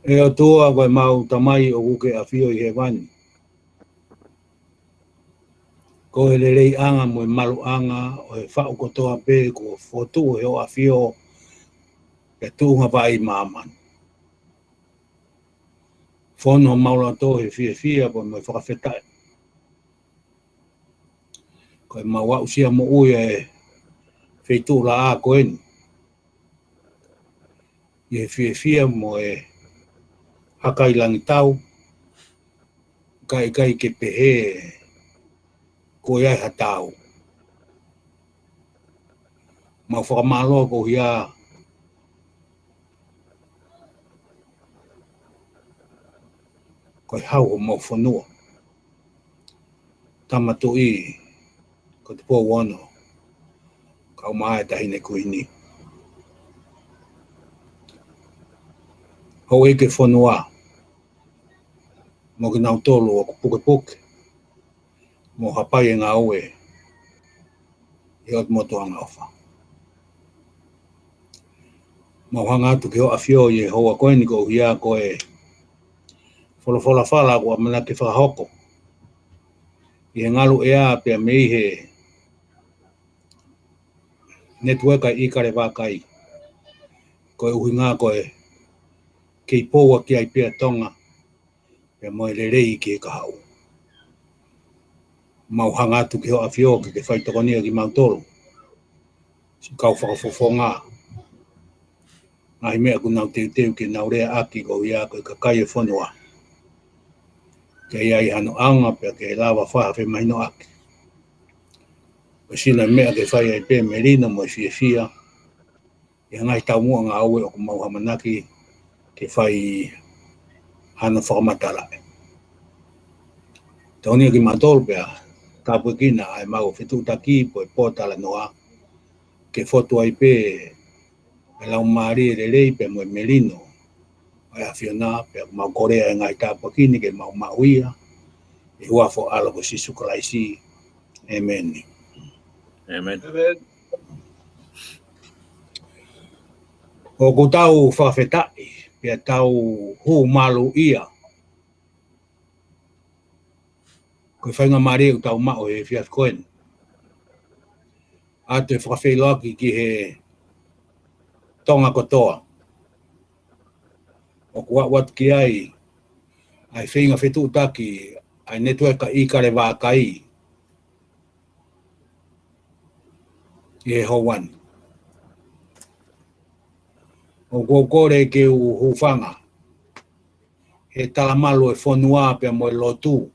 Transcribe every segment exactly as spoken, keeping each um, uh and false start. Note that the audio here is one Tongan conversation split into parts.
ʻE ʻOtua, ko ʻemau Tamai ʻoku ke ʻafio ʻi hēvani. Ko e leleiʻanga mo e maluʻanga ʻo e faʻu kotoa pē kuo fotu ʻe hoʻo ʻafio ʻi he tuʻunga vaʻe ʻi māmani. Fonu homau loto he fiefia pea mo e fakafetaʻi. Ko ʻemau aʻusia moʻui ʻa e feituʻu laʻā ko eni ʻi he fiefia mo e hakailangitau, kae ʻikai ke pehē ko ia ʻe ha tau. Mau fakamālō koeʻuhi ko e hau homau fonua. Tama Tuʻi, ko Tupou Ono, kau mai e Taʻahine Kuini. Houʻeiki e fonua, mo kinautolu ʻoku pukepuke mo hapai e ngāue ʻi hoʻo motuʻanga ʻofa. Mau hanga atu ki hoʻo ʻafio ʻi he houa ko eni koeʻuhi ko e folofola fala kuo ʻamanaki ke fakahoko ʻi he ngalu ʻea pea mei he netiueka ʻi ʻIkale Vakai. Ko e ʻuhinga ko e kei poua ki ai pē ʻa Tonga, pea mo e lelei ki he kahaʻu. Mau hanga atu ki hoʻo ʻafio ke ke faitokonia kimautolu, siʻi kau fakafofonga, ngaahi meʻa ʻoku nau teuteu ke nau leaʻaki koeʻuhi ko e kakai e fonua, ke ʻi ai hano ʻaonga pea ke lava fai ha femahinoʻaki. Ko e sino e meʻa ke fai ai pē melino mo e fiefia ʻi he ngaahi taumuʻa ngāue ʻoku mau ʻamanaki ke fai hano fakamatalaʻi. Taunia kimautolu pea tāpuekina ʻa ʻemau fetuʻutaki pe ko e pōtalanoa, ke fotu ai pē ʻa e laumālie lelei pea mo e melino ʻa e ʻAfiona, pea mau kole ʻa e ngaahi tāpuaki ni ke mau maʻu ia, ʻi he huafa ho ʻAlo ko Sīsū Kalaisi. ʻĒmeni. ʻĒmeni. ʻĒmeni. ʻOku tau fakafetaʻi, pea tau hū malu ia ko e faingamālie ʻoku tau maʻu he efiafi ko eni, ʻa e fakafeʻiloaki ki he Tonga kotoa ʻoku aʻu atu ki ai ʻa e feinga fetuʻutaki ʻa e netiueka ʻIkale Vakai ʻi he houa ni. ʻO ʻOku ou kole ke u hūfanga he talamalu e fonua pea mo e lotu.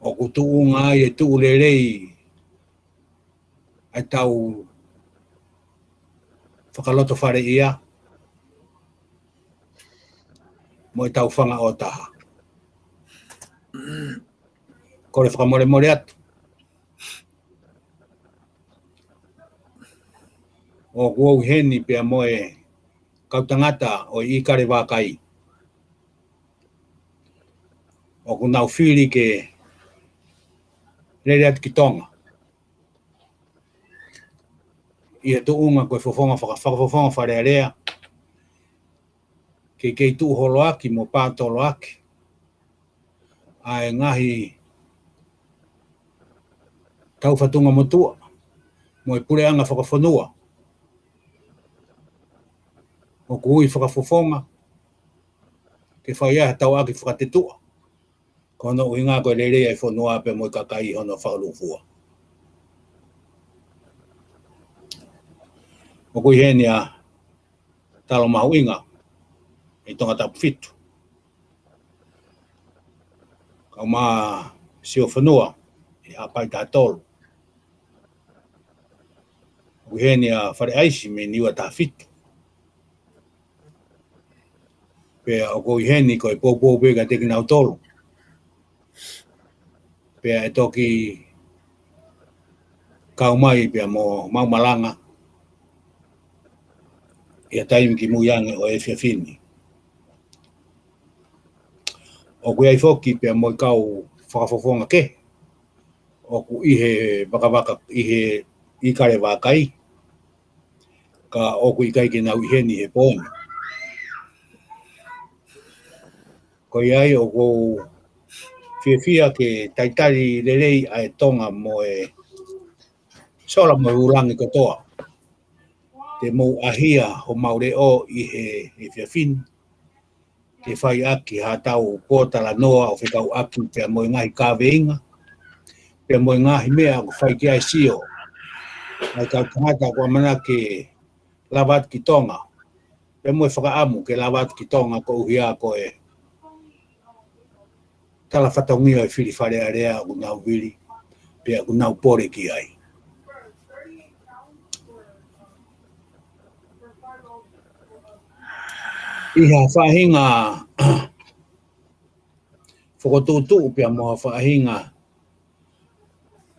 ʻOku tuʻunga ai e tuʻu lelei ʻa e tau fakalotofaleʻia mo e tau fanga ʻo taha. Kole fakamolemole atu. ʻOku ou ʻi heni pea mo e kau tangata ʻo e ʻIkale Vākai. ʻOku nau fili ke lele atu ki Tonga. ʻI he tuʻunga ko e fofonga faka-, fakafofonga Fale Alea, ke kei tuʻu holoaki mo pātoloaki ʻa e ngaahi tau fatunga motuʻa mo e puleʻanga fakafonua. ʻOku ui fakafofonga ke fai ai ha tauʻaki fakatetuʻa. Ko hono ʻuhinga ko e lelei ʻa e fonua pea mo e kakai hono fakalūkufua. ʻOku ʻi heni ʻa Talo Mahuʻinga ʻi Tongatapu fitu. Kau mai Siofonua ʻi Haʻapai taha tolu. ʻOku ʻi heni ʻa Fale ʻAisi mei Niua taha fitu. Pea ʻoku ou ʻi heni ko e poupou pē kiate kinautolu. Pea ʻe toki kau mai pea mo mau malanga ʻi ha taimi ki mui ange ʻo e efiafi ni. ʻOku ʻi ai foki pea mo e kau fakafofonga kehe ʻoku ʻi he vakavaka ʻi he ʻIkale Vākai, ka ʻoku ʻikai ke nau ʻi heni he pō ni. Ko ia ai ʻoku ou fiefia ke talitali lelei ʻa e Tonga mo e sola mo e ʻū langi kotoa. Te mou ʻahia homau leʻo ʻi he, he efiafi ni ke fai ʻaki ha tau pōtalanoa ʻo fekauʻaki pea mo e ngaahi kaveinga, pea mo e ngaahi meʻa ʻoku fai ki ai e sio ʻa e kau tangata ʻoku ʻamanaki ke lava atu ki Tonga, pea mo e fakaʻamu ke lava atu ki Tonga koeʻuhi ko e tala fatongia e fili Fale Alea ʻoku nau fili, pea ʻoku nau pole ki ai. ʻI ha faʻahinga fokotuʻutuʻu pea mo ha faʻahinga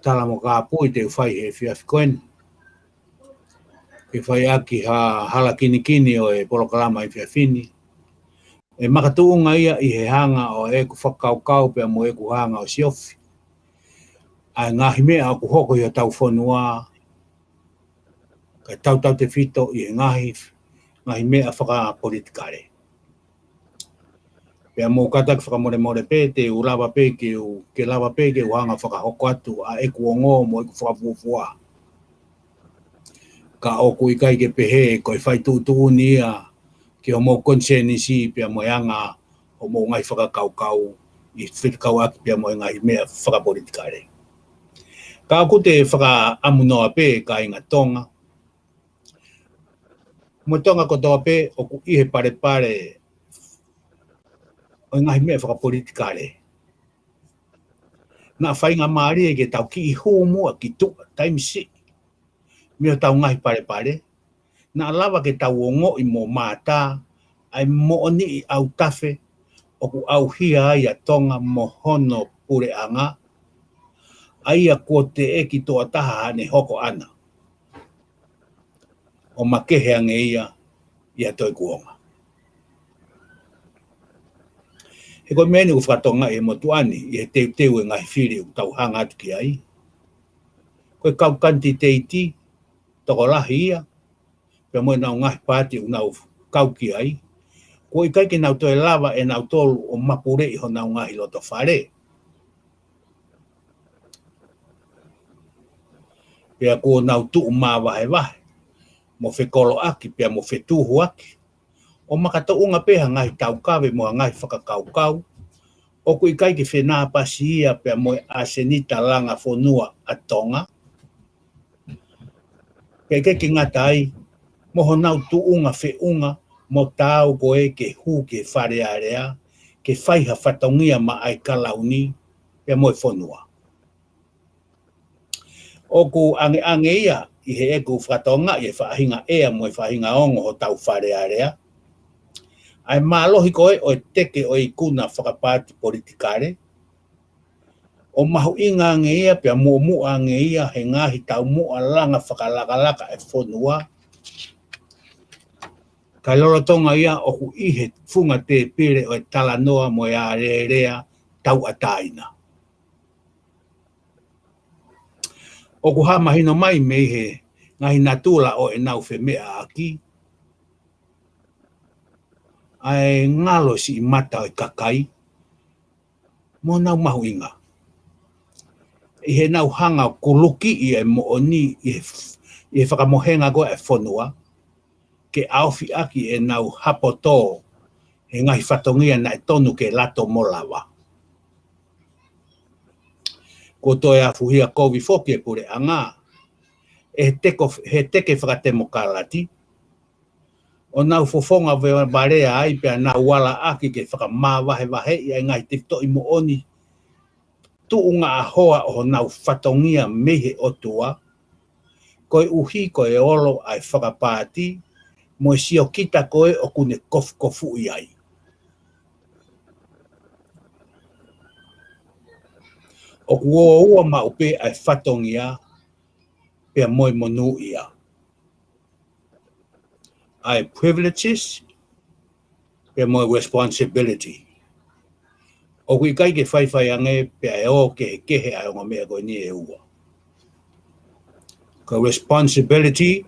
tala mo kāpui te u fai he efiafi ko eni, ke fai ʻaki ha hala kinikini ʻo e polokalama efiafi ni. ʻE makatuʻunga ia ʻi he hanga ʻo ʻeku fakakaukau pea mo ʻeku hanga ʻo siofi ʻa e ngaahi meʻa ʻoku hoko ʻi hotau fonua, kae tautautefito ʻi he ngaahi, ngaahi meʻa fakapolitikale. Pea mou kātaki fakamolemole pē, te u lava pē ke u, ke lava pē ke u hanga fakahoko atu ʻa ʻeku ongo mo ʻeku fakafuofua. Ka ʻoku ʻikai ke pehē ko e fai tuʻutuʻuni ia ki homou konisēnisi pea mo e anga homou ngaahi fakakaukau ʻi fekauʻaki pea mo e ngaahi meʻa fakapolitikale. Ka ʻoku te fakaʻamunoa pē kāinga Tonga, mo Tonga kotoa pē ʻoku ʻi he palepale ʻo e ngaahi meʻa fakapolitikale, naʻa faingamālie ke tau kiʻi hū muʻa ki tuʻa, taimi siʻi, mei hotau ngaahi palepale, naʻa lava ke tau ongoʻi mo mātā ʻa e moʻoniʻi ʻautafe ʻoku ʻauhia ai ʻa Tonga mo hono puleʻanga, ʻa ia kuo teʻeki toʻa taha haʻane hoko ʻana ʻo makehe ange ia ʻi ha toe kuonga. He ko e meʻa eni ʻoku fakatokangaʻi ʻe he motuʻa ni ʻi he teuteu e ngaahi fili ʻoku tau hanga atu ki ai. Ko e kau kanititeiti tokolahi ia, pea mo ʻenau ngaahi paati ʻoku nau kau ki ai, kuo ʻikai ke nau toe lava ʻe nautolu ʻo mapuleʻi honau ngaahi loto fale. Pea kuo nau tuʻu māvahevahe, mo fekoloʻaki, pea mo fetuhuaki, ʻo makatuʻunga pē ha ngaahi taukave mo ha ngaahi fakakaukau ʻoku ʻikai ke fenāpasi ia pea mo e ʻasenita langa fonua ʻa Tonga. Pea ʻikai ke ngata ai, mo honau tuʻunga feʻunga mo taau ko ē ke hū ki he Fale Alea, ke fai ha fatongia maʻa e Kalauni pea mo e fonua. ʻOku ʻangeʻange ia ʻi heʻeku fakatokangaʻi e faʻahinga ʻea mo e faʻahinga ongo hotau Fale Alea, ʻa e mālohi ko ē ʻo e teke ʻo e ikuna fakapaati politikale, ʻo mahuʻinga ange ia pea muʻomuʻa ange ia he ngaahi taumuʻa langa fakalakalaka e fonua, kae lolotonga ia ʻoku ʻi he funga tēpile ʻo e talanoa mo e alēlea tauʻatāina. ʻOku hā mahino mai mei he ngaahi natula ʻo ʻenau femeʻaʻaki ʻa e ngalo siʻi mata ʻo e kakai mo ʻenau mahuʻinga ʻi heʻenau hanga ʻo kulukiʻi e moʻoni ʻi he, ʻi he fakamohenga ko ē e fonua, ke ʻaofi ʻaki ʻenau hapotō he ngaahi fatongia naʻe tonu ke lato mo lava. Kuo toe afuhia kovi foki e puleʻanga ʻe he teko, he teke fakatemokalati, ʻo nau fofonga ve-, valea ai pea nau ala ʻaki ke fakamavahevaheʻi ʻa e ngaahi tefitoʻi moʻoni tuʻunga ʻa e hoa ʻo honau fatongia mei he ʻOtua, koeʻuhi ko e olo ʻa e fakapaati mo e siokita ko ē ʻoku ne kofukofuʻi ai. ʻOku ō ua maʻu pē ʻa e fatongia pea mo e monūʻia, ʻa e privileges pea mo e responsibility. ʻOku ʻikai ke faifai ange pea ʻe ō kehekehe ʻa e ongo meʻa ko eni ʻe ua. Ko e responsibility,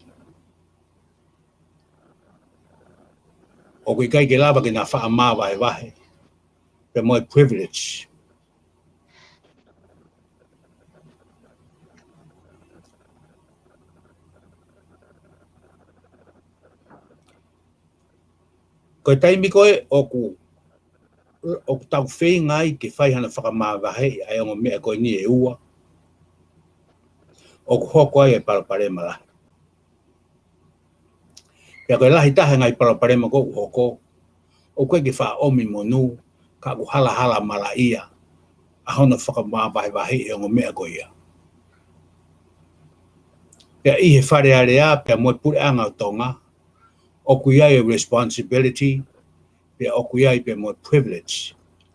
ʻoku ʻikai ke lava ke na faʻa mavahevahe, pea mo e privilege. Ko e taimi ko ē ʻoku, ʻoku tau feinga ai ke fai hano fakamavaheʻi ʻa e ongo meʻa ko eni ʻe ua, ʻoku hoko ai e palopalema lahi. Pea ko e lahi taha e ngaahi palopalema ʻoku hoko, ʻoku ʻikai ke faʻa ʻomi monū, ka ʻoku halahala malaʻia ʻa hono fakamavahevaheʻi e ongo meʻa ko ia. Pea ʻi he Fale Alea pea mo e Puleʻanga ʻo Tonga, ʻoku ʻi ai e responsibility, pea ʻoku ʻi ai pea mo e privilege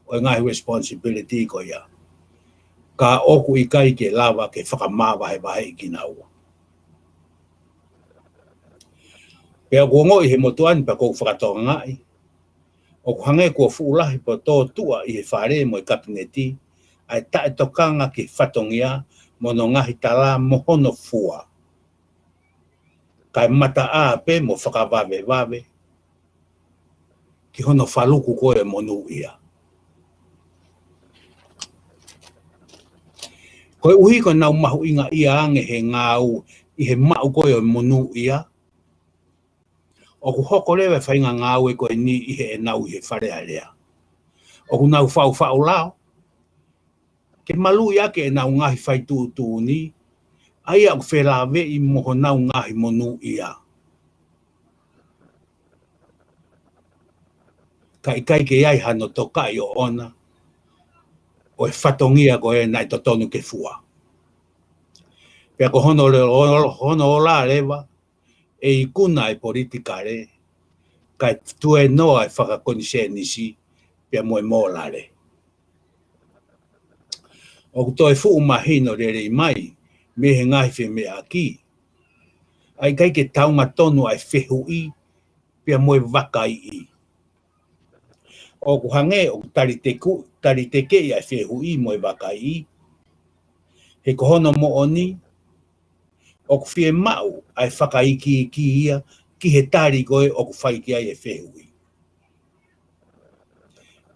ʻo e ngaahi responsibility ko ia. Ka ʻoku ʻikai ke lava ke fakamavahevaheʻi kinaua. Pea ʻoku ongoʻi he motuʻa ni pea ʻoku ou fakatokangaʻi, ʻoku hangē kuo fuʻu lahi pea tōtuʻa ʻi he Fale mo e Kapineti ʻa e taʻetokanga ki he fatongia mo hono ngaahi tala mo hono fua, kae mataʻā pē mo fakavavevave ki hono faluku ko ē e monūʻia. Koeʻuhi ko ʻenau mahuʻingaʻia ange he ngāue ʻi he maʻu ko ē ʻo e monūʻia, ʻoku hoko leva e faʻahinga ngāue ko eni ʻi heʻenau ʻi he Fale Alea. ʻOku nau faʻufaʻu lao ke maluʻi ʻaki ʻenau ngaahi fai tuʻutuʻuni, ʻa ia ʻoku felāveʻi mo honau ngaahi monūʻia, ka ʻikai ke ʻi ai hano tokaʻi ʻoʻona ʻo e fatongia ko ē naʻe totonu ke fua. Pea ko hono le-, hono, hono ola leva ʻe ikuna e politikale, kae tuēnoa e fakakonisēnisi pea mo e mōlale. ʻOku toe fuʻu mahino lelei mai mei he ngaahi femeʻaʻaki, ʻa e ʻikai ke taunga tonu ʻa e fehuʻi pea mo e vakaiʻi. ʻOku hangē ʻoku tali teku-, tali tekeʻi ʻa e fehuʻi mo e vakaiʻi, he ko hono moʻoni, ʻoku fiemaʻu ʻa e fakaikiiki ia ki he tali ko ē ʻoku fai ki ai e fehuʻi.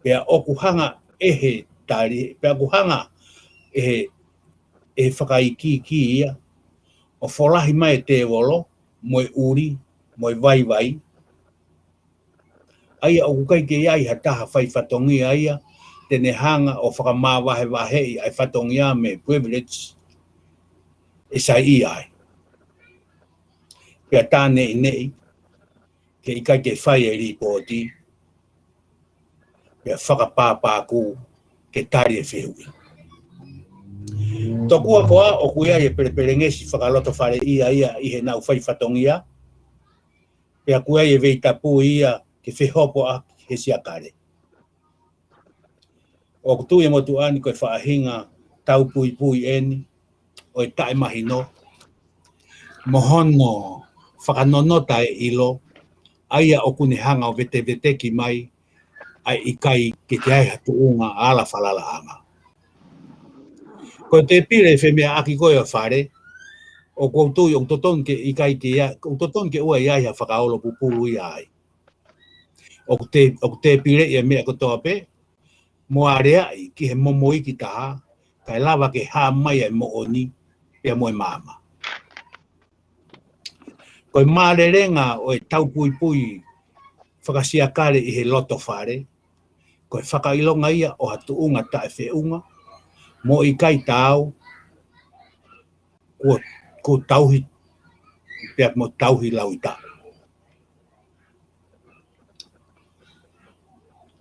Pea ʻoku hanga ʻe he tali, pea ʻoku hanga ʻe he, ʻe he fakaikiiki ia ʻo folahi mai e tēvolo mo e ʻuli mo e vaivai, ʻa ia ʻoku ʻikai ke ʻi ai ha taha fai fatongia ia te ne hanga ʻo fakamavahevaheʻi ʻa e fatongia mo e privilege ʻe saiʻia ai. Pea tā neʻineʻi, ʻikai ke fai e lipooti, pea fakapāpākū ke tali e fehuʻi. Tokua koā ʻoku ʻi ai e pelepelengesi fakalotofale ia ia ʻi heʻenau fai fatongia, pea ʻoku ʻi ai e veitapu ia ke fehopo ʻaki he siakale. ʻOku tui e motuʻa ni ko e faʻahinga taupuipui eni ʻo e taʻemahino mo hono fakanonota e ʻilo, ʻa ia ʻoku ne hanga ʻo veteveteki mai ʻa e ʻikai ke ʻi ai ha tuʻunga ala falalaʻanga. Ko e tēpile femeʻaʻaki ko ē ʻo e fale, ʻoku ou tui ʻoku totonu ke ʻikai ke ʻi ai, ʻoku totonu ke ʻoua ʻe ʻi ai ha fakaolo pupulu ia ai. ʻOku te, ʻoku tēpileʻi e meʻa kotoa pē, mo aleaʻi ki he momoʻi ki taha, kae lava ke hā mai e moʻoni pea mo e maama. Ko e mālelenga ʻo e taupuipui fakasiakale ʻi he loto fale, ko e fakaʻilonga ia ʻo ha tuʻunga taʻefeʻunga, mo ʻikai taau, kuo, kuo tauhi, pea mo tauhi lauita.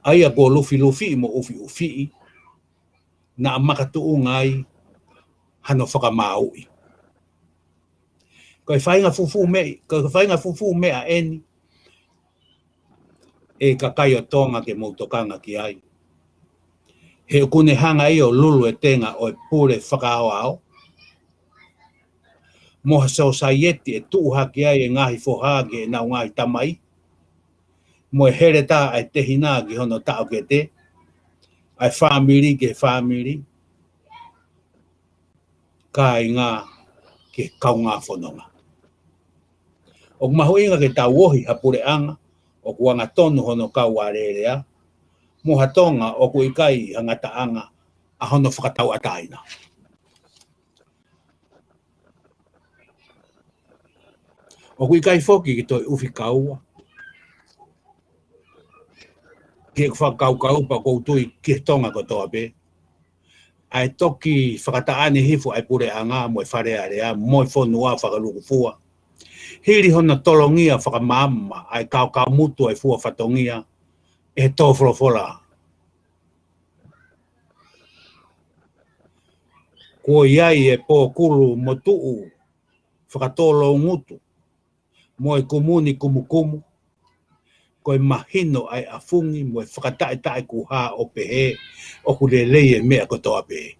ʻA ia kuo lufilufiʻi mo ʻufiʻufiʻi, naʻa makatuʻunga ai hano fakamāuʻi. Ko e faʻahinga fufū meʻa, ko e faʻahinga fufū meʻa eni, ʻe kakai ʻo Tonga ke mou tokanga ki ai. He ʻoku ne hanga ia ʻo lulu e tenga ʻo e pule fakaaoao, mo ha sōsaieti ʻe tuʻu hake ai e ngaahi foha ki heʻenau ngaahi tamai, mo e heletā ʻa e tehina ki hono taʻokete, ʻa e fāmili ki he fāmili, kāinga ki he kaungā fononga. ʻOku mahuʻinga ke tau ohi ha puleʻanga ʻoku angatonu hono kau alēlea, mo ha Tonga ʻoku ʻikai ha ngataʻanga ʻa hono fakatauʻatāina. ʻOku ʻikai foki ke toe ʻufi kaua, ke fakakaukau pea ʻoku ou tui ki he Tonga kotoa pē, ʻa e toki fakataʻane hifo ʻa e puleʻanga mo e Fale Alea mo e fonua fakalūkufua, hili hono tolongia fakamaama ʻa e kaokaomutu ʻa e fua fatongia ʻe he tō folofola. Kuo ʻi ai e pōkulu motuʻu fakatōloungutu mo e kumuni kumukumu, ko e mahino ʻa e ʻafungi mo e fakataʻetaʻekuhā ʻo pehē ʻoku lelei e meʻa kotoa pē.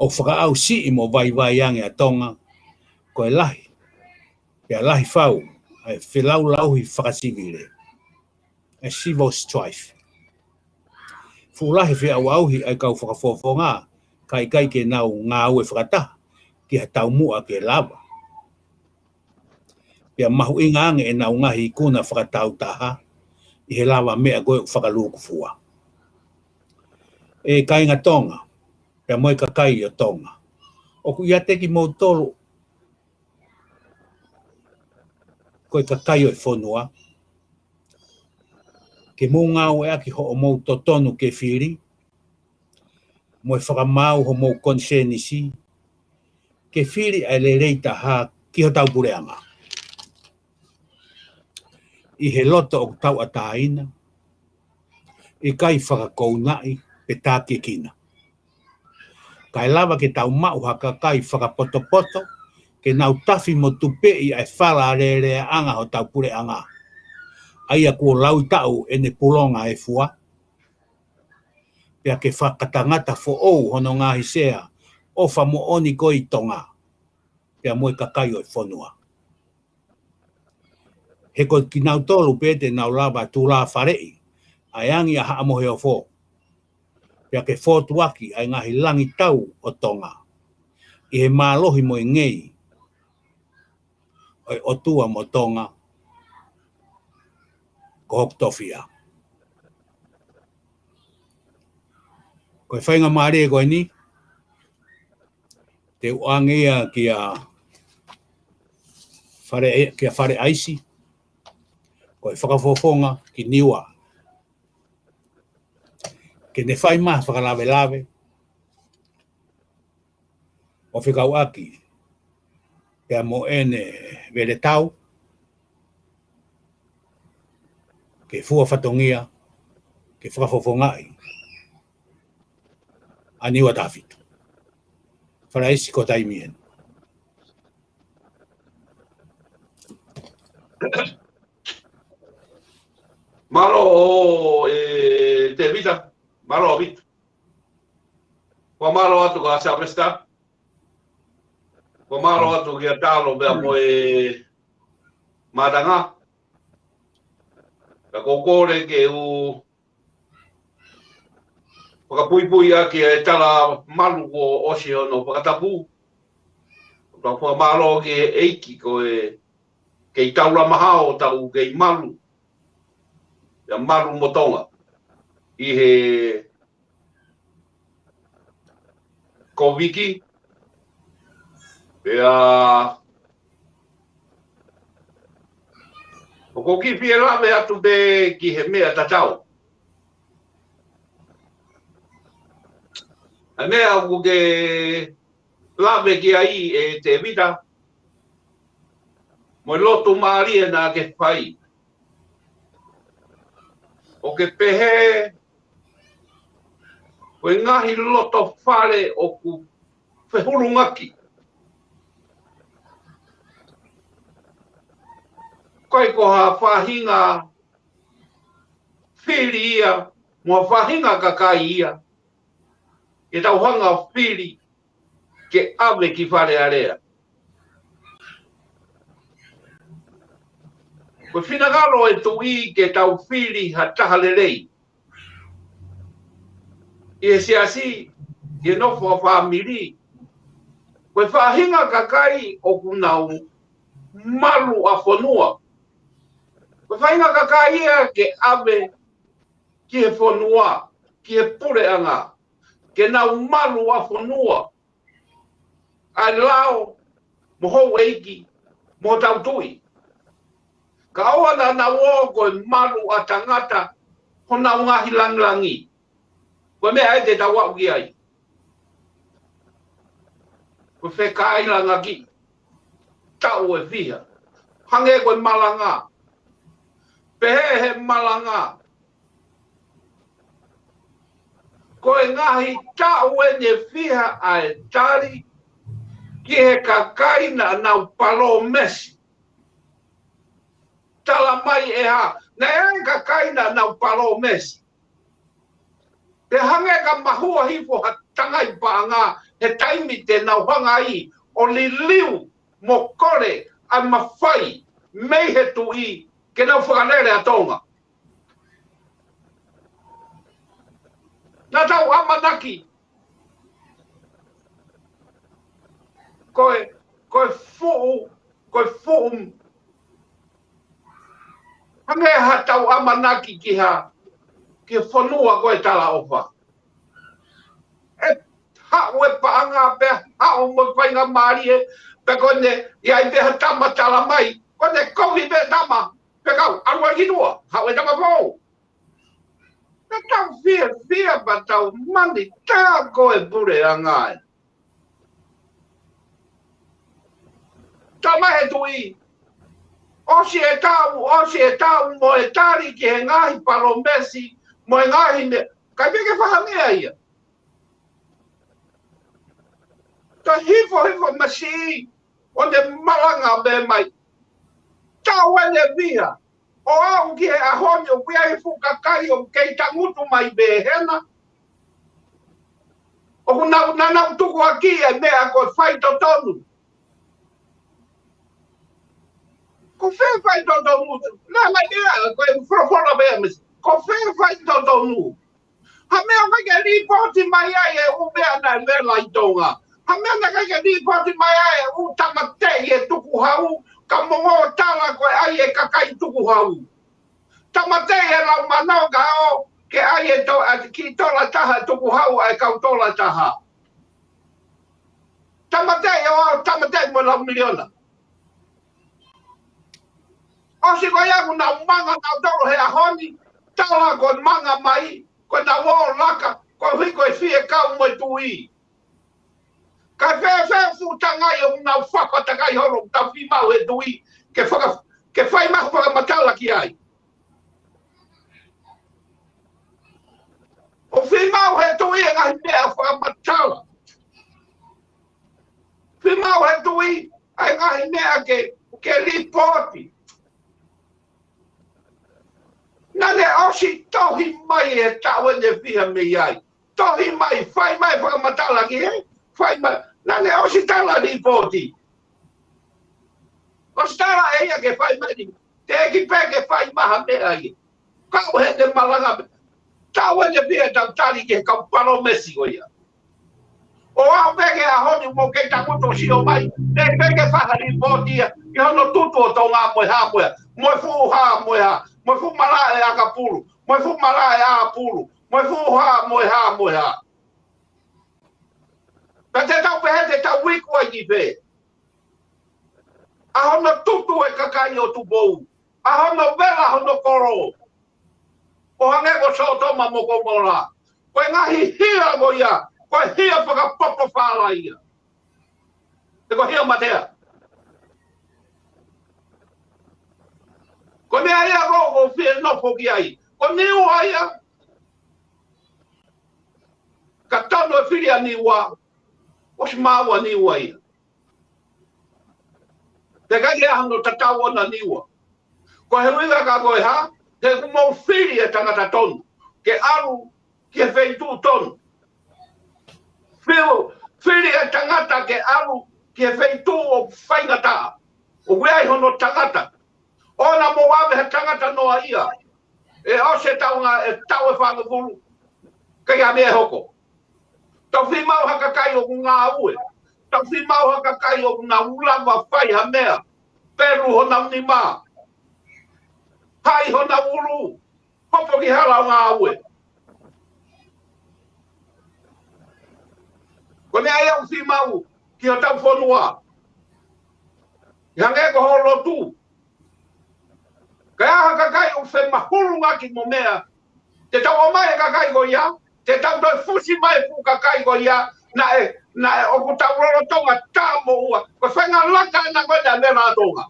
ʻOku fakaʻausiʻi mo vaivai ange ʻa Tonga, ko e lahi, pea lahi fau ʻa e felaulauhi fakasivile, ʻa e civil strife. Fuʻu lahi feʻauʻauhi ʻa e kau fakafofonga, kae ʻikai ke nau ngāue fakataha ki ha taumuʻa ke lava. Pea mahuʻinga ange ʻenau ngaahi ikuna fakataautaha ʻi he lavameʻa ko ē ʻoku fakalūkufua. ʻE kāinga Tonga, pea mo e kakai ʻo Tonga, ʻoku ʻiate kimoutolu, ko e kakai ʻo e fonua, ke mou ngāueʻaki hoʻomou totonu ke fili, mo e fakamaau homou konisēnisi, ke fili ʻa e lelei taha ki hotau puleʻanga. ʻI he loto ʻoku tauʻatāina, ʻikai fakakounaʻi pe tākiekina. Kae lava ke tau maʻu ha kakai fakapotopoto, ke nau tafi mo tupeʻi ʻa e fala alēleaʻanga hotau puleʻanga, ʻa ia kuo laui taʻu ʻene pulonga e fua, pea ke fakatangata foʻou hono ngaahi sea ʻofa moʻoni ko ē ʻi Tonga, pea mo e kakai ʻo e fonua. He ko kinautolu pē te nau lava tulāfaleʻi ʻa e angi ʻa Haʻa Moheofo, pea ke fotuaki ʻa e ngaahi langi tau ʻo Tonga, ʻi he mālohi mo e ngei ʻo e ʻOtua mo Tonga, ko hoku tofiʻa. Ko e faingamālie ko eni, te u ʻoange ia kia Fale, kia Fale ʻAisi, ko e fakafofonga ki Niua, ke ne fai mai ha fakalavelave ʻo fekauʻaki pea mo ʻene veletau, ke fua fatongia, ke fakafofongaʻi ʻa Niua taha fitu. Falaisi, ko e taimi eni. Mālō ʻo e Tēvita, mālō ʻaupito. Ko e mālō atu kia Sylvester. Ko e mālō atu kia Talo pea mo e mātanga. Ka ko e kole ke u fakapuipui ʻaki e tala malu kuo ʻosi hono fakatapu. Ka fakamālō ki he ʻEiki ko e kei taulama hao tau kei malu. ʻIa malu mo Tonga. ʻI he Koviki. Pea ʻoku ou kiʻi fie lave atu pē ki he meʻa tatau. ʻA e meʻa ʻoku ke lave ki ai ʻe Tēvita, mo e lotu mālie naʻa ke fai. ʻO ke pehē, ko e ngaahi loto fale ʻoku fehulungaki. Ko e ko ha faʻahinga fili ia, mo ha faʻahinga kakai ia, ke tau hanga ʻo fili ke ʻave ki Fale Alea. Ko e finangalo e Tuʻi ke tau fili ha taha lelei. ʻI he siasi, ʻi he nofo fakafāmili. Ko e faʻahinga kakai ʻoku nau malu ʻa fonua. Ko e faʻahinga kakai ia ke ʻave ki he fonua, ki he puleʻanga. Ke nau malu ʻa fonua. ʻA e lao, mo houʻeiki, mo hotau tuʻi. Kae ʻoua naʻa nau ō ko e malu ʻa tangata, honau ngaahi langilangi. Ko e meʻa ē te tau aʻu ki ai. Ko e fekailangakiʻi. Taʻu ʻe fiha. Hangē ko e malanga. Pehē he malanga. Ko e ngaahi taʻu eni ʻe fiha ʻa e tali ki he kakai naʻa nau palōmesi. Tala mai ʻe hā, naʻe ʻi ai e kakai naʻa nau palōmesi. Pea hangē ka mahua hifo ha tangai paʻanga he taimi te nau hanga ai ʻo liliu mo kole ʻa e mafai mei he Tuʻi ke nau fakalele ʻa Tonga. Naʻa tau ʻamanaki. Ko e, ko e fuʻu, ko e fuʻu. Hangē ha tau ʻamanaki ki ha, ki he fonua ko e talaʻofa. ʻE haʻu e paʻanga pea haʻu mo e faingamālie, pea ko ʻene, ʻi ai pē ha tama tala mai, ko ʻene kovi pē tama, pea kau, ʻalu ai ki Niua, haʻu e tama foʻou. Pea tau fiefia pea tau mani tā ko e puleʻanga ē. Tala mai he Tuʻi. ʻOsi e taʻu, ʻosi e taʻu mo e tali ki he ngaahi palōmesi, mo e ngaahi meʻa. Kae peke fahamea ia. Ka hifo, hifo masiʻi, ʻo ne malanga pē mai. Taʻu eni ʻe fiha, ʻo aʻu ki he ʻaho ni ʻoku ʻi ai e fuʻu kakai ʻoku kei tangutu mai pē hena. ʻOku nau, naʻa nau tukuakiʻi e meʻa ko e faitotonu. Ko fē faitotonu? Naʻa mai meʻa, ko e folofola pē mesi. Ko fē faitotonu? Ha meʻa ʻoku ʻikai ke lipooti mai ai e ʻū meʻa naʻe vela ʻi Tonga. Ha meʻa naʻe ʻikai ke lipooti mai ai e ʻū tāmateʻi e tukuhau, ka mo ngō tala ko e ʻai e kakai tukuhau. Tāmateʻi e lau mano ka ō ke ʻai e to-, ʻa e kiʻi tola taha tukuhau ʻa e kau tola taha. Tāmateʻi ʻo aʻu tāmateʻi mo e lau miliona. ʻOsi ko ia ʻoku nau manga nautolu he ʻaho ni, tala ko e manga mai, ko e nau ō laka, koeʻuhi ko e fie kau mo e Tuʻi. Kae fēfē fuʻu tangai ʻoku nau fafatakai holo, tau fiemaʻu he Tuʻi, ke faka-, ke fai mai ha fakamatala ki ai. ʻOku fiemaʻu he tuʻi e ngaahi meʻa fakamatala. Fiemaʻu he tuʻi ʻa e ngaahi meʻa ke, ke lipooti. Naʻa ne ʻosi tohi mai e taʻu ʻe fiha mei ai. Tohi mai, fai mai fakamatala ki he, fai mai. Naʻa ne ʻosi tala lipooti. ʻOsi tala ʻe ia ke fai mai ni. Teʻeki pē ke fai mai ha meʻa ia. Kau he te malanga pē. Taʻu ʻe fiha tau tali ki he kau palōmesi ko ia. ʻO aʻu pē ki he ʻaho ni mou kei tangutu ʻo sio mai. Teʻeki pē ke fai ha lipooti ia. ʻI hono tutu ʻo Tonga mo e hā mo e hā. Mo e fuʻu hā mo e hā. Mo e fuʻu malaʻe ʻakapulu. Mo e fuʻu malaʻe ʻāpulu. Mo e fuʻu hā mo e hā mo e hā. Pea te tau pehē te tau iku ai ki fē. ʻA hono tutu e kakai ʻo Tupou. ʻA hono vela hono kolo. ʻO hangē ko Sōtoma mo Komola. Ko e ngaahi hia ko ia. Ko e hia fakapopofala ia. He ko e hia matea. Ko e meʻa ia ko ʻoku ou fie nofo ki ai. Ko Niua ia. Ka tonu e fili ʻa Niua. ʻOsi maau ʻa Niua ia. Teʻeki ai ke ʻi ai hano tatau ʻona Niua. Ko e ʻuhinga ka ko e hā, he ʻoku mou fili e tangata tonu ke ʻalu ki he feituʻu tonu. Fili, fili e tangata ke ʻalu ki he feituʻu ʻoku faingataʻa. ʻOku ʻi ai hono tangata. ʻOua naʻa mou ʻave ha tangata noa ia. ʻE ʻosi e taʻu nga, e taʻu ʻe fāngofulu. Ka ʻi ai ha meʻa ʻe hoko. Tau fiemaʻu ha kakai ʻoku ngāue. Tau fiemaʻu ha kakai ʻoku nau lava fai ha meʻa. Pelu honau nima. Haʻi honau ʻulu. Hopo ki hala ʻo ngāue. Ko e meʻa ia ʻoku fiemaʻu ki hotau fonua. ʻI hangē ko hoʻo lotu. Ka ʻi ai ha kakai ʻoku femahulungaki mo meʻa, te tau ʻomai e kakai ko ia, te tau toe fusi mai e fuʻu kakai ko ia, naʻe, naʻe ʻoku tau lolotonga tā mo ua, ko e faʻahinga laka ʻena ko ē naʻe vela ʻa Tonga.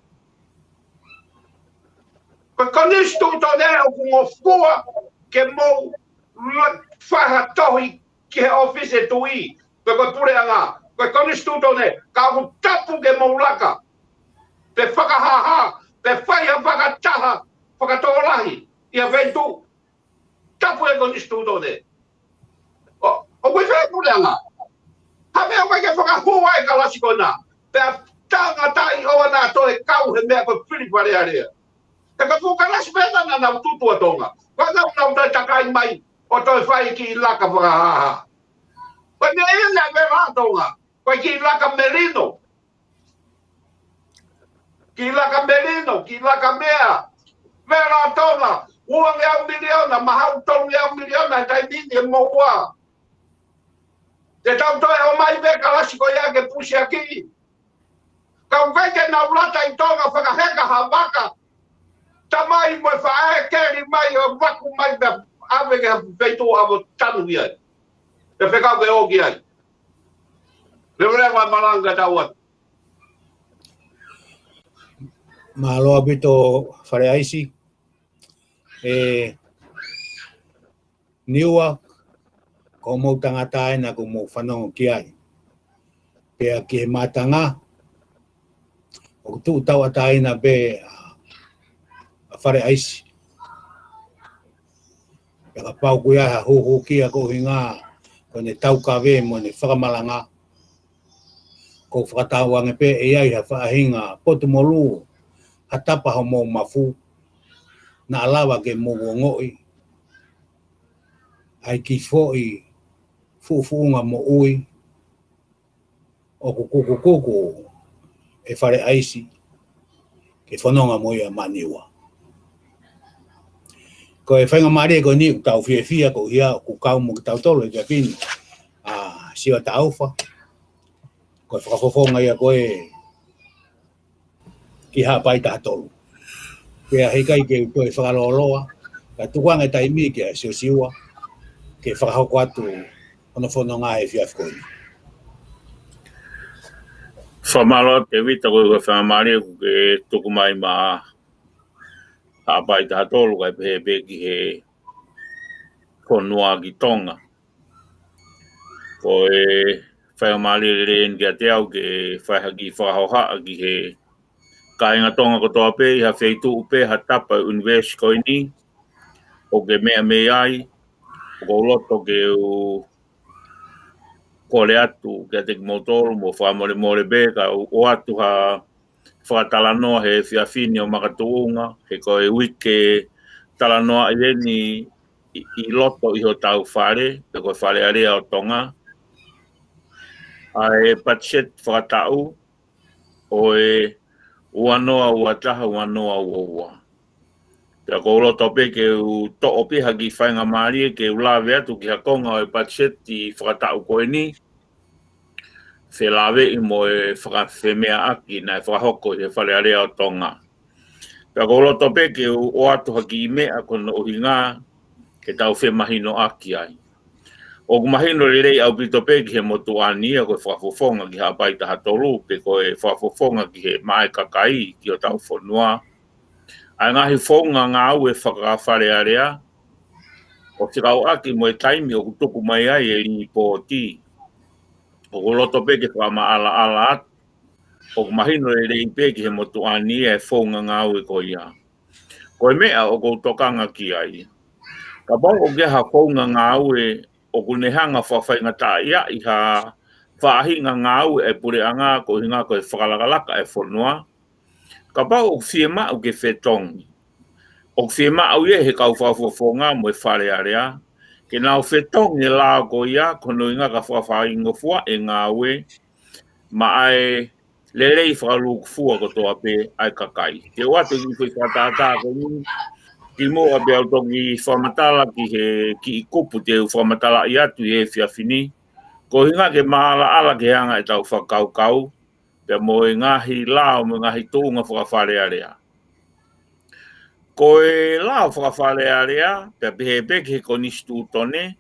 Ko e konisitūtone ʻoku ngofua ke mou la-, fai ha tohi ki he ʻōfisi e tuʻi, pe ko e puleʻanga, ko e konisitūtone, ka ʻoku tapu ke mou laka, pe fakahāhā, pe fai ha fakataha, fakatokolahi, ʻi ha feituʻu, tapu e konisitūtone. ʻO, ʻoku ʻi fē puleʻanga? Ha meʻa ʻoku ʻikai ke fakahū ai e kalasi ko ena. Pea tangata ʻi ʻoua naʻa toe kau he meʻa ko e fili Fale Alea. He ko e fuʻu kalasi pē ena naʻa nau tutu ʻa Tonga. Ko ena naʻa nau toe takai mai ʻo toe fai e kiʻi laka fakahāhā. Ko e meʻa ia naʻe vela ʻa Tonga. Ko e kiʻi laka melino. Kiʻi laka melino, kiʻi laka meʻa. Vela ʻa Tonga, uangeau miliona, mahalo tolungeau miliona, he taimi ni ʻe moua. Te tau toe ʻomai pē kalasi ko ia ke pusiakiʻi. Ka ʻoku ʻikai ke nau lata ʻi Tonga fakaheka ha vaka. Tamai mo e faʻē keli mai ʻo vaku mai pea ʻave ki ha feituʻu ʻave tanu ki ai. Pea fekau ke ō ki ai. Leveleva e malanga tau atu. Mālō ʻaupito Fale ʻAisi. ʻE Niua, ko hoʻomou tangata ʻena ʻoku mou fanongo ki ai. Pea ki he mātanga, ʻoku tuʻu tauʻatāina pē ʻa, ʻa Fale ʻAisi. Pea kapau ʻoku ʻi ai ha huhuki ʻa ko e ʻuhinga, ko ʻene taukave mo ʻene fakamalanga. ʻOku ou fakatauange pē ʻe ʻi ai ha faʻahinga potu molū, ha tapa hoʻomou mafu, naʻa lava ke mou ongoʻi ʻa e kiʻi foʻi fuʻufuʻunga moʻui ʻoku kukukuku ʻe Fale ʻAisi ke fononga mo ia maʻa Niua. Ko e faingamālie ko eni ʻoku tau fiefia ko ia ʻoku kau mo kitautolu he efiafi ni ʻa Siua Taufa. Ko e fakafofonga ia ko ē ki Haʻapai taha tolu. Pea heʻikai ke u toe fakalōloa, ka tuku ange e taimi kia Siosiua ke fakahoko atu hono fononga he efiafi ko eni. Fakamālō Tēvita, ko e faingamālie ʻoku ke tuku mai maʻa Haʻapai taha tolu kae pehē pē ki he fonua ki Tonga. Ko e faingamālie lelei eni kiate au ke fai ha kiʻi fakahohaʻa ki he kāinga Tonga kotoa pē ʻi ha feituʻu pē ha tapa ʻo e ʻunivēsi ko eni ʻoku ke meʻa mei ai, ʻoku ou loto ke u kole atu kiate kimoutolu mo fakamolemole pē ka u ʻoatu ha fakatalanoa he efiafi ni ʻo makatuʻunga, he ko e uike talanoaʻi eni ʻi, ʻi loto ʻi hotau fale, pe ko e Fale Alea ʻo Tonga, ʻa e patiseti fakataʻu ʻo e ua noa ua taha ua noa ua ua. Pea ʻoku ou loto pē ke u toʻo pē ha kiʻi faingamālie ke u lave atu ki ha konga ʻo e patiseti fakataʻu ko eni, felāveʻi mo e fakafemeaʻaki naʻe fakahoko ʻi he Fale Alea ʻo Tonga. Pea ʻoku ou loto pē ke u ʻoatu ha kiʻi meʻa ko hono ʻuhinga ke tau femahinoʻaki ai. ʻOku mahino lelei ʻaupito pē ki he motuʻa ni ʻa ko e fakafofonga ki Haʻapai taha tolu, pe ko e fakafofonga ki he maʻa e kakai ki hotau fonua, ʻa e ngaahi founga ngāue faka-Fale Alea, ʻo fekauʻaki mo e taimi ʻoku tuku mai ai e lipooti. ʻOku ou loto pē ke fakamaʻalaʻala atu, ʻoku mahino lelei pē ki he motuʻa ni e founga ngāue ko ia. Ko e meʻa ʻoku ou tokanga ki ai, kapau ʻoku ʻi ai ha founga ngāue ʻoku ne hanga fakafaingataʻaʻiaʻi ha faʻahinga ngāue ʻa e puleʻanga ko e ʻuhinga ko e fakalakalaka ʻa e fonua, kapau ʻoku fiemaʻu ke fetongi, ʻoku fiemaʻu ia he kau fakafofonga mo e Fale Alea ke nau fetongi e lao ko ia, ko hono ʻuhinga ka fakafaingofua e ngāue maʻa e lelei fakalūkufua kotoa pē ʻa e kakai. Te u ʻoatu e kiʻi foʻi fakatātā ko eni kimuʻa pea u toki fakamatala ki he kiʻi kupu te u fakamatalaʻi atu ʻi he efiafi ni, ko e ʻuhinga ke maʻalaʻala ki he anga ʻetau fakakaukau pea mo e ngaahi lao mo e ngaahi tuʻunga faka-Fale Alea. Ko e lao faka-Fale Alea, pea pehē pē ki he konisitūtone,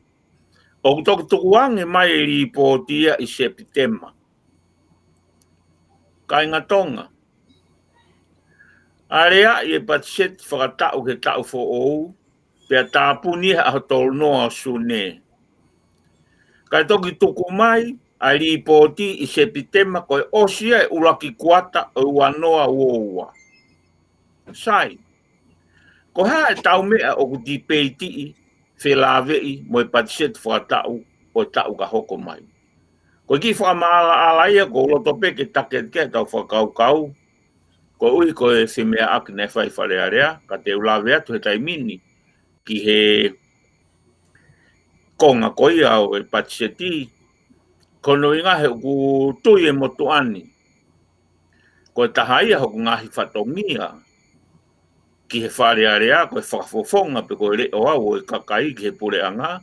ʻoku toki tukuange mai e lipooti ia ʻi Sepitema. Kāinga Tonga, aleaʻi e patiseti fakataʻu ki he taʻu foʻou, pea tāpuni ia he ʻaho tolu noa ʻo Sune. Kae toki tuku mai ʻa e lipooti ʻi Sepitema ko e ʻosi ia e ʻuluaki kuata ʻo e ua noa ua ua. Sai, ko e hā ʻetau meʻa ʻoku tipeitiʻi, felāveʻi mo e patiseti fakataʻu ʻo e taʻu ka hoko mai? Ko e kiʻi fakamaʻalaʻala ia ʻoku ou loto pē ke take ki ai ʻetau fakakaukau, koeʻuhi ko e femeaʻaki naʻe fai ʻi Fale Alea, ka te u lave atu he taimi ni ki he konga ko ia ʻo e patiseti, ko hono ʻuhinga he ʻoku tui e motuʻa ni ko e taha ia hoku ngaahi fatongia ki he Fale Alea, ko e fakafofonga pe ko e leʻo au ʻo e kakai ki he puleʻanga,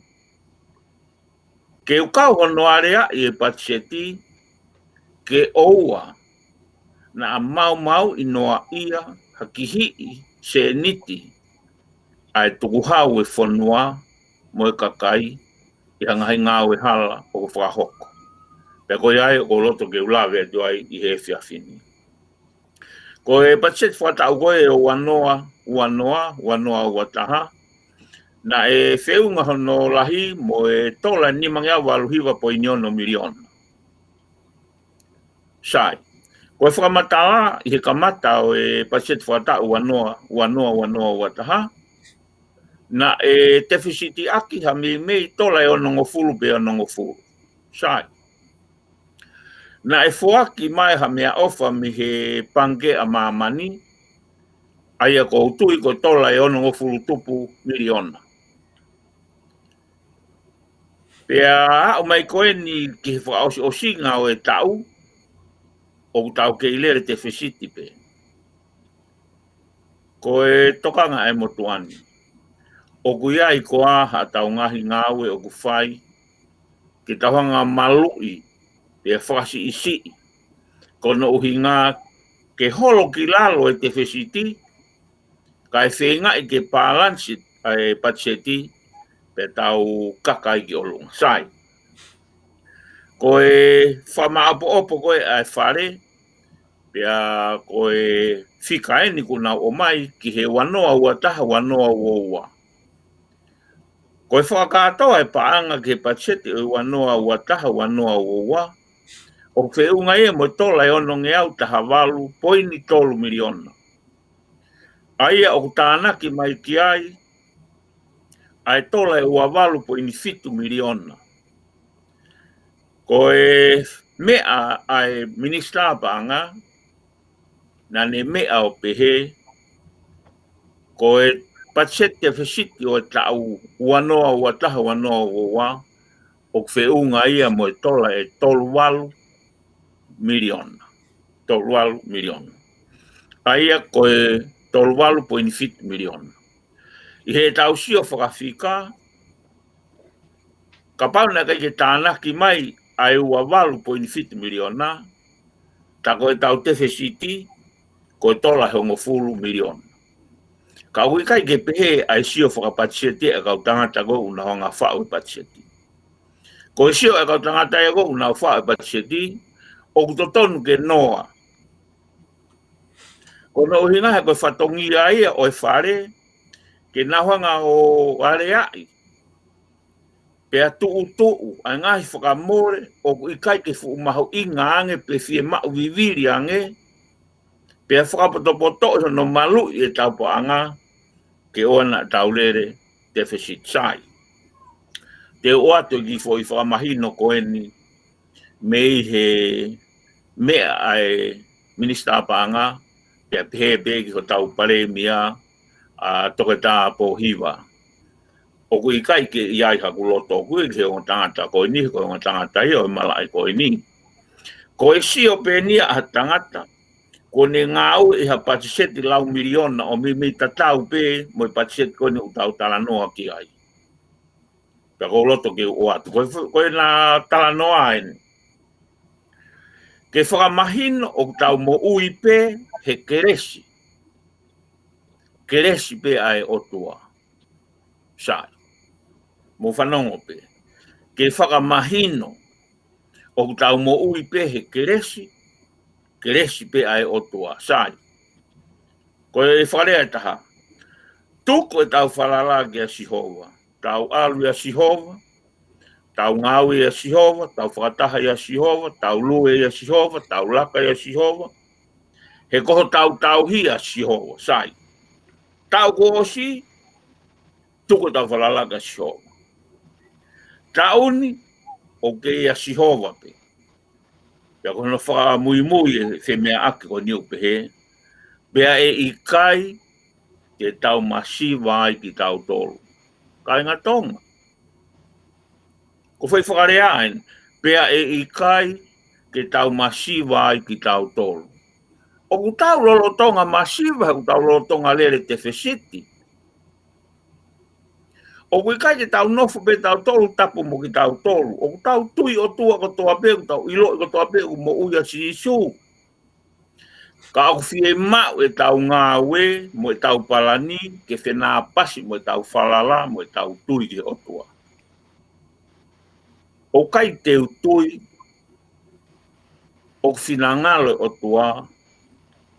ke u kau hono aleaʻi e patiseti ke ʻoua naʻa maumauʻi noaʻia ha kihiʻi sēniti ʻa e tukuhau e fonua mo e kakai ʻi ha ngaahi ngāue hala ʻoku fakahoko. Pea ko ia ai ʻoku ou loto ke u lave atu ai ʻi he efiafi ni. Ko e patiseti fakataʻu ko ē ʻo ua noa ua noa, ua noa ua taha, naʻe feʻunga hono lahi mo e tola ʻe nimangeau valu hiva poini ono miliona. Sai, ko e fakamatala ʻi he kamata ʻo e patiseti fakataʻu ua noa ua noa, ua noa ua taha, naʻe tefisitiʻaki ha meimei tola ʻe onongofulu pe onongofulu. Sai, naʻe foaki mai ha meʻaʻofa mei he Pangikē ʻa Māmani, ʻa ia ʻoku ou tui ko e tola ʻe onongofulu tupu miliona. Pea aʻu mai ko eni ki he fakaʻosiʻosinga ʻo e taʻu, ʻoku tau kei lele tefisiti pē. Ko e tokanga ʻa e motuʻa ni, ʻoku ʻi ai koā haʻatau ngaahi ngāue ʻoku fai ke tau hanga maluʻi pea fakasiʻisiʻi, ko hono ʻuhinga ke holo ki lalo e tefisiti, kae feingaʻi ke pālanisi ʻa e patiseti pea tau kaka ai ki ʻolunga? Sai, ko e fakamaʻopoʻopo ko ē ʻa e Fale, pea ko e fika eni kuo nau ʻomai ki he ua noa ua taha, ua noa ua ua. Ko e fakakātoa e paʻanga ki he patiseti ʻo e ua noa ua taha ua noa ua ua, ʻoku feʻunga ia mo e tola ʻe onongeau taha valu poini tolu miliona. ʻA ia ʻoku tānaki mai ki ai ʻa e tola ʻe ua valu poini fitu miliona. Ko e meʻa ʻa e Minisitā Paʻanga, naʻa ne meʻa ʻo pehē, ko e patiseti tefisiti ʻo e taʻu ua noa ua taha ua noa ua ua, ʻoku feʻunga ia mo e tola ʻe tolu valu miliona. Tolu valu miliona. ʻA ia ko e tolu valu poini fitu miliona. ʻI heʻetau sio fakafika, kapau naʻe ʻikai ke tānaki mai ʻa e ua valu poini fitu miliona, tā ko ʻetau tefisiti, ko e tola ʻe hongofulu miliona. Ka ʻoku ʻikai ke pehē ʻa e sio fakapatiseti ʻa e kau tangata ko ē ʻoku nau hanga ʻo faʻu e patiseti. Ko e sio ʻa e kau tangata ia ko ē ʻoku nau faʻu e patiseti, ʻoku totonu ke noa. Ko hono ʻuhinga he ko e fatongia ia ʻo e Fale, ke nau hanga ʻo aleaʻi pea tuʻutuʻu ʻa e ngaahi fakamole ʻoku ʻikai ke fuʻu mahuʻinga ange pe fiemaʻu vivili ange, pea fakapotopotoʻi hono maluʻi ʻetau paʻanga ke ʻoua naʻa tau lele tefisiti. Sai. Te u ʻoatu e kiʻi foʻi fakamahino ko eni mei he meʻa ʻa e Minisitā Paʻanga, pea pehē pē ki hotau Palēmia, ʻa Toketā Pōhiva. ʻOku ʻikai ke ʻi ai haku loto ʻoku ʻi he ongo tangata ko eni, ko e ongo tangata ia ʻo e malaʻe ko eni. Ko e sio pē eni ia ʻa ha tangata, kuo ne ngāue ʻi ha patiseti lau miliona ʻo meimei tatau pē mo e patiseti ko eni ʻoku tau talanoa ki ai. Pea ʻoku ou loto ke u ʻoatu. Ko e, ko ʻena talanoa eni. Ke fakamahino ʻoku tau moʻui pē he kelesi. Kelesi pē ʻa e ʻOtua. Sai. Mou fanongo pē. Ke fakamahino ʻoku tau moʻui pē he kelesi, kelesi pē ʻa e ʻOtua. Sai. Ko e fakalea ʻe taha. Tuku ʻetau falala kia Sihova. Tau ʻalu ʻia Sihova, tau ngāue ʻia Sihova, tau fakataha ʻia Sihova, tau lue ʻia Sihova, tau laka ʻia Sihova. He ko hotau tauhi ʻa Sihova, sai. Taʻu kuo ʻosi, tuku ʻetau falala kia Sihova. Taʻu ni, ʻoku kei ʻia Sihova pē. Pea ko hono fakamuimui e femeʻaʻaki ko eni ʻoku pehē, pea ʻe ʻikai ke tau masiva ai kitautolu. Kāinga Tonga. Ko e foʻi fakalea eni, pea ʻe ʻikai ke tau masiva ai kitautolu. ʻOku tau lolotonga masiva, ʻoku tau lolotonga lele tefisiti. ʻOku ʻikai ke tau nofo pē tautolu tapu mo kitautolu. ʻOku tau tui ʻOtua kotoa pē, ʻoku tau ʻiloʻi kotoa pē ʻoku moʻui ʻa Sīsū. Ka ʻoku fiemaʻu ʻetau ngāue mo ʻetau palani ke fenāpasi mo ʻetau falala mo ʻetau tui ki he ʻOtua. ʻOku ʻikai te u tui ʻoku finangalo e ʻOtua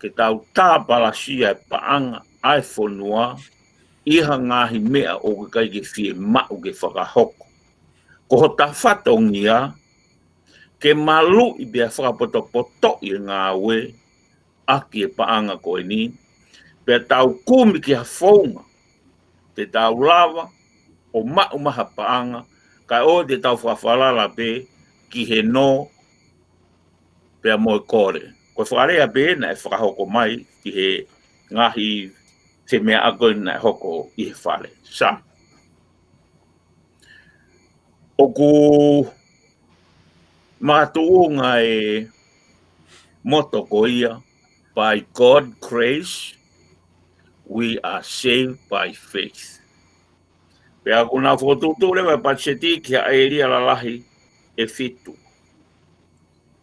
ke tau tāpalasia e paʻanga ʻa e fonua ʻi ha ngaahi meʻa ʻoku ʻikai ke fiemaʻu ke fakahoko. Ko hota fatongia ke maluʻi pea fakapotopotoʻi e ngāue ʻaki e paʻanga ko eni, pea tau kumi ki ha founga te tau lava ʻo maʻu mai ha paʻanga, kae ʻoua te tau fakafalala pē ki he nō pea mo e kole. Ko e fakalea pē naʻe fakahoko mai ki he ngaahi femeʻaʻaki naʻe hoko ʻi he Fale. Sai. ʻOku makatuʻunga e moto ko ia, "By God grace, we are saved by faith." Pea ʻoku nau fokotuʻutuʻu leva e patiseti ki ha ʻēlia lalahi ʻe fitu.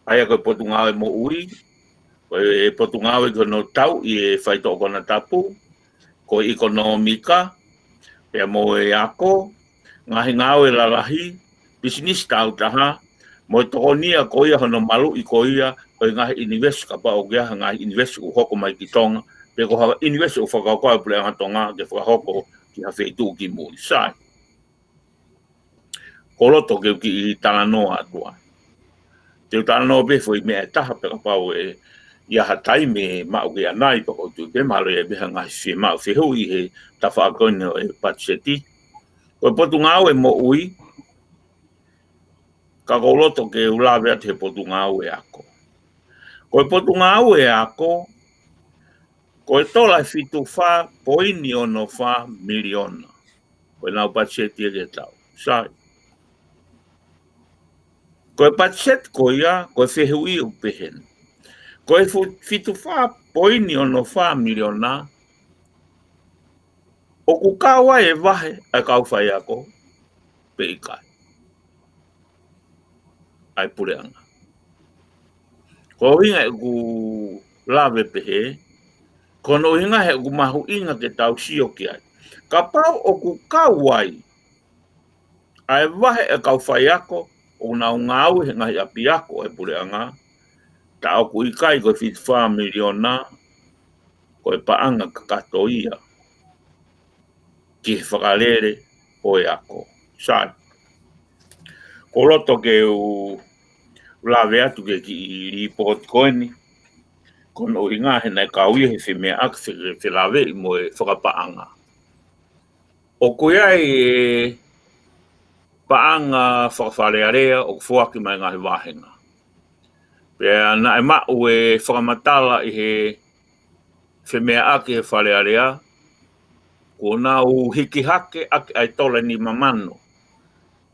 ʻA ia ko e Potungāue Moʻui, ko e Potungāue ki hono Tauʻi e Faitoʻo Konatapu, ko e ʻIkonōmika, pea mo e Ako, Ngaahi Ngāue Lalahi, Pisinisi Tāutaha, mo e tokonia ko ia hono maluʻi ko ia ʻo e ngaahi ʻunivēsiti, kapau ʻoku ʻi ai ha ngaahi ʻunivēsiti ʻoku hoko mai ki Tonga, pe ko ha ʻunivēsiti ʻoku fakakaukau e Puleʻanga Tonga ke fakahoko ki ha feituʻu ki muli. Sai. ʻOku ou loto ke u kiʻi talanoa atu ai. Te u talanoa pē foʻi meʻa ʻe taha pē kapau ʻe ʻi ai ha taimi ʻe maʻu ki ai ʻanai pea ʻoku ou tui pē mahalo ʻe ʻi ai pē ha ngaahi fiemaʻu fehuʻi he tafaʻaki ko eni ʻo e patiseti. Ko e Potungāue Moʻui, ka ʻoku ou loto ke u lave atu he Potungāue Ako. Ko e Potungāue Ako, ko e tola ʻe fitu fā poini ono fā miliona. Ko ʻenau patiseti ia ki he taʻu. Sai. Ko e patiseti ko ia, ko e fehuʻi ʻoku pehē ni. Ko e fu-, fitu fā poini ono fā miliona, ʻoku kau ai e vahe ʻa e kau faiako, pe ʻikai. ʻA e puleʻanga. Ko e ʻuhinga ʻeku lave pehē, ko hono ʻuhinga he ʻoku mahuʻinga ke tau sio ki ai. Kapau ʻoku kau ai ʻa e vahe ʻa e kau faiako ʻoku nau ngāue he ngaahi ʻapiako ʻa e puleʻanga, tā ʻoku ʻikai ko e fitu fā miliona, ko e paʻanga kakato ia ki he fakalele ʻo e ako. Sai. ʻOku ou loto ke u lave atu ki he kiʻi lipooti ko eni. Ko hono ʻuhinga he naʻe kau ia he femeʻaʻaki, fe-, felaveʻi mo e fakapaʻanga. ʻOku ʻi ai e paʻanga fakafalealea ʻoku foaki mai ngaahi vāhenga. Pea naʻe maʻu e fakamatala ʻi he femeʻaʻaki he Fale Alea, kuo nau hiki hake ʻaki ʻa e tola ʻe nima mano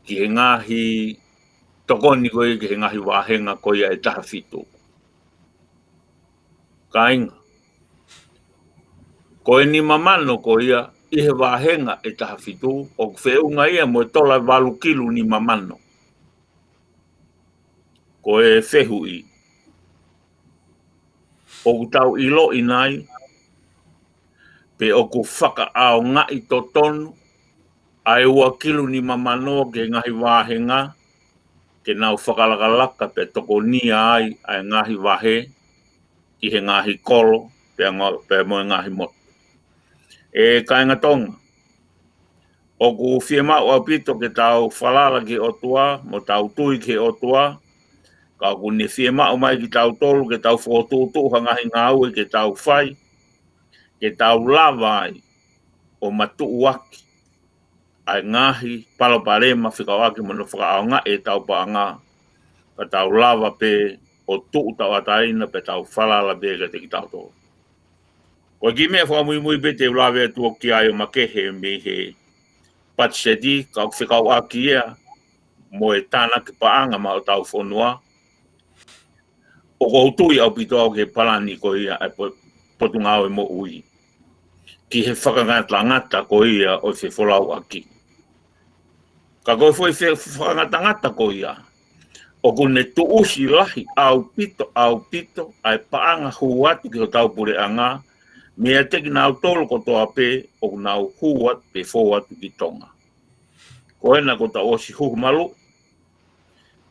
ki he ngaahi tokoni ko ia ki he ngaahi vāhenga ko ia ʻe taha fitu. Kāinga, ko e nima mano ko ia ʻi he vāhenga ʻe taha fitu, ʻoku feʻunga ia mo e tola ʻe valu kilu nima mano. Ko e fehuʻi, ʻoku tau ʻiloʻi nai, pe ʻoku fakaʻaongaʻi totonu ʻa e ua kilu nima mano ki he ngaahi vāhenga, ke nau fakalakalaka pea tokonia ai ʻa e ngaahi vahe ʻi he ngaahi kolo, pea ngo-, pea mo e ngaahi motu. ʻE kāinga Tonga, ʻoku fiemaʻu ʻaupito ke tau falala ki he ʻOtua, mo tau tui ki he ʻOtua, ka ʻoku ne fiemaʻu mai kitautolu ke tau fokotuʻutuʻu ha ngaahi ngāue ke tau fai, ke tau lava ai ʻo matuʻuaki ʻa e ngaahi palopalema fekauʻaki mo hono fakaʻaongaʻi ʻetau paʻanga, ka tau lava pē ʻo tuʻu tauʻatāina pea tau falala pē kiate kitautolu. Ko e kiʻi meʻa fakamuimui pē te u lave atu ki ai ʻo makehe mei he patiseti, ka ʻoku fekauʻaki ia mo e tānaki paʻanga maʻa hotau fonua, ʻoku ou tui ʻaupito au ki he palani ko ia ʻa e po-, Potungāue Moʻui ki he fakangatangata ko ia ʻo e fefolauʻaki. Ka ko e foʻi fe-, fakangatangata ko ia, ʻoku ne tuʻusi lahi ʻaupito, ʻaupito ʻa e paʻanga hū atu ki hotau puleʻanga, meiate kinautolu kotoa pē ʻoku nau hū atu pe fou atu ki Tonga. Ko ena kuo tau ʻosi huhu maluʻi,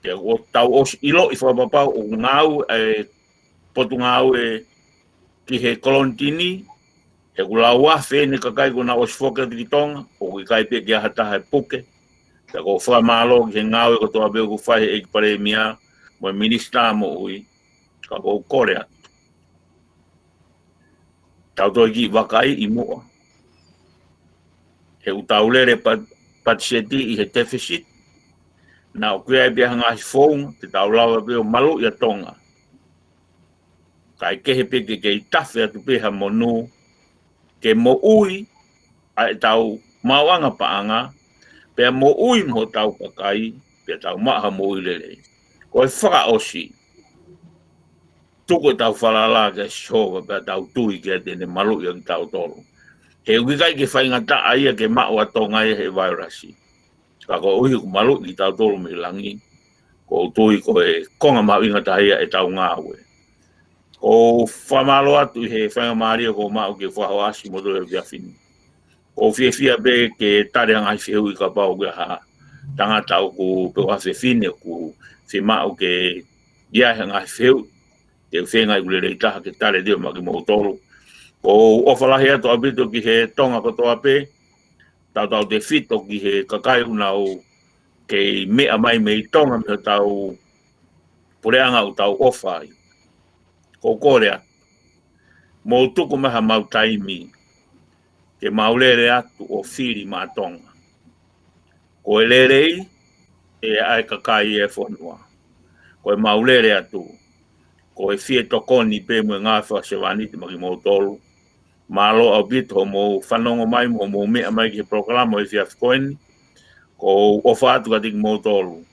pea kuo tau ʻosi ʻiloʻi fakapapau ʻoku ngāue ʻa e Potungāue ki he kolonitini, he ʻoku lau afe eni e kakai kuo nau ʻosi foki atu ki Tonga, ʻoku ʻikai pē ke ʻi ai ha taha ʻe puke. Pea ʻoku ou fakamālō ki he ngāue kotoa pē ʻoku fai he ʻEiki Palēmia mo e Minisitā Moʻui, ka ʻoku ou kole atu, tau toe kiʻi vakaiʻi muʻa. He ʻoku tau lele pa-, patiseti ʻi he deficit, naʻa ʻoku ʻi ai pē ha ngaahi founga ke tau lava pē ʻo maluʻi ʻa Tonga. Kae kehe pē ke kei tafe atu pē ha monū ke moʻui ʻa ʻetau maʻuʻanga paʻanga, pea moʻui mo hotau kakai, pea tau maʻu ha moʻui lelei. Ko e fakaʻosi, tuku ʻetau falala kia Sihova pea tau tui kiate ia ʻe maluʻi ʻa kitautolu. He ʻoku ʻikai ke faingataʻa ia ke maʻu ʻa Tonga ia he vailasi. Ka koeʻuhi ʻoku maluʻi kitautolu mei langi, ʻoku ou tui ko e konga mahuʻinga taha ia ʻetau ngāue. ʻOku ou fakamālō atu ʻi he faingamālie kuo u maʻu ke fakahohaʻasi kimoutolu he efiafi ni. ʻOku ou fiefia pē ke tali ha ngaahi fehuʻi kapau ʻoku ʻi ai ha tangata ʻoku, pe ko ha fefine ʻoku fiemaʻu ke ʻi ai ha ngaahi fehuʻi, te u feinga ʻeku lelei taha ke tali atu maʻa kimoutolu. ʻOku ou ʻofa lahi atu ʻaupito ki he Tonga kotoa pē, tautautefito ki he kakai ʻoku nau kei meʻa mai mei Tonga mei hotau puleʻanga ʻoku tau ʻofa ai. Ko u kole atu, mou tuku mai haʻamau taimi ke mau lele atu ʻo fili maʻa Tonga. Ko e lelei ʻe ʻa e kakai e fonua. Ko ʻemau lele atu, ko e fie tokoni pē mo e ngaahi fakasevāniti maʻa kimoutolu. Mālō ʻaupito hoʻomou fanongo mai mo hoʻomou meʻa mai ki he polokalama ʻo e efiafi ko eni. Ko u ʻofa atu kiate kimoutolu.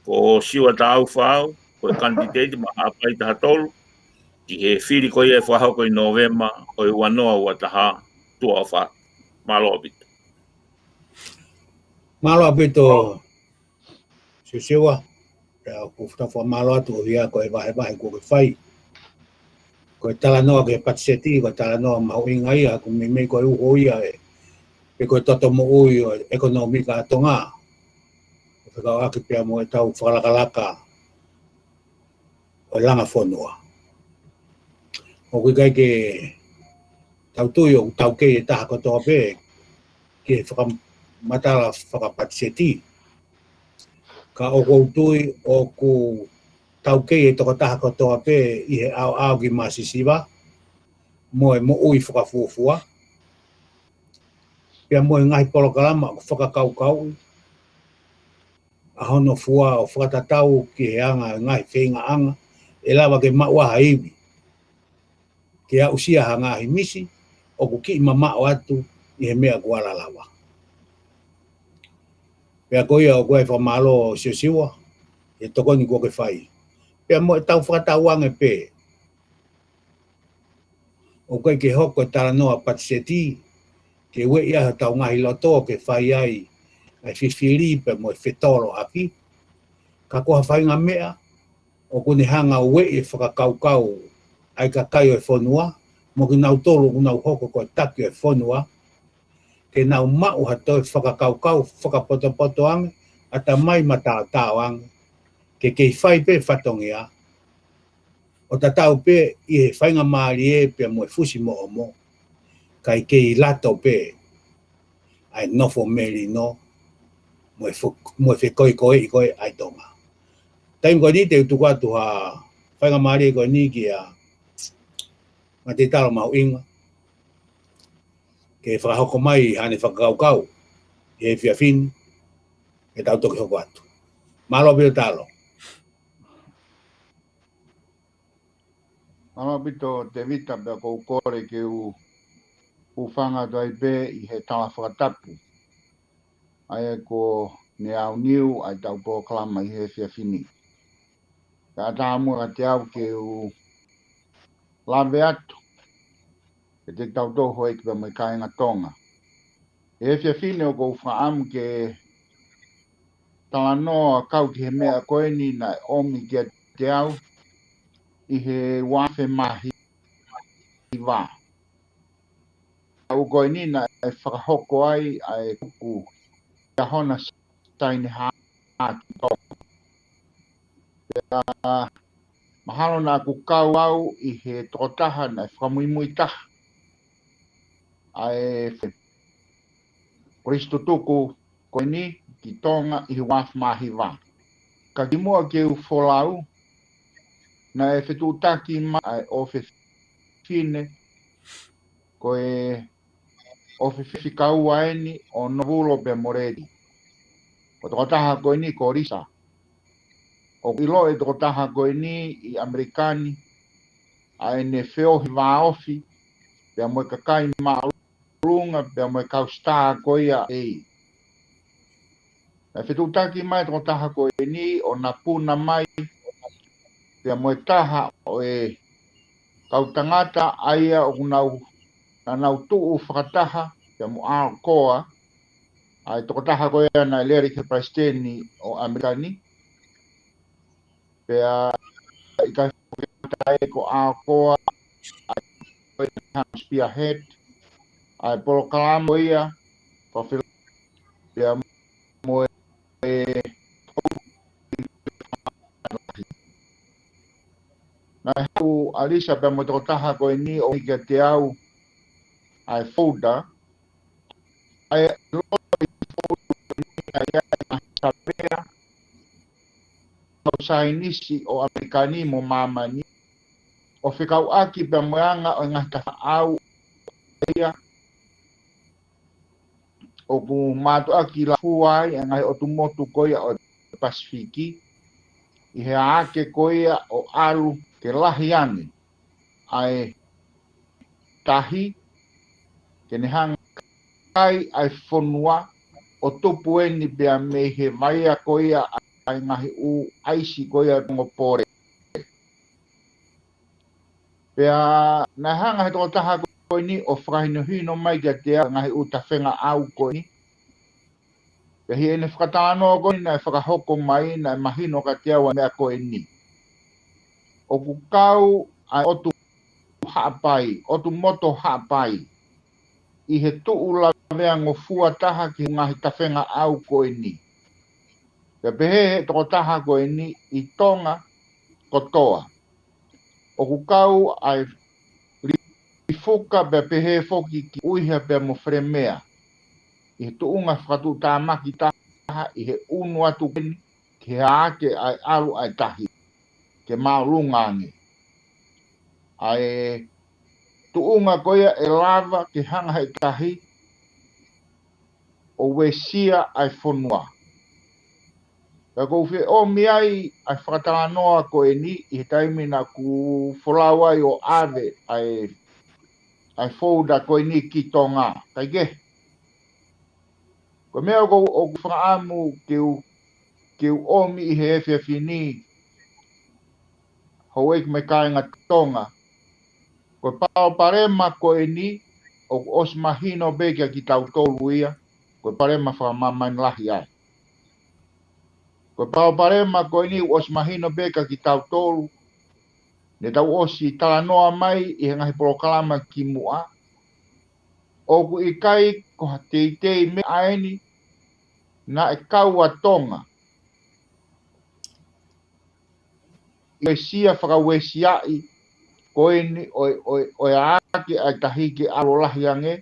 Ko Siua Tāufa au, ko e kanititeiti maʻa Haʻapai taha tolu, ki he fili ko ia ʻe fakahoko ʻi Nōvema ʻo e ua noa ua taha, tuʻa ʻofa atu. Mālō ʻaupito. Mālō ʻaupito, Siosiua. Pea ʻoku ou fakamālō atu ʻo hia ko e vahevahe kuo ke fai. Ko e talanoa ki he patiseti, ko e talanoa mahuʻinga ia, ʻoku meimei ko e uho ia ē, pe ko e toto moʻui ʻo e ʻekonōmika ʻa Tonga. ʻO fekauʻaki pea mo ʻetau fakalakalaka ʻo e langa fonua. ʻOku ʻikai ke tau tui ʻoku taukei e taha kotoa pē ki he fakamatala fakapatiseti. Ka ʻoku ou tui ʻoku taukei e tokotaha kotoa pē ʻi he ʻaoʻao ki Māsisiva, mo e moʻui fakafuofua, pea mo e ngaahi polokalama ʻoku fakakaukauʻi ʻa hono fua ʻo fakatatau ki he anga e ngaahi feingaʻanga ʻe lava ke maʻu ai ha ivi ke aʻusia ha ngaahi misi ʻoku kiʻi mamaʻo atu ʻi he meʻa kuo ala lava. Pea ko ia ʻoku ou fakamālō Siosiua he tokoni kuo ke fai. Pea mo ʻetau fakatauange pē, ʻoku ʻikai ke hoko e talanoa patiseti ke ueʻi ai hotau ngaahi loto ke fai ai ʻa e fifili pea mo e fetoloʻaki. Ka ko ha faʻahinga meʻa ʻoku ne hanga ʻo ueʻi e fakakaukau ʻa e kakai ʻo e fonua, mo kinautolu ʻoku nau hoko ko e taki ʻo e fonua, ke nau maʻu ha toe fakakaukau fakapotopoto ange, ʻatamai mataotao ange, ke kei fai pē fatongia, ʻo tatau pē ʻi he faingamālie pea mo e fusimoʻomo, kae kei lato pē ʻa e nofo melino, mo e fo-, mo e fekoikoeʻi ko ē ʻa e Tonga. Taimi ko eni te u tuku atu ha faingamālie ko eni kia Ngāti Talo Mahuʻinga, ke fakahoko mai haʻane fakakaukau he efiafi ni, ke tau toki hoko atu. Mālō ʻaupito Talo. Mālō ʻaupito Tēvita, pea ʻoku ou kole ke u hūfanga atu ai pē ʻi he tala fakatapu ʻa ia kuo ne aoniu ʻa ʻetau polokalama ʻi he efiafi ni. Kae ʻatā muʻa kiate au ke u lave atu, ke te tau toutou hoko pea mo e kāinga Tonga. ʻI he efiafi ni ʻoku ou fakaʻamu ke talanoa kau ki he meʻa ko eni naʻe ʻomi kiate au ʻi he ua afe mā hiva. Aʻu ko eni naʻe fakahoko ai ʻa e kuku ʻi he ʻaho ni Saini Hā ki Tonga. Pea mahalo naʻa ku kau au ʻi he tokotaha naʻe fakamuimui taha ʻa e kolisi tutuku ko eni ki Tonga ʻi he ua afe mā hiva. Ka kimuʻa ke u folau, naʻe fetuʻutaki mai ʻa e ʻofefine, ko e ʻofefine fika ua eni ʻo Novulo pea mo Leti. Ko e tokotaha ko eni ko Lisa. ʻOku ʻiloa e tokotaha ko eni ʻi ʻAmelika ni ʻa ʻene feohi vāofi pea mo e kakai māʻolunga pea mo e kau sitā ko ia ʻe. Naʻe fetuʻutaki mai e tokotaha ko eni ʻo na puna mai pea mo e taha ʻo e kau tangata ʻa ia ʻoku nau, naʻa nau tuʻu fakataha pea mo Al Gore, ʻa e tokotaha ko ia naʻe lele ki he palesiteni ʻo ʻAmelika ni. Pea ʻikai foki tae ko Al Gore, ʻa e ko e spearhead ʻa e polokalama ko ia, ko Phil-, pea mo e Naʻe haʻu ʻa Lisa pea mo e tokotaha ko eni ʻo ʻomi kiate au ʻa e folder. ʻA e loto ʻi he folder ʻa ia ʻa e ngaahi savea saienisi ʻo ʻAmelika ni mo māmani, ʻo fekauʻaki pea mo e anga ʻo e ngaahi tafaʻau ia ʻoku mātuʻaki lafua ai e ngaahi ʻotu motu ko ia ʻo e Pasifiki, ʻi he ake ko ia ʻo ʻalu ke lahi ange ʻa e tahi, ke ne hanga ʻo kai ʻa e fonua ʻo tupu eni pea mei he vaia ko ia ʻa e ngaahi ʻū ʻaisi ko ia tongo pole. Pea naʻe hanga he tokotaha ko eni ʻo fakahinohino mai kiate au e ngaahi ʻū tafengaʻau ko eni. Pea ʻi heʻene fakatalanoa ko eni naʻe fakahoko mai, naʻe mahino kiate au ʻa e meʻa ko eni. ʻOku kau ʻa e ʻotu Haʻapai, ʻotu motu Haʻapai, ʻi he tuʻu laveangofua taha ki he ngaahi tafengaʻau ko eni. Pea pehē he tokotaha ko eni, ʻi Tonga kotoa ʻoku kau ʻa e Lifuka pea pehē foki ki ʻUiha pea mo Felemea, ʻi he tuʻunga fakatuʻutāmaki taha ʻi he ʻunu atu ko eni ki he ake ʻa e ʻalu ʻa e tahi ke māʻolunga ange. ʻA e tuʻunga ko ia ʻe lava ke hanga he tahi ʻo uesia ʻa e fonua. Pea ʻoku ou fie ʻomi ai ʻa e fakatalanoa ko eni ʻi he taimi naʻa ku folau ai ʻo ʻave ʻa e, ʻa e folder ko eni ki Tonga. Kae kehe, ko e meʻa ʻoku, ʻoku ou fakaʻamu ke u, ke u ʻomi ʻi he efiafi ni, houʻeiki mo e kāinga Tonga, ko e palopalema ko eni ʻoku ʻosi mahino pē kia kitautolu ia, ko e palopalema fakamāmani lahi ai. Ko e palopalema ko eni ʻoku ʻosi mahino pē kia kitautolu, ne tau ʻosi talanoa mai ʻi he ngaahi polokalama kimuʻa, ʻoku ʻikai ko ha teitei meʻa eni naʻe kau ʻa Tonga ʻi he uesia fakauesiaʻi ko eni ʻo e, ʻo e, ʻo e ake ʻa e tahi ke ʻalu lahi ange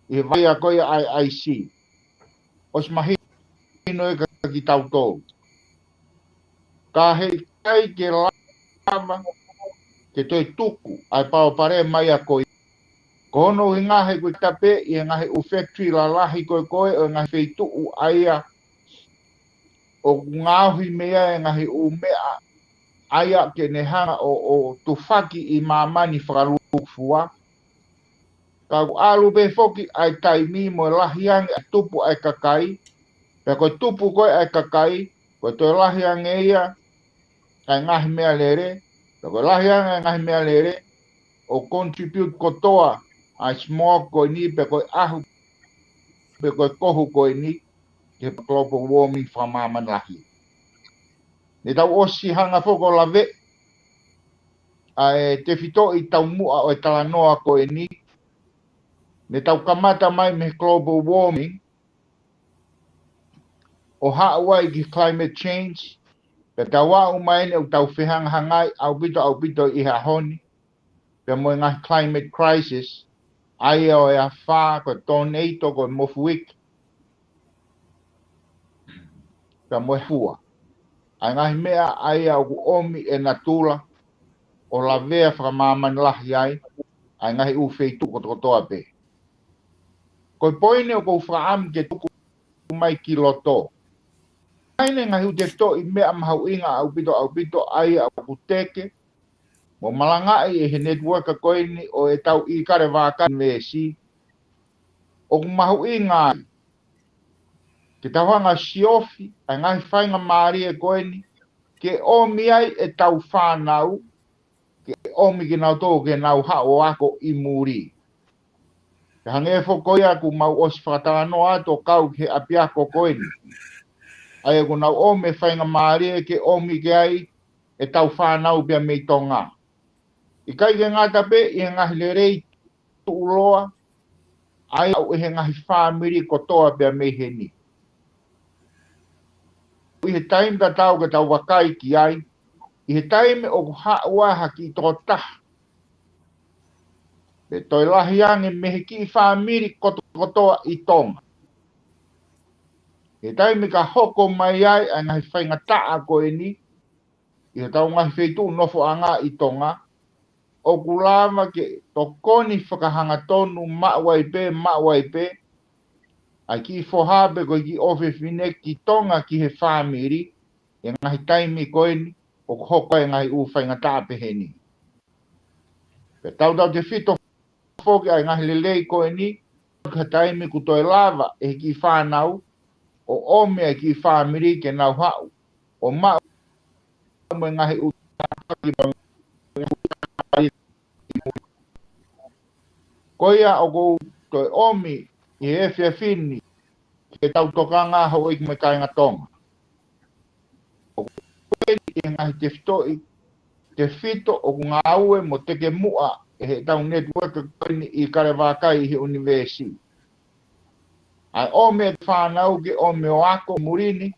ʻi he vaia ko ia ʻa e ʻaisi. ʻOsi mahino ia kia kitautolu. Ka heʻikai ke lava ke toe tuku ʻa e palopalema ia ko ia. Ko hono ʻuhinga he ʻoku ʻikai pē ʻi he ngaahi ʻū factory lalahi ko ē ko ē ʻo e ngaahi feituʻu ʻa ia ʻoku ngaohi mei ai e ngaahi ʻū meʻa ʻa ia ke ne hanga ʻo, ʻo tufaki ʻi māmani fakalūkufua. Ka ʻoku ʻalu pē foki ʻa e taimi mo e lahi ange ʻa e tupu ʻa e kakai, pea ko e tupu ko ē ʻa e kakai, ko e toe lahi ange ia ʻa e ngaahi meʻalele, pea ko e lahi ange ʻa e ngaahi meʻalele, ʻo contribute kotoa ʻa e smoke ko eni, pea ko e ʻahu, pea ko e kohu ko eni, ki he global warming fakamāmani lahi. Ne tau ʻosi hanga foki ʻo lave ʻa e tefitoʻi taumuʻa ʻo e talanoa ko eni, ne tau kamata mai mei he global warming, ʻo haʻu ai ki he climate change, pea tau aʻu mai eni ʻoku tau fehangahangai ʻaupito, ʻaupito ʻi he ʻaho ni, pea mo e ngaahi climate crisis, ʻa ia ʻo e afā, ko e tōneito, ko e mofuike, pea mo e fua. ʻA e ngaahi meʻa ʻa ia ʻoku ʻomi ʻe natula ʻo lavea fakamāmani lahi ai ʻa e ngaahi ʻū feituʻu kotokotoa pē. Ko e poini ʻoku ou fakaʻamu ke tuku mai ki loto. ʻA ia ʻi he ngaahi ʻū tefitoʻi meʻa mahuʻinga ʻaupito, ʻaupito ʻa ia ʻoku teke mo malangaʻi ʻe he network ko eni ʻo ʻetau ʻIkale Vaka Veesi, ʻoku mahuʻinga ai ke tau hanga siofi ʻa e ngaahi faingamālie ko eni ke ʻomi ai ʻetau fānau, ke ʻomi kinautolu ke nau haʻu ʻo ako ʻi muli. Pea hangē foki ko ia ʻoku mau ʻosi fakatalanoa atu ʻo kau ki he ʻapiako ko eni, ʻa ia ʻoku nau ʻomi e faingamālie ke ʻomi ki ai ʻetau fānau pea mei Tonga. ʻIkai ke ngata pē ʻi he ngaahi lelei tuʻuloa ʻa ia ʻoku ʻi he ngaahi fāmili kotoa pea mei heni. ʻI he taimi tatau ke tau vakai ki ai, ʻi he taimi ʻoku haʻu ai ha kiʻi tokotaha pe toe lahi ange mei he kiʻi fāmili kotokotoa ʻi Tonga, ʻi he taimi ka hoko mai ai ʻa e ngaahi faingataʻa ko eni, ʻi hotau ngaahi feituʻu nofoʻanga ʻi Tonga, ʻoku lava ke tokoni fakahangatonu maʻu ai pē, maʻu ai pē, ʻa e kiʻi foha pe ko e kiʻi ʻofefine ki Tonga ki he fāmili, ʻi he ngaahi taimi ko eni, ʻoku hoko ai e ngaahi ʻū faingataʻa pehē ni. Pea tautautefito foki ʻa e ngaahi lelei ko eni, ka taimi kuo toe lava ʻe he kiʻi fānau ʻo ʻomi ʻa e kiʻi fāmili ke nau haʻu ʻo maʻu mo e ngaahi ʻū. Ko ia ʻoku ou toe ʻomi ʻi he efiafi ni ke tau tokanga houʻeiki mo e kāinga Tonga. ʻOku ʻi he ngaahi tefitoʻi, tefito ʻoku ngāue mo tekemuʻa ʻe heʻetau network ko eni ʻi Kalevakai ʻi he ʻunivēsi. ʻA e ʻomi e fānau ke ʻomi ʻo ako muli ni,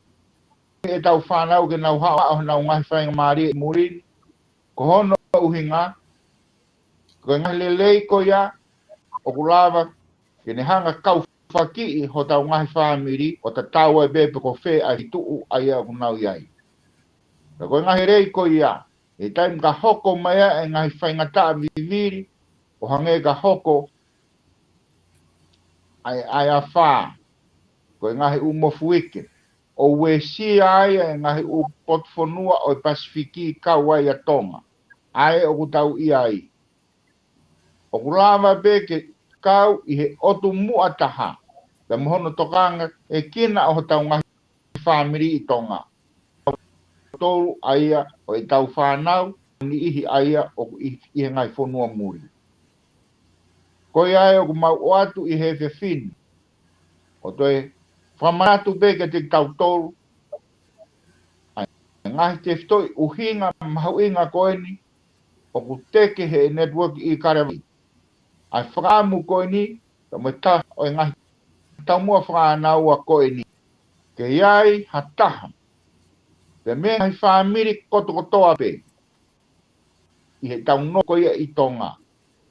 ʻetau fānau ke nau haʻu ʻo nau ngaahi faingamālie ʻi muli ni. Ko hono ʻuhinga, ko e ngaahi lelei ko ia, ʻoku lava ke ne hanga kau fakiʻi hotau ngaahi fāmili, ʻo tatau ai pē pe ko fē ʻa e tuʻu ʻa ia ʻoku nau ʻi ai. Ka ko e ngaahi lelei ko ia, ʻi he taimi ka hoko mai ai e ngaahi faingataʻa vivili, ʻo hangē ka hoko ʻa e, ʻa e afā, ko e ngaahi ʻū mofuike, ʻo uesia ai e ngaahi ʻū potu fonua ʻo e Pasifiki kau ai ʻa Tonga, ʻa ē ʻoku tau ʻi ai. ʻOku lava pē ke kau ʻi he ʻotu muʻa taha, pea mo hono tokanga e kina ʻo hotau ngaahi fāmili ʻi Tonga. Tolu ʻa ia ʻo ʻetau fānau, niʻihi ʻa ia ʻoku ʻi, ʻi he ngaahi fonua muli. Ko ia ē ʻoku mau ʻoatu ʻi he efiafi ni, ʻo toe fakamanatu pē kiate kitautolu ʻa e ngaahi tefitoʻi ʻuhinga mahuʻinga ko eni ʻoku teke he network ʻi Kalevakai. ʻA e fakaʻamu ko eni, ka mo e taha ʻo e ngaahi taumuʻa fakaʻānaua ko eni. Ke ʻi ai ha taha, pea mo e ngaahi fāmili kotokotoa pē ʻi heʻetau nofo ko ia ʻi Tonga.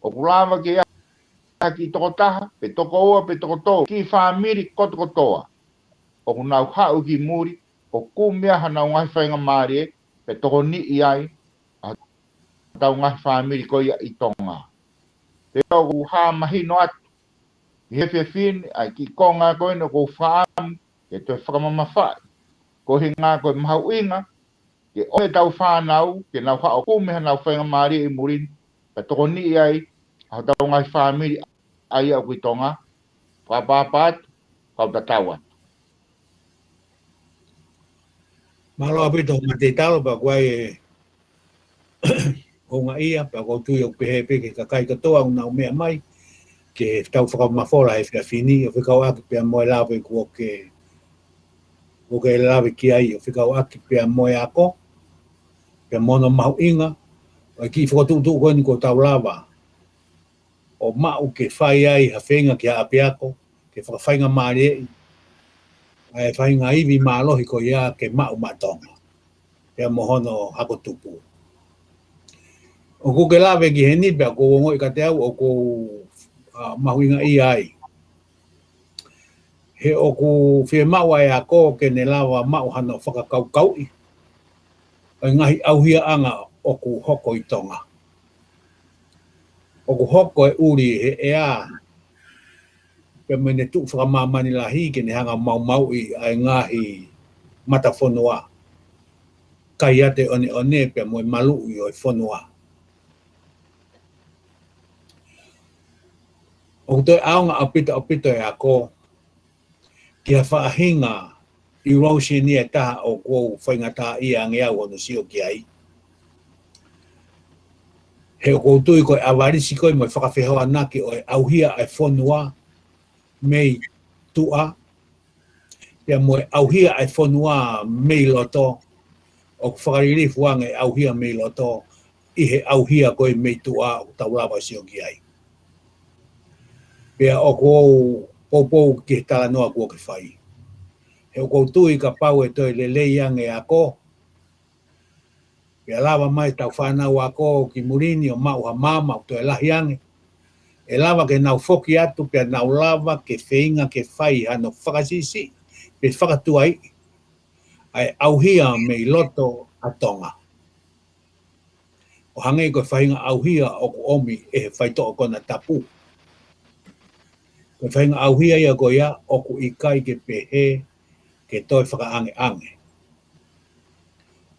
ʻOku lava ke ʻi ai ha kiʻi tokotaha, pe tokoua, pe tokotolu, kiʻi fāmili kotokotoa ʻoku nau haʻu ki muli, ʻo kumi ai hanau ngaahi faingamālie, pe tokoniʻi ai ʻa hotau ngaahi fāmili ko ia ʻi Tonga. Pea ʻoku ou hā mahino atu ʻi he efiafi ni ʻa e kiʻi konga ko eni ʻoku ou fakaʻamu ke toe fakamamafaʻi. Ko e ʻuhinga ko e mahuʻinga ke ʻomi ʻetau fānau ke nau haʻu ʻo kumi hanau faingamālie ʻi muli ni, pea tokoniʻi ai ʻa hotau ngaahi fāmili ʻa ia ʻoku ʻi Tonga. Fakaʻapaʻapa atu, kau tatau atu. Mālō ʻaupito, Mate Talo, pea ko e houngaʻia, pea ʻoku ou tui ʻoku pehē pē ki he kakai kotoa ʻoku nau meʻa mai, ke tau fakamafola he efiafi ni, ʻo fekauʻaki pea mo e lave kuo ke, kuo ke lave ki ai, ʻo fekauʻaki pea mo e ako, pea mo hono mahuʻinga ʻo e kiʻi fokotuʻutuʻu ko eni kuo tau lava ʻo maʻu ke fai ai ha feinga ki ha ʻapiako, ke fakafaingamālieʻi ʻa e faʻahinga ivi mālohi ko ia ke maʻu maʻa Tonga, pea mo hono hako tupu. ʻOku ke lave ki heni pea ʻoku ou ongoʻi kiate au ʻoku ou, ʻa, mahuʻingaʻia ai. He ʻoku fiemaʻu ʻa e ako ke ne lava maʻu hano fakakaukauʻi ʻo e ngaahi ʻauhiaʻanga ʻoku hoko ʻi Tonga. ʻOku hoko e ʻuli he ʻea, pea mo ʻene tuʻu fakamāmani lahi ke ne hanga maumauʻi ʻa e ngaahi matafonua, kai ʻa e ʻoneʻone pea mo e maluʻi ʻo e fonua. ʻOku toe ʻaonga ʻaupito ʻaupito e ako ki ha faʻahinga erosion ia ʻe taha ʻoku ou faingataʻaʻia ange au hono sio ki ai. He ʻoku ou tui ko e ʻavalisi ko ē mo e fakafehoanaki ʻo e ʻauhia ʻa e fonua mei tuʻa, pea mo e ʻauhia ʻa e fonua mei loto, ʻoku fakalilifu ange e ʻauhia mei loto ʻi he ʻauhia ko ē mei tuʻa ʻoku tau lava sio ki ai. Pea ʻoku ou poupou ki he talanoa kuo ke fai. He ʻoku ou tui kapau ʻe toe lelei ange e ako, pea lava mai ʻetau fānau ako ki muli ni ʻo maʻu ha maama ʻoku toe lahi ange, ʻe lava ke nau foki atu pea nau lava ke feinga ke fai hano fakasiʻisiʻi pe fakatuaiʻi ʻa e ʻauhia mei loto ʻa Tonga. ʻO hangē ko e faʻahinga ʻauhia ʻoku ʻomi ʻe he faitoʻo konatapu. Ko e faʻahinga ʻauhia ia ko ia ʻoku ʻikai ke pehē ke toe fakaʻangeʻange.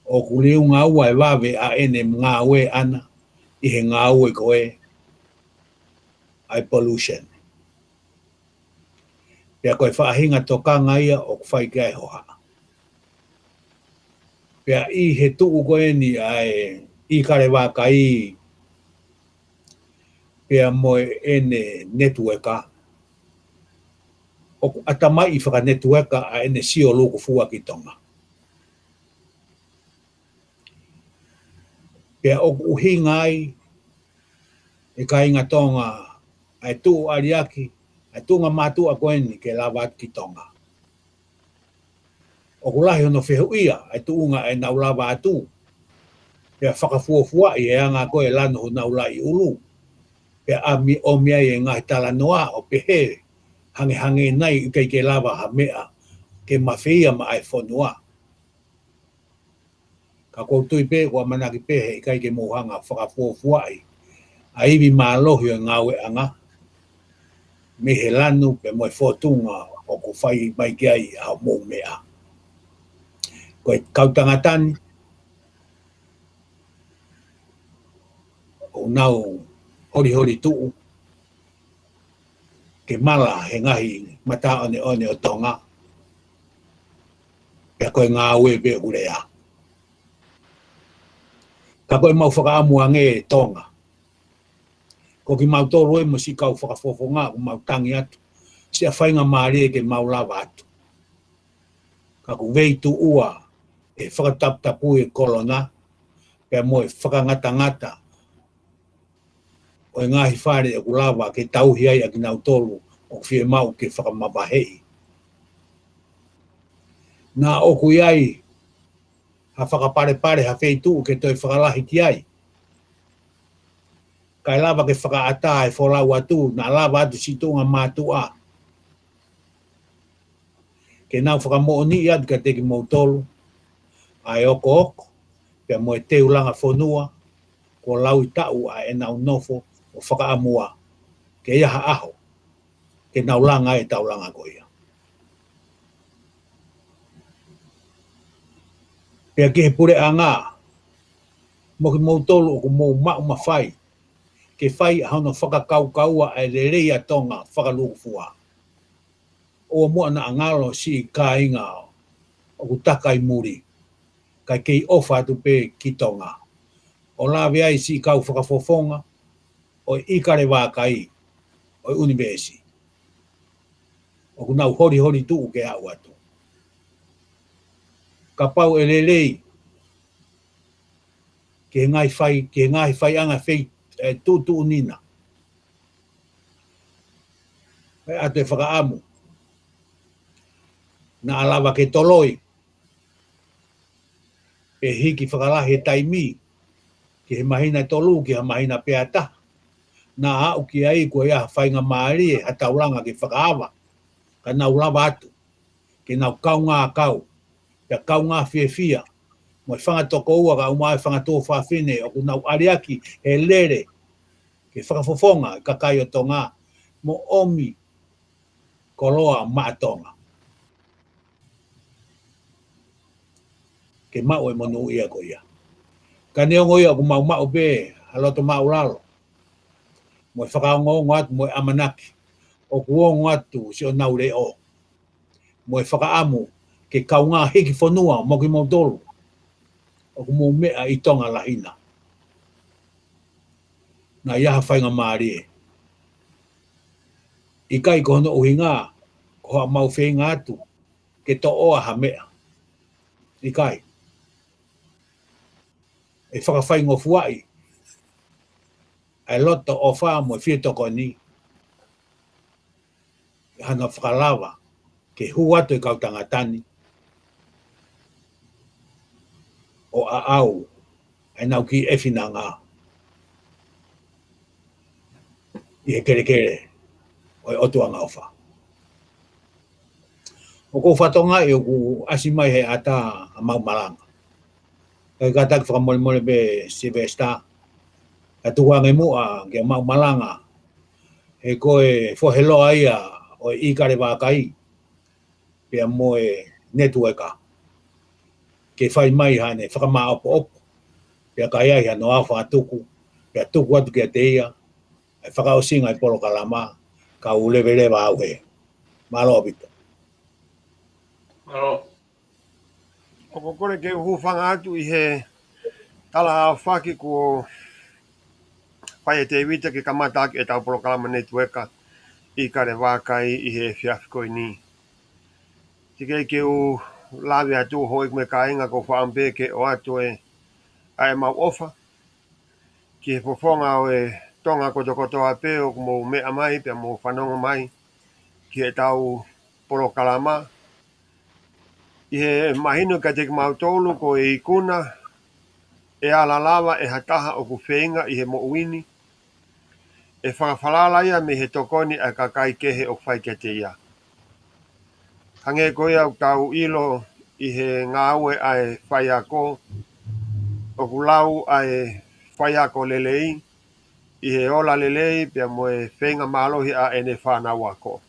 ʻOku liunga ua e vave ʻa ʻene ngāue ʻana ʻi he ngāue ko ē ʻa e pollution. Pea ko e faʻahinga tokanga ia ʻoku fai ki ai e hohaʻa. Pea ʻi he tuʻu ko eni ʻa e ʻIkale Vākai pea mo ʻene netiueka, ʻoku ʻatamaiʻi fakanetiueka ʻa ʻene sio lukufua ki Tonga. Pea ʻoku ʻuhinga ai, ʻe kāinga Tonga, ʻa e tuʻu ʻaliaki, ʻa e tuʻunga mātuʻa ko eni ke lava atu ki Tonga. ʻOku lahi hono fehuʻia ʻa e tuʻunga ʻenau lava atu, pea fakafuofuaʻi e anga ko ē e lanu honau laʻi ʻulu, pea ʻomi, ʻomi ai e ngaahi talanoa ʻo pehē, hangehangē nai ʻikai ke lava ha meʻa ke mafeia maʻa e fonua. Ka ʻoku ou tui pē, ʻoku ʻamanaki pē he ʻikai ke mou hanga ʻo fakafuofuaʻi ʻa e ivi mālohi ʻo e ngāueʻanga mei he lanu pea mo e fōtunga ʻoku fai mai ki ai ʻa hoʻomou meʻa. Ko e kau tangata ni, ʻoku nau holiholi tuʻu ke mala he ngaahi mataʻoneʻone ʻo Tonga, pea ko e ngāue pē ʻoku lea. Ka ko ʻemau fakaʻamu ange Tonga, ko kimautolu ē mo siʻi kau fakafofonga ʻoku mau tangi atu, siʻa faingamālie ke mau lava atu. Ka ʻoku veituʻua ʻe he fakataputapui e kolona, pea mo e fakangatangata ʻo e ngaahi fale ʻoku lava ke tauhi ai ʻa kinautolu ʻoku fiemaʻu ke fakamavaheʻi. Naʻa ʻoku ʻi ai ha fakapalepale ha feituʻu ke toe fakalahi ki ai, kae lava ke fakaʻatā e folau atu, naʻa lava atu siʻi tuʻunga mātuʻa ke nau fakamoʻoniʻi atu kiate kimoutolu ʻa e okooko pea mo e teu langa fonua kuo laui taʻu ʻa ʻenau nofo ʻo fakaʻamua ke ʻi ai ha ʻaho ke nau langa e taulanga ko ia. Pea ki he puleʻanga, mo kimoutolu ʻoku mou maʻu mafai ke fai ʻa hono fakakaukaua ʻa e lelei ʻa Tonga fakalukufua, ʻoua muʻa naʻa ngalo siʻi kāinga ʻoku taka ʻi muli, kae kei ʻofa atu pē ki Tonga, ʻo lave ai siʻi kau fakafofonga ʻo e ʻIkale Vākai ʻo e ʻunivēsi ʻoku nau holiholi tuʻu ke aʻu atu. Kapau ʻe lelei ki he ngaahi fai, ki he ngaahi faiʻanga fei, ʻe tuʻutuʻuni na, ʻe ʻatu e fakaʻamu naʻa lava ke toloi pe hiki fakalahi e taimi ki he māhina ʻe tolu, ki ha māhina pē ʻe taha. Naʻa aʻu ki ai kuo ʻi ai ha faingamālie, ha taulanga ke fakaava, ka nau lava atu ke nau kaungā kau, pea kaungā fiefia mo e fanga tokoua kae ʻumaʻā e fanga tuofāfine ʻoku nau ʻaliaki he lele ke fakafofonga e kakai ʻo Tonga mo ʻomi koloa maʻa Tonga ke maʻu e monūʻia ko ia. Ka neongo ia, ʻoku mau maʻu pē ha loto māʻulalo mo e fakaongoongo atu mo e ʻamanaki ʻoku ongo atu siʻonau leʻo mo e fakaʻamu ke kaungā hiki fonua mo kimoutolu ʻoku mou meʻa ʻi Tonga lahi na. Naʻa ʻi ai ha faingamālie. ʻIkai ko hono ʻuhinga ko haʻamau feinga atu ke toʻoa ha meʻa. ʻIkai. ʻE fakafaingofuaʻi ʻa e loto ʻofa mo e fie tokoni ʻi hano fakalava ke hū atu e kau tangata ni ʻo aʻau ʻenau kiʻi ʻefinanga ʻi he kelekele ʻo e ʻOtua ʻofa. ʻOku ou fakatokangaʻi ʻoku ʻasi mai he ʻatā ʻa mau malanga. Kae kātaki fakamolemole pē, Sylvester, Ka tuku ange muʻa ke mau malanga, he ko e fohe loa ia ʻo e ʻIkale Vākai pea mo e Netiueka, ke fai mai haʻane fakamāʻopoʻopo, pea ka ʻi ai hano ʻaofangatuku, pea tuku atu kiate ia ʻa e fakaʻosinga ʻo e polokalama, kau leveleva au hē. Mālō ʻaupito. Mālō. ʻOku ou kole ke u hūfanga atu ʻi he tala aofaki kuo fai ʻe Tēvita ke kamata ʻaki ʻetau polokalama Netiueka ʻIkale Vākai ʻi he efiafi ko eni. Teʻeki ke u lave atu, houʻeiki mo e kāinga, ko e fakaʻamu pē ke ʻoatu ʻa e, ʻa ʻemau ʻofa ki he fofonga ʻo e Tonga kotokotoa pē ʻoku mou meʻa mai pea mou fanongo mai ki heʻetau polokalama. ʻI he mahino kiate kimautolu ko e ikuna, ʻe ala lava ʻe ha taha ʻoku feinga ʻi he moʻui ni, ʻe fakafalala ia mei he tokoni ʻa e kakai kehe ʻoku fai kiate ia. Hangē ko ia ʻoku tau ʻilo ʻi he ngāue ʻa e faiako, ʻoku lau ʻa e faiako lelei ʻi he ola lelei pea mo e feinga mālohi ʻa ʻene fānau ako.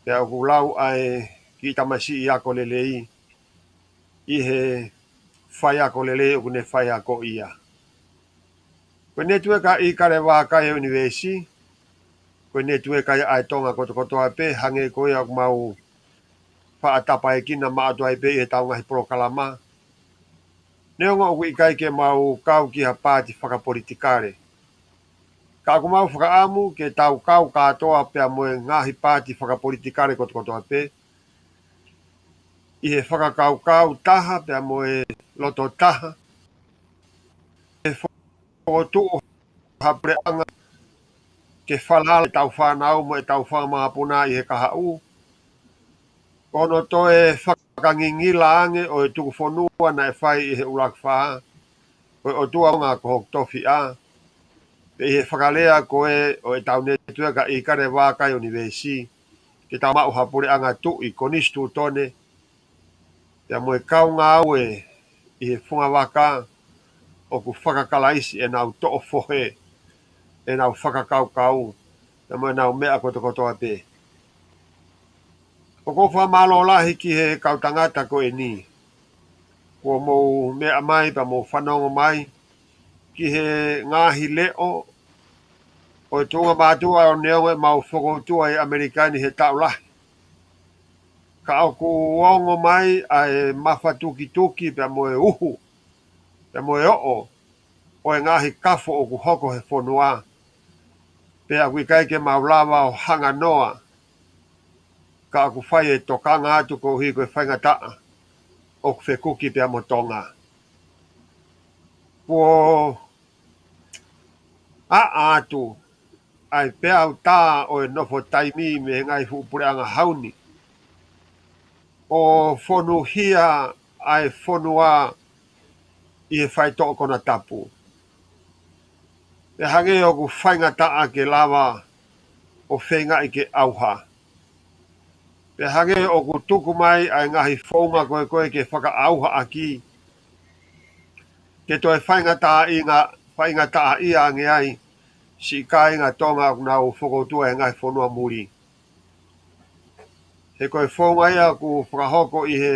Pea ʻoku lau ʻa e kiʻi tamasiʻi ako lelei ʻi he faiako lelei ʻoku ne faiako ia. Ko e Netiueka ʻIkale Vākai ʻUnivēsi, ko e netiueka ia ʻa e Tonga kotokotoa pē, hangē ko ia ʻoku mau faʻa tapaekina maʻu atu ai pē ʻi heʻetau ngaahi polokalama. Neongo ʻoku ʻikai ke mau kau ki ha paati fakapolitikale, ka ʻoku mau fakaʻamu ke tau kau kātoa pea mo e ngaahi paati fakapolitikale kotokotoa pē, ʻi he fakakaukau taha pea mo e loto taha, ʻe fokotuʻu ha puleʻanga ke falala ʻetau fānau mo ʻetau fanga mokopuna ʻi he kahaʻu, ʻo ne toe fakangingila ange ʻa e tuku fonua naʻe fai ʻe he ʻUluaki Fā, ko e ʻOtua Tonga ko hoku tofiʻa, pea ʻi he fakalea ko ē ʻo ʻetau Netiueka ʻIkale Vākai ʻUnivēsi, ke tau maʻu ha puleʻanga tuʻi konisitūtone, pea mo e kau ngāue ʻi he fungavaka ʻoku fakakalaisi ʻenau toʻo fohe, ʻenau fakakaukau, pea mo ʻenau meʻa kotokotoa pē. ʻOku ou fakamālō lahi ki he kau tangata ko eni kuo mou meʻa mai pea mou fanongo mai ki he ngaahi leʻo ʻo e tuʻunga mātuʻa, ʻo neongo ʻemau fokoutua ʻi ʻAmelika ni he taʻu lahi, ka ʻoku ongo mai ʻa e mafatukituki pea mo e uhu pea mo e oʻo ʻo e ngaahi kafo ʻoku hoko he fonua, pea ʻoku ʻikai ke mau lava ʻo hanganoa, ka ʻoku fai e tokanga atu koeʻuhi ko e faingataʻa ʻoku fekuki pea mo Tonga. Kuo ʻaʻa atu ʻa e peau tā ʻo e nofo taimi mei he ngaahi fuʻu puleʻanga hau ni, ʻo fonuhia ʻa e fonua ʻi he faitoʻo konatapu. Pea hangē ʻoku faingataʻa ke lava ʻo feingaʻi ke ʻauha. Pea hangē ʻoku tuku mai ʻa e ngaahi founga ko ē ko ē ke fakaʻauha ʻaki, ke toe faingataʻaʻia, faingataʻaʻia ange ai siʻi kāinga Tonga ʻoku nau fokoutua he ngaahi fonua muli. He ko e founga ia ʻoku fakahoko ʻi he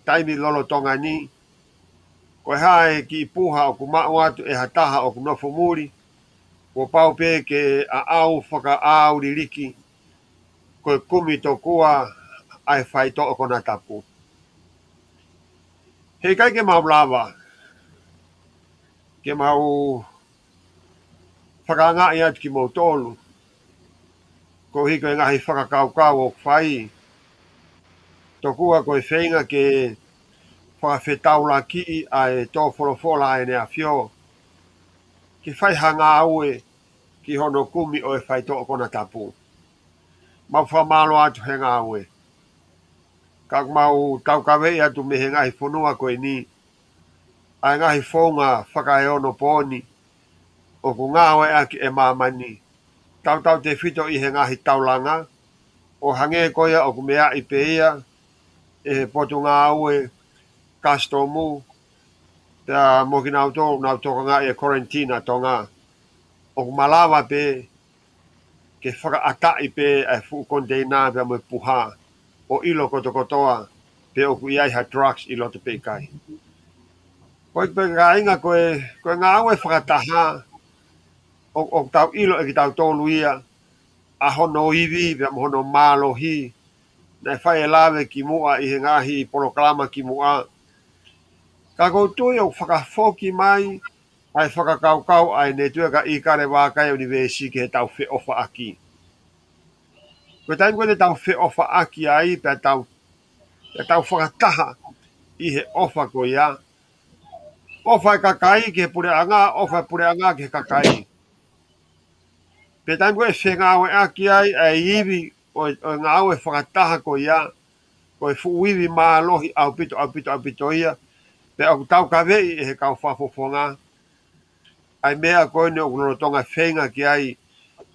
taimi lolotonga ni, ko e hā e kiʻi puha ʻoku maʻu atu ʻe ha taha ʻoku nofo muli, kuo pau pē ke ʻaʻau fakaʻauliliki, ko e kumi tokua ʻa e faitoʻo konatapu. Heʻikai ke mau lava ke mau fakaangaʻi atu kimoutolu koeʻuhi ko e ngaahi fakakaukau ʻoku fai. Tokua ko e feinga ke fakafetaulakiʻi ʻa e tō folofola ʻa ʻEne ʻAfio, ke fai ha ngāue ki hono kumi ʻo e faitoʻo konatapu. Mau fakamālō atu he ngāue. Ka ʻoku mau taukaveʻi atu mei he ngaahi fonua ko eni ʻa e ngaahi founga fakaeonopooni ʻoku ngāueʻaki ʻe māmani, tautautefito ʻi he ngaahi taulanga, ʻo hangē ko ia ʻoku meaʻi pē ia ʻe he Potungāue Kasitomu, Pea mo kinautolu ʻoku nau tokangaʻi e quarantine ʻa Tonga, ʻoku malava pē ke fakaʻataʻi pē ʻa e fuʻu koniteina pea mo e puha, ʻo ʻilo kotokotoa pe ʻoku ʻi ai ha drugs ʻi loto pe ʻikai. Ko e pē kāinga, ko e, ko e ngāue fakataha ʻo, ʻoku tau ʻilo ʻe kitautolu ia ʻa hono ivi pea mo hono mālohi naʻe fai e lave kimuʻa ʻi he ngaahi polokalama kimuʻa. Ka ʻoku ou tui ʻoku fakafoki mai ʻa e fakakaukau ʻa e Netiueka ʻIkale Vākai ʻUnivēsi ki heʻetau feʻofaʻaki. Ko e taimi ko ē te tau feʻofaʻaki ai, pea tau, pea tau fakataha ʻi he ʻofa ko ia. ʻOfa e kakai ki he puleʻanga, ʻofa e puleʻanga ki he kakai. Pea taimi ko ē ʻe fengāueʻaki ai ʻa e ivi ʻo, ʻo e ngāue fakataha ko ia, ko e fuʻu ivi mālohi ʻaupito, ʻaupito, ʻaupito ia, pea ʻoku taukaveʻi ʻe he kau fakafofonga ʻa e meʻa ko eni ʻoku lolotonga feinga ki ai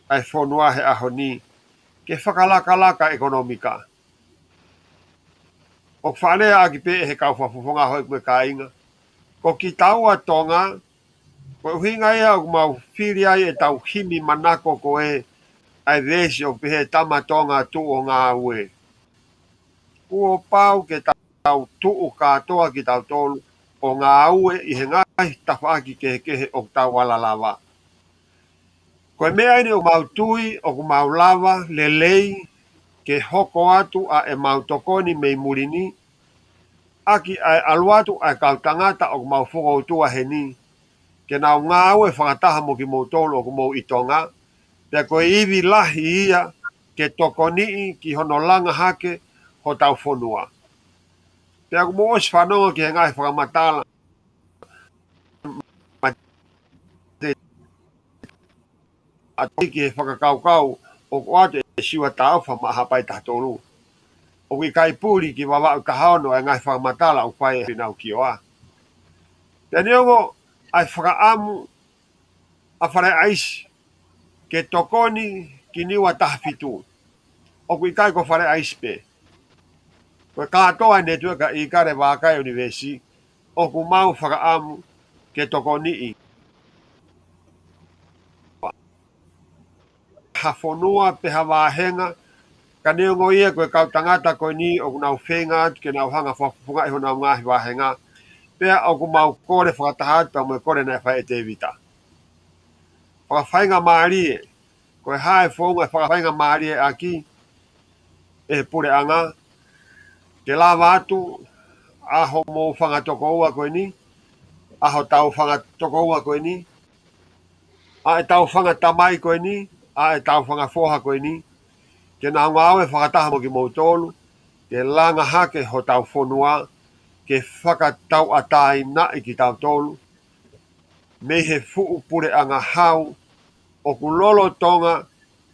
ʻa e fonua he ʻaho ni, ke fakalakalaka ʻekonōmika. ʻOku faʻa leaʻaki pē ʻe he kau fakafofonga, houʻeiki mo e kāinga, ko kitaua Tonga, ko e ʻuhinga ia ʻoku mau fili ai ʻetau himi manako ko ē ʻa e veesi ʻoku pehē, Tama Tonga, tuʻu ʻo ngāue. Kuo pau ke tau tuʻu kātoa kitautolu ʻo ngāue ʻi he ngaahi tafaʻaki kehekehe ʻoku tau ala lava. Ko e meʻa eni ʻoku mau tui ʻoku mau lava lelei ke hoko atu ʻa ʻemau tokoni mei muli ni, ʻaki ʻa e ʻalu atu ʻa e kau tangata ʻoku mau fokoutua heni, ke nau ngāue fakataha mo kimoutolu ʻoku mou ʻi Tonga, pea ko e ivi lahi ia ke tokoniʻi ki hono langa hake hotau fonua. Pea ʻoku mou ʻosi fanongo ki he ngaahi fakamatala ʻa e ki he fakakaukau ʻoku ʻoatu ʻe Siua Taufa maʻa Haʻapai taha tolu. ʻOku ʻikai puli ki Vavaʻu taha ono ʻa e ngaahi fakamatala ʻoku fai ʻe Fīnau Kioa. Pea neongo ʻa e fakaʻamu ʻa Fale ʻAisi ke tokoni ki Niua taha fitu, ʻoku ʻikai ko Fale ʻAisi pē. Ko e kātoa e Netiueka ʻIkale Vākai ʻUnivēsi ʻoku mau fakaʻamu ke tokoniʻi ha fonua pe ha vāhenga, ka neongo ia ko e kau tangata ko eni ʻoku nau feinga atu ke nau hanga fakafofongaʻi honau ngaahi vāhenga, pea ʻoku mau kole fakataha atu pea mo e kole naʻe fai ʻe Tēvita. Fakafaingamālie, ko e hā e founga e fakafaingamālie ʻaki ʻe he puleʻanga, ke lava atu ʻa hoʻomou fanga tokoua ko eni, ʻa hotau fanga tokoua ko eni, ʻa ʻetau fanga tamai ko eni, ʻa ʻetau fanga foha ko eni, ke nau ngāue fakataha mo kimoutolu, ke langa hake hotau fonua, ke fakatauʻatāinaʻi kitautolu mei he fuʻu puleʻanga hau ʻoku lolotonga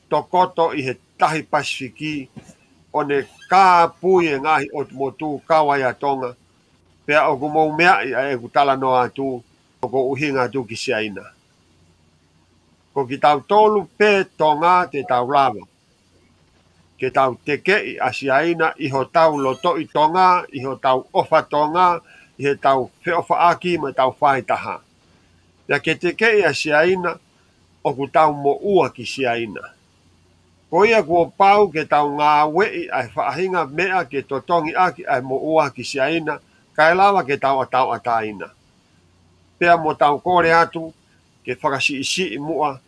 tokoto ʻi he tahi Pasifiki, ʻo ne kāpui e ngaahi ʻotu motu kau ai ʻa Tonga, pea ʻoku mou meaʻi ʻa ʻeku talanoa atu, ʻoku ou ʻuhinga atu ki Siaina. Ko kitautolu pē Tonga te tau lava ke tau tekeʻi ʻa Siaina ʻi hotau lotoʻi Tonga, ʻi hotau ʻofa Tonga, ʻi heʻetau feʻofaʻaki mo ʻetau faaitaha. Pea ke tekeʻi ʻa Siaina, ʻoku tau moʻua ki Siaina. Ko ia kuo pau ke tau ngāueʻi ʻa e faʻahinga meʻa ke totongi ʻaki ʻa e moʻua ki Siaina, kae lava ke tau tauʻatāina. Pea mo tau kole atu ke fakasiʻisiʻi muʻa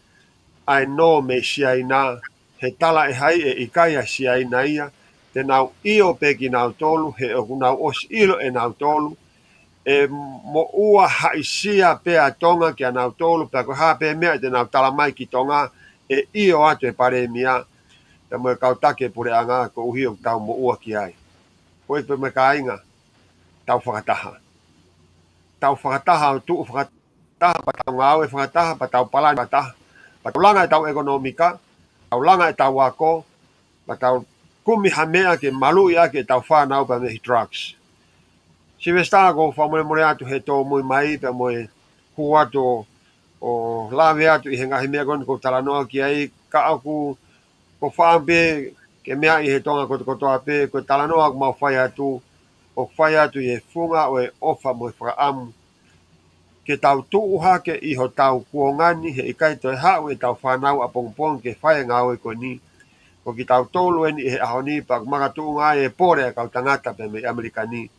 ʻa e nō mei Siaina, he tala ʻe hai ʻe ʻikai ʻa Siaina ia, te nau ʻio pē kinautolu, he ʻoku nau ʻosi ʻilo ʻe nautolu ʻe moʻua haʻisia pē ʻa Tonga kia nautolu, pea ko e hā pē meʻa te nau tala mai ki Tonga, ʻe ʻio atu e palēmia pea mo e kau taki e puleʻanga, koeʻuhi ʻoku tau moʻua ki ai. Ko e pē mo e kāinga, tau fakataha. Tau fakataha ʻo tuʻu fakataha, pea tau ngāue fakataha, pea tau palani fakataha, pea tau langa ʻetau ʻekonōmika, tau langa ʻetau ako, pea tau kumi ha meʻa ke maluʻi ʻaki ʻetau fānau pea mei he drugs. Sylvester, ʻoku ou fakamolemole atu he tōmui mai pea mo e hū atu ʻo, ʻo lave atu ʻi he ngaahi meʻa ko eni ʻoku ou talanoa ki ai, ka ʻoku, ʻoku ou fakaʻamu pē ke meaʻi ʻe he Tonga kotokotoa pē, ko e talanoa ʻoku mau fai atu, ʻoku fai atu ʻi he funga ʻo e ʻofa mo e fakaʻamu ke tau tuʻu hake ʻi hotau kuonga ni, he ʻikai toe haʻu ʻetau fānau ʻapongipongi ke fai e ngāue ko eni. Ko kitautolu eni he ʻaho ni pea ʻoku makatuʻunga ai e pole ʻa e kau tangata pea mei ʻAmelika ni,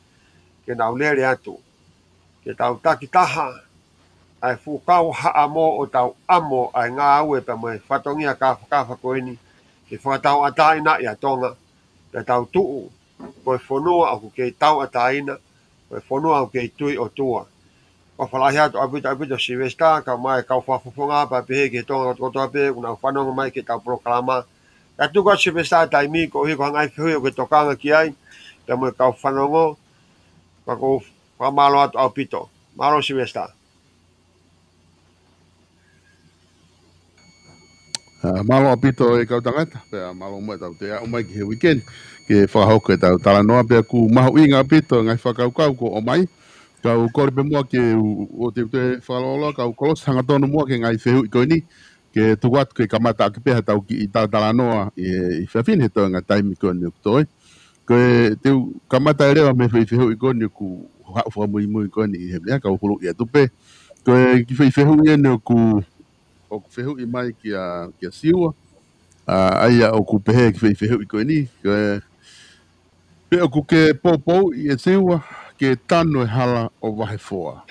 ke nau lele atu, ke tau takitaha ʻa e fuʻu kau haʻamo ʻo tau ʻamo ʻa e ngāue pea mo e fatongia kāfakafa ko eni, ke fakatauʻatāinaʻi ʻa Tonga, pea tau tuʻu ko e fonua ʻoku kei tauʻatāina, ko e fonua ʻoku kei tui ʻOtua. ʻOfa lahi atu ʻaupito, ʻaupito Sylvester, kae ʻumaʻā e kau fakafofonga pea pehē ki he Tonga kotoa pē ʻoku nau fanongo mai ki heʻetau polokalama. Ka tuku atu Sylvester taimi koeʻuhi ko e ngaahi fehuʻi ʻoku ke tokanga ki ai, pea mo e kau fanongo, pea ʻoku ou fakamālō atu ʻaupito. Mālō Sylvester. ʻA, mālō ʻaupito e kau tangata, pea mālō muʻa ʻetau toe aʻu mai ki he weekend, ke fakahoko ʻetau talanoa, pea ʻoku mahuʻinga ʻaupito e ngaahi fakakaukau kuo ʻomai. Kau kole pē muʻa ke u, ʻoua te u toe fakalōloa, kau kolosi hangatonu muʻa ki he ngaahi fehuʻi ko eni, ke tuku atu ke kamata ʻaki pē haʻatau kiʻi talatalanoa ʻi, ʻi he efiafi ni he toenga taimi ko eni ʻoku toe. Ko e te u kamata ʻe leva mei he foʻi fehuʻi ko eni ʻoku haʻu fakamuimui ko eni ʻi he meʻa, kau huluʻi atu pē. Ko e kiʻi foʻi fehuʻi eni ʻoku, ʻoku fehuʻi mai kia, kia Siua. ʻA, ʻa ia ʻoku pehē kiʻi foʻi fehuʻi ko eni. Ko e, pe ʻoku ke poupouʻi ʻe Siua ke tanu e hala ʻo vahe foa.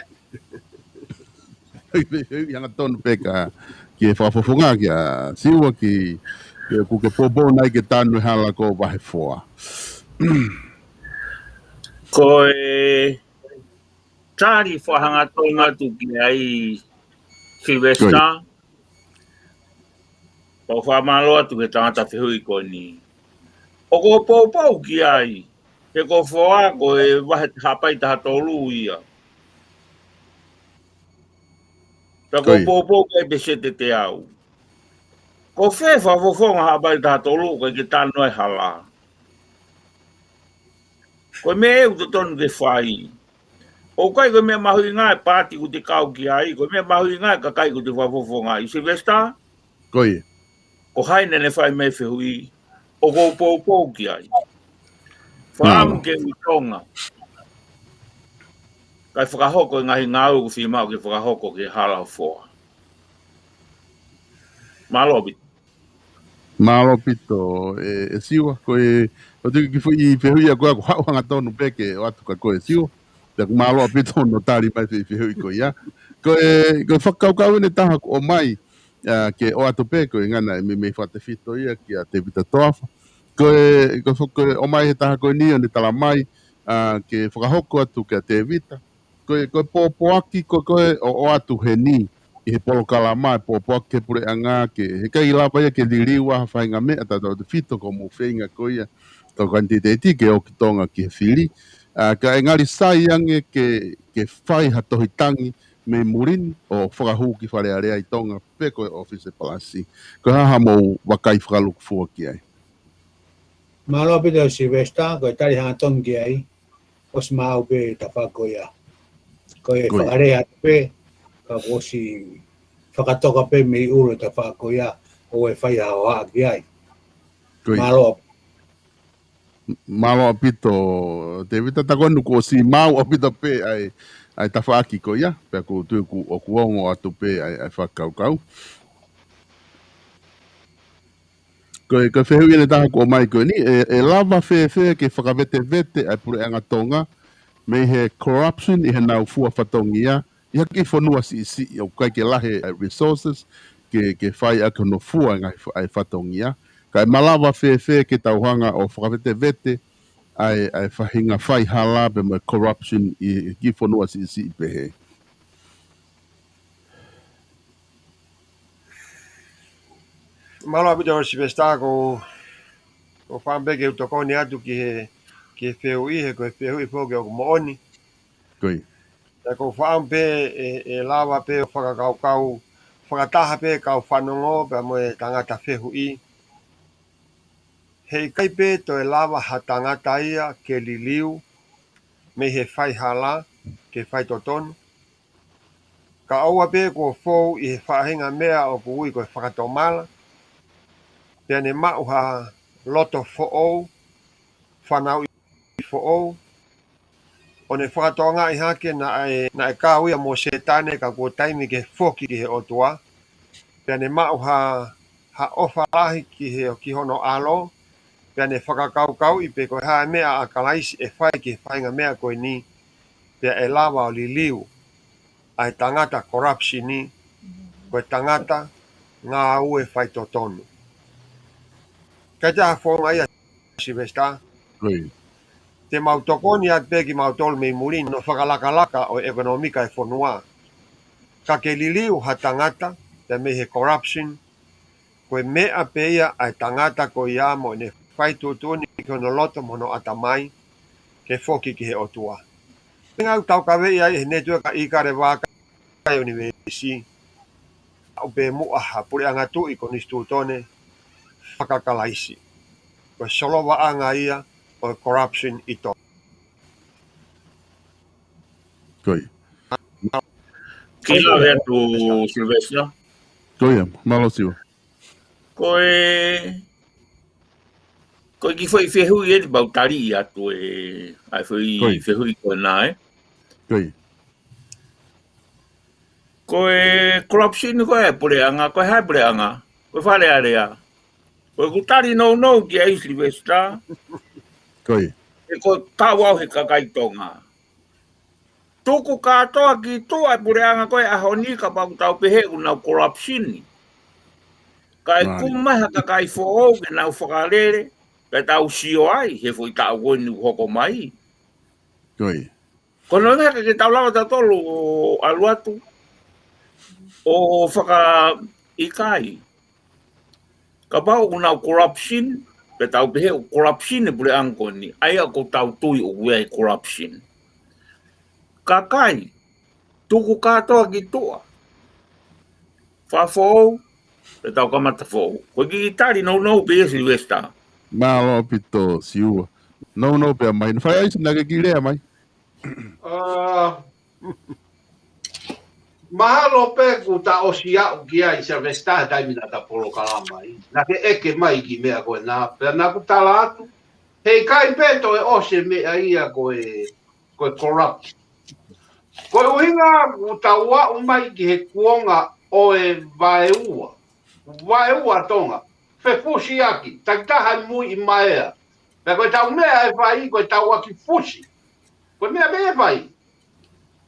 Fehuʻi hangatonu pē ka, ki he fakafofonga kia Siua ki, ki ʻoku ke poupou nai ke tanu e hala ko vahe foa. Ko e tali fakahangatonu atu ki ai Sylvester, pea u fakamālō atu ki he tangata fehuʻi ko eni. ʻOku ou poupou ki ai, he ko foa ko e vahe Haʻapai taha tolu ia. Pea ʻoku ou poupou ki ai pē sētete au. Ko fē fakafofonga Haʻapai taha tolu ʻoku ʻikai ke tanu ai hala? Ko e meʻa ʻoku totonu ke fai. ʻOku ʻikai ko e meʻa mahuʻinga e paati ʻoku te kau ki ai, ko e meʻa mahuʻinga e kakai ʻoku te fakafofonga ai. Sylvester? Ko ia. Ko hai naʻa ne fai mai e fehuʻi, ʻoku ou poupou ki ai. Fakaʻamu ke ui Tonga, kae fakahoko e ngaahi ngāue ʻoku fiemaʻu ke fakahoko ki he hala ʻo foa. Mālō ʻaupito. Mālō ʻaupito, ʻe, ʻe Siua, ko e, ʻoku ou tui ko e kiʻi foʻi fehuʻi ia ko ē ʻoku haʻu hangatonu pē ke ʻoatu kia koe ʻe Siua. Pea ʻoku mālō ʻaupito hono tali mai e foʻi fehuʻi ko ia. Ko e, ko e fakakaukau eni ʻe taha ʻoku ʻomai, ʻa, ke ʻoatu pē ko e ngana e meimei fakatefito ia kia Tevita Toafa. Ko e, ko e fo-, ko e ʻomai ʻe he taha ko eni ʻo ne tala mai, ʻa, ke fakahoko atu kia Tevita. Ko e, ko e pōpoaki, ko e, ko e ʻo, ʻoatu heni ʻi he polokalama, e pōpoaki ki he puleʻanga ke, heʻikai lava ia ke liliu ʻa ha faʻahinga meʻa tautautefito ko hoʻomou feinga ko ia, tau kanititeiti ke ō ki Tonga ki he fili. ʻA, ka ʻe ngali sai ange ke, ke fai ha tohi tangi mei muli ni ʻo fakahū ki Fale Alea ʻi Tonga pe ko e ʻōfisi palasi. Ko e hā haʻamou vakai fakalūkufua ki ai? Mālō ʻaupito Sylvester, ko e tali hangatonu ki ai, ʻosi maʻu pē tafaʻaki ko ia. Ko e fakalea atu pē, ka kuo ʻosi fakatoka pē mei ʻulu e tafaʻaki ko ia, ʻoua ʻe fai ha hohaʻa ki ai. Mālō. Mālō ʻaupito, Tevita, tā ko eni kuo ʻosi maʻu ʻaupito pē ʻa e, ʻa e tafaʻaki ko ia, pea ʻoku ou tui ʻoku, ʻoku ongo atu pē ʻa e, ʻa e fakakaukau. Ko e, ko e fehuʻi eni ʻe taha ʻoku ʻomai ko eni, ʻe, ʻe lava fēfē ke fakavetevete ʻa e puleʻanga Tonga mei he corruption ʻi heʻenau fua fatongia, ʻi ha kiʻi fonua siʻisiʻi ʻoku ʻikai ke lahi e resources ke, ke fai ʻaki hono fua e ngaahi fa-, ʻa e fatongia. Ka ʻe malava fēfē ke tau hanga ʻo fakavetevete ʻa e, ʻa e faʻahinga faihala pea mo e corruption ʻi, ʻi he kiʻi fonua siʻisiʻi pehē? Mālō ʻaupito Sylvester, ʻoku ou, ʻoku ou fakaʻamu pē ke u tokoni atu ki he, ki he fehuʻi, he ko e fehuʻi foki ʻoku moʻoni. Ko ia. Pea ʻoku ou fakaʻamu pē ʻe, ʻe lava pē ʻo fakakaukau fakataha pē kau fanongo pea mo e tangata fehuʻi. Heʻikai pē toe lava ha tangata ia ke liliu mei he faihala ki he faitotonu. Kae ʻoua pē kuo fou ʻi he faʻahinga meʻa ʻoku ui ko e fakatomala, pea ne maʻu ha loto foʻou, fanauʻi foʻou, ʻo ne fakatokangaʻi hake naʻe, naʻe kau ia mo Sētane ka kuo taimi ke foki ki he ʻOtua. Pea ne maʻu ha, ha ʻofa lahi ki he, ki hono ʻAlo, pea ne fakakaukauʻi pe ko e hā e meʻa ʻa Kalaisi ʻe fai ki he faʻahinga meʻa ko eni, pea ʻe lava ʻo liliu ʻa e tangata corruption ni, ko e tangata ngāue faitotonu. Ka ʻi ai ha founga ia, Sylvester, te mau tokoni atu pē kimautolu mei muli ʻi hono fakalakalaka ʻo e ʻekonōmika e fonua. Ka ke liliu ha tangata, pea mei he corruption, ko e meʻa pē ia ʻa e tangata ko ia mo ʻene fai tuʻutuʻuni ki hono loto mo hono ʻatamai, ke foki ki he ʻOtua. Pea ngau tau kaveʻi ai he netiueka ʻi Kalevaka ʻa e ʻunivēsi, ʻo pē muʻa ha puleʻanga tuʻi konisitūtone faka-Kalaisi. Ko e solovaʻanga ia ʻo e corruption ʻi Tonga. Ko ia. Kiʻi lave atu, Sylvester. Ko ia, mālō Siua. Ko e, ko e kiʻi foʻi fehuʻi eni pea u tali atu e, ʻa e foʻi fehuʻi ko ena, ē? Ko ia. Ko e corruption ko e puleʻanga, ko e hā e puleʻanga, ko e Fale Alea. Ko ʻeku tali nounou ki ai Sylvester. Ko ia. He ko e kau au he kakai Tonga. Tuku kātoa ki tuʻa e puleʻanga ko e ʻaho ni kapau ʻoku tau pehē ʻoku nau corruption. Kae kumi mai ha kakai foʻou ke nau fakalele, pea tau sio ai he foʻi taʻu ko eni ʻoku hoko mai. Ko ia. Ko hono ʻuhinga ke tau lava tautolu ʻo ʻalu atu ʻo fakaʻikaiʻi. Kapau ʻoku nau corruption, pea tau pehē ʻoku corruption e puleʻanga ko eni, ʻa ia ʻoku tau tui ʻoku ʻi ai corruption. Kakai, tuku kātoa ki tuʻa. Fakafoʻou, pea tau kamata foʻou. Ko e kiʻi tali nounou pē ia Sylvester. Mālō ʻaupito Siua. Nounou pē mai. Fai ai sina ke kiʻi lea mai. ʻA, mahalo pē kuo ta ʻosi aʻu ki ai Sylvester he taimi naʻa ta polokalama ai. Naʻa ke ʻeke mai kiʻi meʻa ko ena, pea naʻa ku tala atu. Heʻikai pē toe ʻosi e meʻa ia ko e, ko e corrupt. Ko e ʻuhinga kuo tau aʻu mai ki he kuonga ʻo e vaeua. Vaeua Tonga. Fefusiaki. Takitaha e muiʻi maea. Pea ko e tau meʻa ʻe fai, ko e tau ʻaki fusi. Ko e meʻa pē ʻe fai.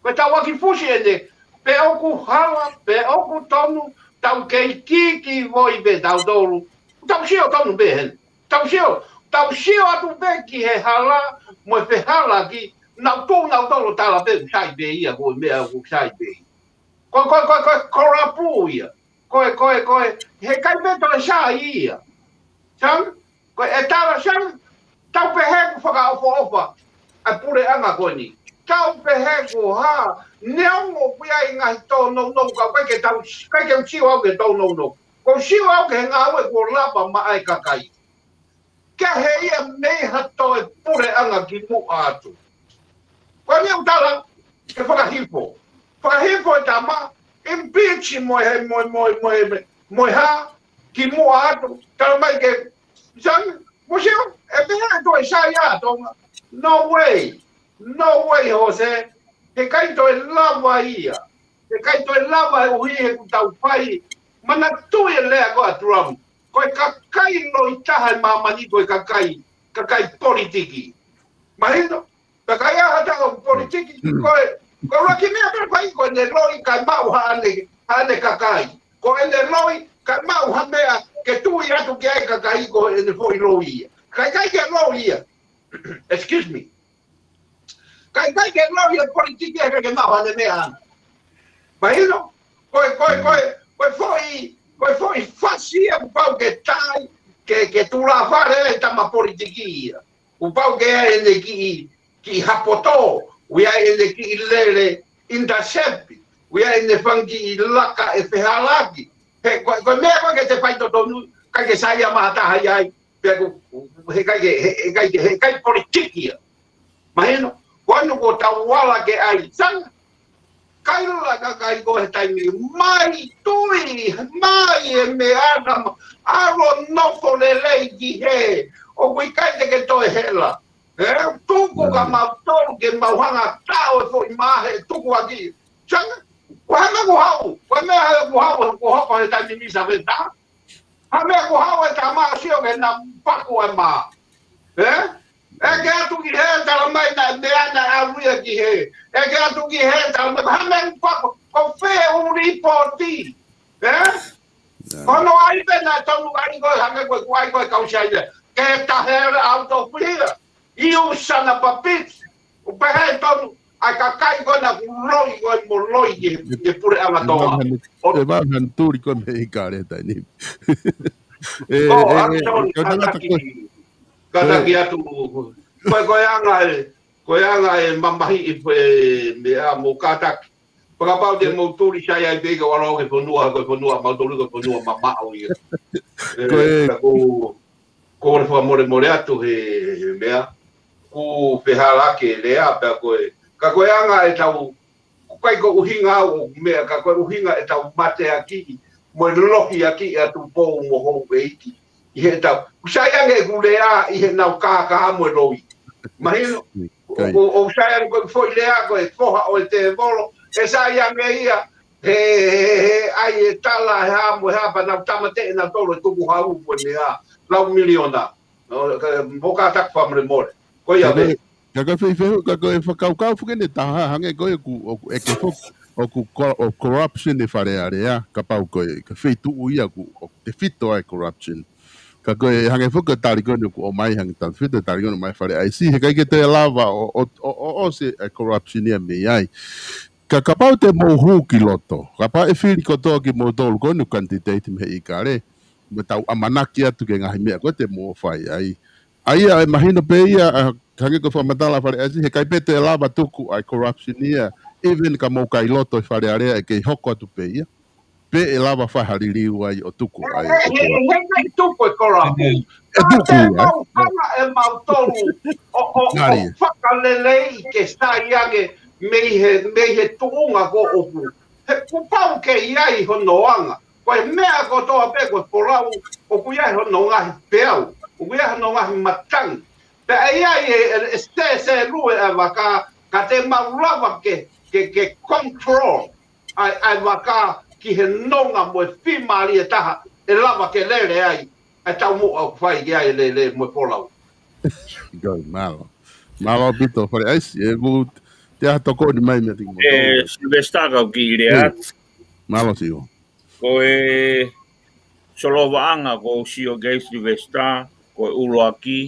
Ko e tau ʻaki fusi ʻeni, pe ʻoku hala, pe ʻoku tonu, tau kei kiki voi pē tautolu. Tau sio tonu pē heni. Tau sio, tau sio atu pē ki he hala, mo e fehalaaki, nau tō nautolu tala pē ʻoku sai pē ia, ko e meʻa ʻoku sai pē ia. Ko, ko, ko, ko, kolapu ia. Ko e, ko e, ko e, heʻikai pē toe sai ia. Sai, ko e tala sai, tau pehē ʻoku fakaʻofoʻofa ʻa e puleʻanga ko eni. Tau pehē ʻoku hā, neongo ʻoku ʻi ai e ngaahi tōnounou ka ʻoku ʻikai ke tau, ʻikai ke u sio au ki he tōnounou. ʻOku ou sio au ki he ngāue kuo lava maʻa e kakai. Kehe ia mei ha toe puleʻanga kimuʻa atu. Ko eni ʻoku tala, ke fakahifo. Fakahifo e tama, impeach mo e, mo e, mo e, mo e, mo e hā, kimuʻa atu, tala mai ke, sai, mo sio, ʻe pehē ʻe toe sai ʻa Tonga. No way. No way, Jose. Heʻikai toe lava ia. Heʻikai toe lava e ʻuhi he ʻoku tau fai. Manatuʻi e lea ko ē ʻa Trump. Ko e kakai loi taha ʻi māmani ko e kakai, kakai politiki. Mahino? Kakai ʻa ha taha ʻoku politiki. Ko e, ko e ʻuluaki meʻa pē fai ko ʻene loi kae maʻu haʻane, haʻane kakai. Ko ʻene loi kae maʻu ha meʻa ke tui atu ki ai kakai ko ʻene foʻi loi ia. Kae ʻikai ke loi ia. Excuse me. Kae ʻikai ke loi e politiki ʻe ʻikai ke maʻu haʻane meʻa ʻana. Mahino? Ko e, ko e, ko e, ko e foʻi, ko e foʻi fasi ia kuo pau ke tai, ke, ke tulafale e tama politiki ia. Kuo pau ke ʻi ai ʻene kiʻi, kiʻi hapoto, ʻoku ʻi ai ʻene kiʻi lele intercept, ʻoku ʻi ai ʻene fanga kiʻi laka ʻe fehalaaki. He, ko e, ko e meʻa ko ē ke te fai totonu, ʻikai ke sai ia maʻa ha taha ia ai, pea ʻoku, heʻikai ke, he, heʻikai ke, heʻikai politiki ia. Mahino, ko ena kuo tau ala ke ʻai, sai, kaila kakai ko ē he taimi, mai tui, mai e meʻa ʻana, ʻalu ʻo nofo lelei ki hē, ʻoku ʻikai te ke toe hela. Ē, tuku ka mau tolu ke mau hanga taʻo e foʻi mā he tuku ʻaki. Sanga, ko e hā meʻa ko hau, ko e meʻa he ko hau, ko hoko he taimi ni sa veta. Hā meʻa ko hau e tama sio ke na paku e mā. Ē? ʻE ke atu ki he tala mai na meʻa na alu ia ki he. ʻE ke atu ki he tala mai, hā meʻa ko hau, ko fē ʻuli pōti. Ē? Ko hono ʻai pē na tonu ʻai ko e hangē ko e kuai ko e kausi ai ia. Ke tahe le au tō pihia. ʻIo sana papit. ʻO pehē tonu, ʻa e kakai ko ena kuo loi ko e mo loi ki he, ki he puleʻanga Tonga. ʻE vau han tuli ko e mei kale tai ni. Ko e, e, Arizona, e, kātaki, kātaki atu. Ko e, ko e anga e, ko e anga e mamahiʻi e meʻa mo kātaki. Fakapapau te mou tuli sai ai pē ka ʻalu ki he fonua, ko e fonua mautolu ko e fonua mamaʻo ia. Ē, ko e, ka ko, ko e fakamolemole atu he, he meʻa, ko e fehālaaki e lea, pea ko e, ka ko e anga e tau, ko e ʻuhinga au ʻo meʻa, ka ko e ʻuhinga e tau mateaki, mo e lohiakiʻi atu pou mo houʻeiki. ʻI he tau, ʻoku sai ange ʻeku lea, ʻi he nau kākā mo e loi. Mahino, ʻo, ʻo, ʻoku sai ange ko e foʻi lea, ko e foha ʻo e tēvolo, ʻe sai ange ia, he, he, he, ʻai e tala, he hā mo, he hā pea nau tāmateʻi nautolu e tukuhau mo e meʻa, lau miliona. ʻO, ka, mo kātaki fakamolemole. Ko ia pē. Ka ko e feifehu, ka ko e fakakaukau foki eni ʻe taha, hangē ko e ʻoku, ʻoku ʻeke foki, ʻoku ko, ʻoku corruption e Fale Alea, kapau ko e, ka feituʻu ia ʻoku, ʻoku tefito ai corruption. Ka ko e hangē foki e tali ko eni ʻoku ʻomai hangē tefito e tali ko eni mai Fale ʻAisi, heʻikai ke toe lava ʻo, ʻo, ʻo, ʻo, ʻosi e corruption ia mei ai. Ka kapau te mou hū ki loto, kapau ʻe fili kotoa kimoutolu ko eni candidate mei he ʻIkale, mo tau ʻamanaki atu ki he ngaahi meʻa ko ē te mou fai ai. ʻA ia ʻe mahino pē ia, ʻa, hangē ko e fakamatala Fale ʻAisi, heʻikai pē toe lava tuku ʻa e corruption ia, even ka mou kai loto ʻi Fale Alea ʻe kei hoko atu pē ia. Pe ʻe lava fai ha liliu ai ʻo tuku ai. He, he, heʻikai tuku e corruption. ʻE tuku ai. Ka te mau hanga ʻe mautolu ʻo, ʻo, ʻo fakaleleiʻi ke sai ange mei he, mei he tuʻunga ko ʻoku. He kuo pau ke ʻi ai hono anga. Ko e meʻa kotoa pē ko e folau, ʻoku ʻi ai hono ngaahi peau, ʻoku ʻi ai hono ngaahi matangi. Pea ʻe ʻi ai e, e, e sēsēlue ʻa e vaka, ka te mau lava ke, ke, ke control ʻa e, ʻa e vaka ki he nonga mo e fiemālie taha, ʻe lava ke lele ai, ʻa e taumuʻa ʻoku fai ki ai e lele mo e folau. Kai, mālō. Mālō ʻaupito, Fale ʻAisi, ʻe ku te aha tokoni mai mei he tiki moutolu. ʻE, Sylvester kau ki le atu. Mālō Siua. Ko e solovaʻanga ko Siua kei Sylvester, ko e ʻuluaki,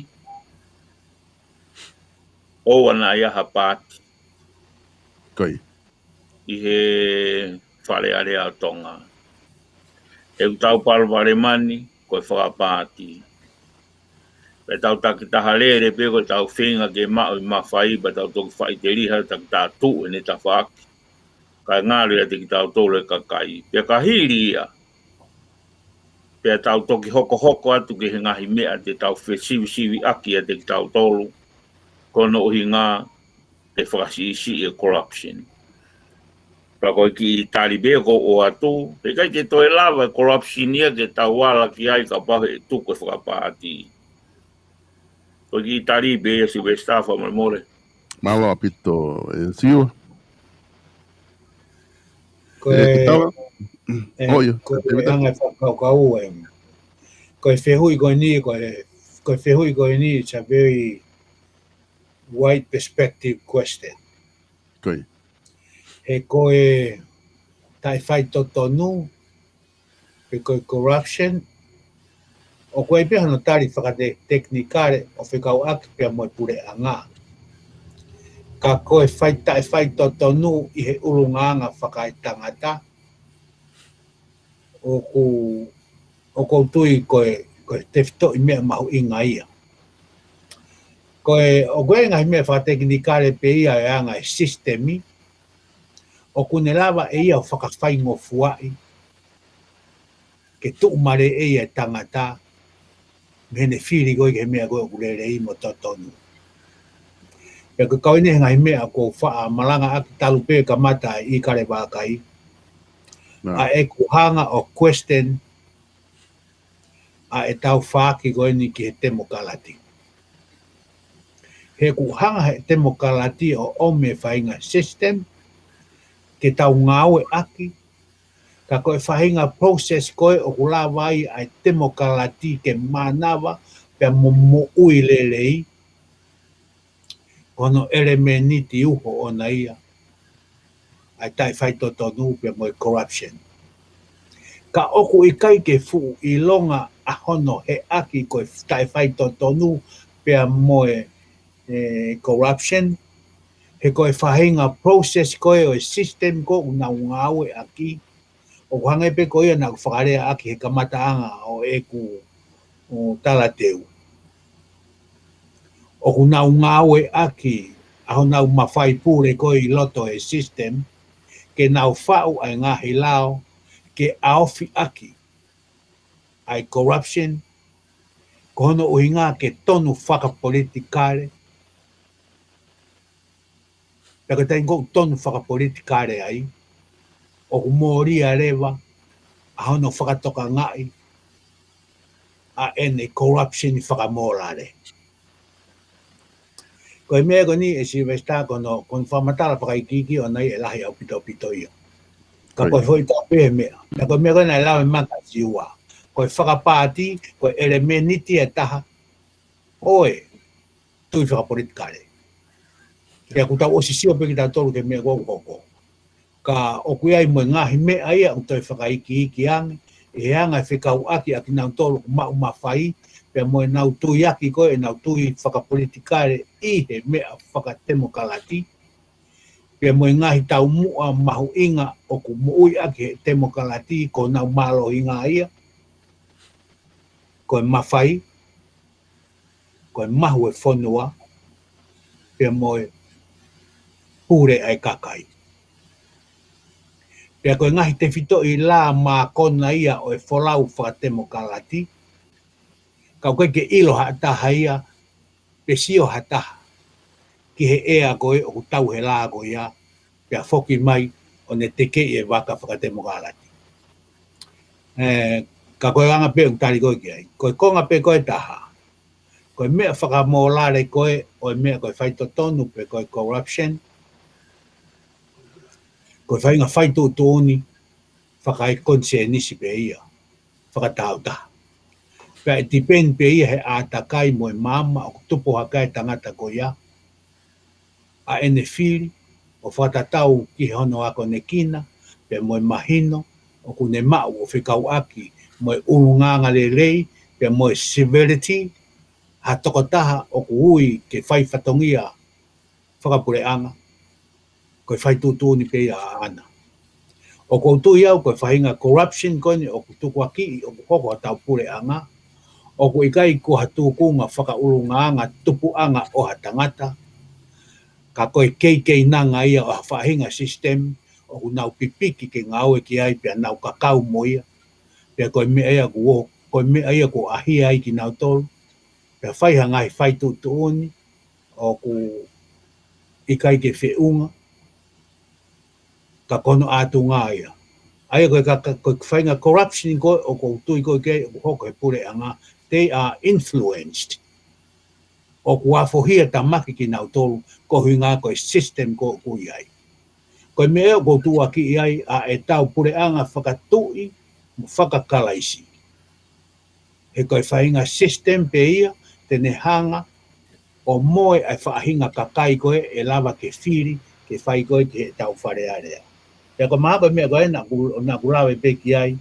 ʻoua naʻa ʻi ai ha paati. Kai. ʻI he Fale Alea ʻo Tonga. ʻE ʻoku tau palopalemani, ko e fakapaati. Pea tau takitaha lele pē ko e tau feinga ke maʻu e mafai, pea tau toki faʻiteliha, takitaha tuʻu ʻene tafaʻaki. Kae ngalo ʻiate kitautolu e kakai. Pea ka hili ia, pea tau toki hokohoko atu ki he ngaahi meʻa te tau fesivisiviʻaki ʻiate kitautolu. Ko hono ʻuhinga ʻe fakasiʻisiʻi e corruption. Pea ko e kiʻi tali pē ʻoku ou ʻoatu, heʻikai ke toe lava e corruption ia ke tau ala ki ai kapau ʻe tuku e fakapaati. Ko e kiʻi tali pē ia Sylvester fakamolemole. Mālō ʻaupito ʻe Siua. Ko e, ʻe, ʻo ia, ko e anga e fakakaukau ē. Ko e fehuʻi ko eni, ko e, ko e fehuʻi ko eni, it's a very wide perspective question. Ko ia. He ko e taʻefaitotonu, pe ko e corruption, ʻoku ʻi ai pē hono tali fakatekinikale ʻo fekauʻaki pea mo e puleʻanga. Ka ko e fai taʻefaitotonu ʻi he ʻulungaanga fakaetangata, ʻoku, ʻoku ou tui ko e, ko e tefitoʻi meʻa mahuʻinga ia. Ko e, ʻoku ʻi ai ngaahi meʻa fakatekinikale pē ia ʻo e anga e sisitemi, ʻoku ne lava ʻe ia ʻo fakafaingofuaʻi, ke tuʻumālie ʻe ia e tangata, mei heʻene fili ko ē ki he meʻa ko ē ʻoku lelei mo totonu. Pea ko e kau eni he ngaahi meʻa ʻoku ou faʻa malangaʻaki talu pē kamata ʻi Kalevakai. ʻA ʻeku hanga ʻo question ʻa e tau faaki ko eni ki he temokalati. He ʻoku hanga he temokalati ʻo ʻomi e faʻahinga system ke tau ngāueʻaki, ka ko e faʻahinga process ko ē ʻoku lava ai ʻa e temokalati ke mānava pea mo moʻui lelei, ko hono ʻelemēniti uho ʻona ia ʻa e taʻefaitotonu pea mo e corruption. Ka ʻoku ʻikai ke fuʻu ʻilonga ʻa hono heʻaki ko e taʻefaitotonu pea mo e, e, corruption, he ko e faʻahinga process ko ē ʻo e system ko ē ʻoku nau ngāueʻaki, ʻoku hangē pē ko ia naʻa ku fakalea ʻaki he kamataʻanga ʻo ʻeku, ʻo, talateu. ʻOku nau ngāueʻaki ʻa honau mafai pule ko ē ʻi loto he system, ke nau faʻu ʻa e ngaahi lao ke ʻaofiʻaki ʻa e corruption, ko hono ʻuhinga ke tonu fakapolitikale. Pea ko e taimi ʻoku tonu fakapolitikale ai, ʻoku mōlia leva ʻa hono fakatokangaʻi ʻa ʻene corruption fakamōlale. Ko e meʻa ko eni ʻe Sylvester ko hono, ko hono fakamatala fakaikiiki ʻona ia ʻe lahi ʻaupito ia. Ka ko e foʻi tape he meʻa. Ka ko e meʻa ko ē naʻe lau ʻe Maka Siua. Ko e fakapāti, ko e ʻelemēniti ʻe taha ʻo e tui fakapolitikale. Pea ʻoku tau ʻosi sio pē kitautolu ki he meʻa ʻoku hoko. Ka ʻoku ʻi ai mo e ngaahi meʻa ia ʻoku toe fakaikiiki ange, ʻi he anga e fekauʻaki ʻa kinautolu ʻoku maʻu mafai, pea mo ʻenau tuiaki ko ē ʻenau tui fakapolitikale ʻi he meʻa fakatemokalati, pea mo e ngaahi taumuʻa mahuʻinga ʻoku moʻuiʻaki he temokalati ko honau mālohinga ia, ko e mafai, ko e mahu e fonua, pea mo e pule ʻa e kakai. Pea ko e ngaahi tefitoʻi lā mākona ia ʻo e folau fakatemokalati, ka ʻoku ʻikai ke ʻilo ha taha ia, pe sio ha taha ki he ʻea ko ē ʻoku tau he lā ko ia, pea foki mai ʻo ne tekeʻi e vaka fakatemokalati. Ē, ka ko e anga pē ʻoku tali ko ē ki ai. Ko e konga pē ko ē taha. Ko e meʻa fakamōlale ko ē ʻo e meʻa ko e faitotonu pe ko e corruption, ko e faʻahinga faituʻutuʻuni fakaekonisēnisi pē ia, fakataautaha. Pea ʻe depend pē ia he ʻātakai mo e maama ʻoku tupu hake ai e tangata ko ia, ʻa ʻene fili ʻo fakatatau ki hono akonekina, pea mo e mahino ʻoku ne maʻu ʻo fekauʻaki mo e ʻulungaanga lelei, pea mo e civility, ha tokotaha ʻoku ui ke fai fatongia fakapuleʻanga, ko e faituʻutuʻuni pē ia ʻaʻana. ʻOku ou tui au ko e faʻahinga corruption ko eni ʻoku tukuakiʻi ʻoku hoko hotau puleʻanga, ʻoku ʻikai ko ha tūkunga fakaʻulungaanga tupuʻanga ʻo ha tangata, ka ko e keikeinanga ia ʻo ha faʻahinga system ʻoku nau pipiki ke ngāue ki ai pea nau kakau mo ia. Pea ko e meʻa ia kuo, ko e meʻa ia kuo ʻahia ai kinautolu, pea fai ha ngaahi faituʻutuʻuni ʻoku ʻikai ke feʻunga, ka ko hono ʻātunga ia. ʻA ia ko e ka, ka, ko e faʻahinga corruption ko ē ʻoku ou tui ko ē ki ai ʻoku hoko he puleʻanga, they are influenced. ʻOku afohia tamaki kinautolu, ko e ʻuhinga ko e system ko ē ʻoku ʻi ai. Ko e meʻa ʻoku ou tuʻuakiʻi ai ʻa ʻetau puleʻanga fakatuʻi mo fakakalaisi. He ko e faʻahinga system pē ia te ne hanga ʻo moe ʻa e faʻahinga kakai ko ē ʻe lava ke fili, ke fai ko ē ki heʻetau Fale Alea. Pea ko e mahalo ko e meʻa ko ē naʻa ku, naʻa ku lave pē ki ai,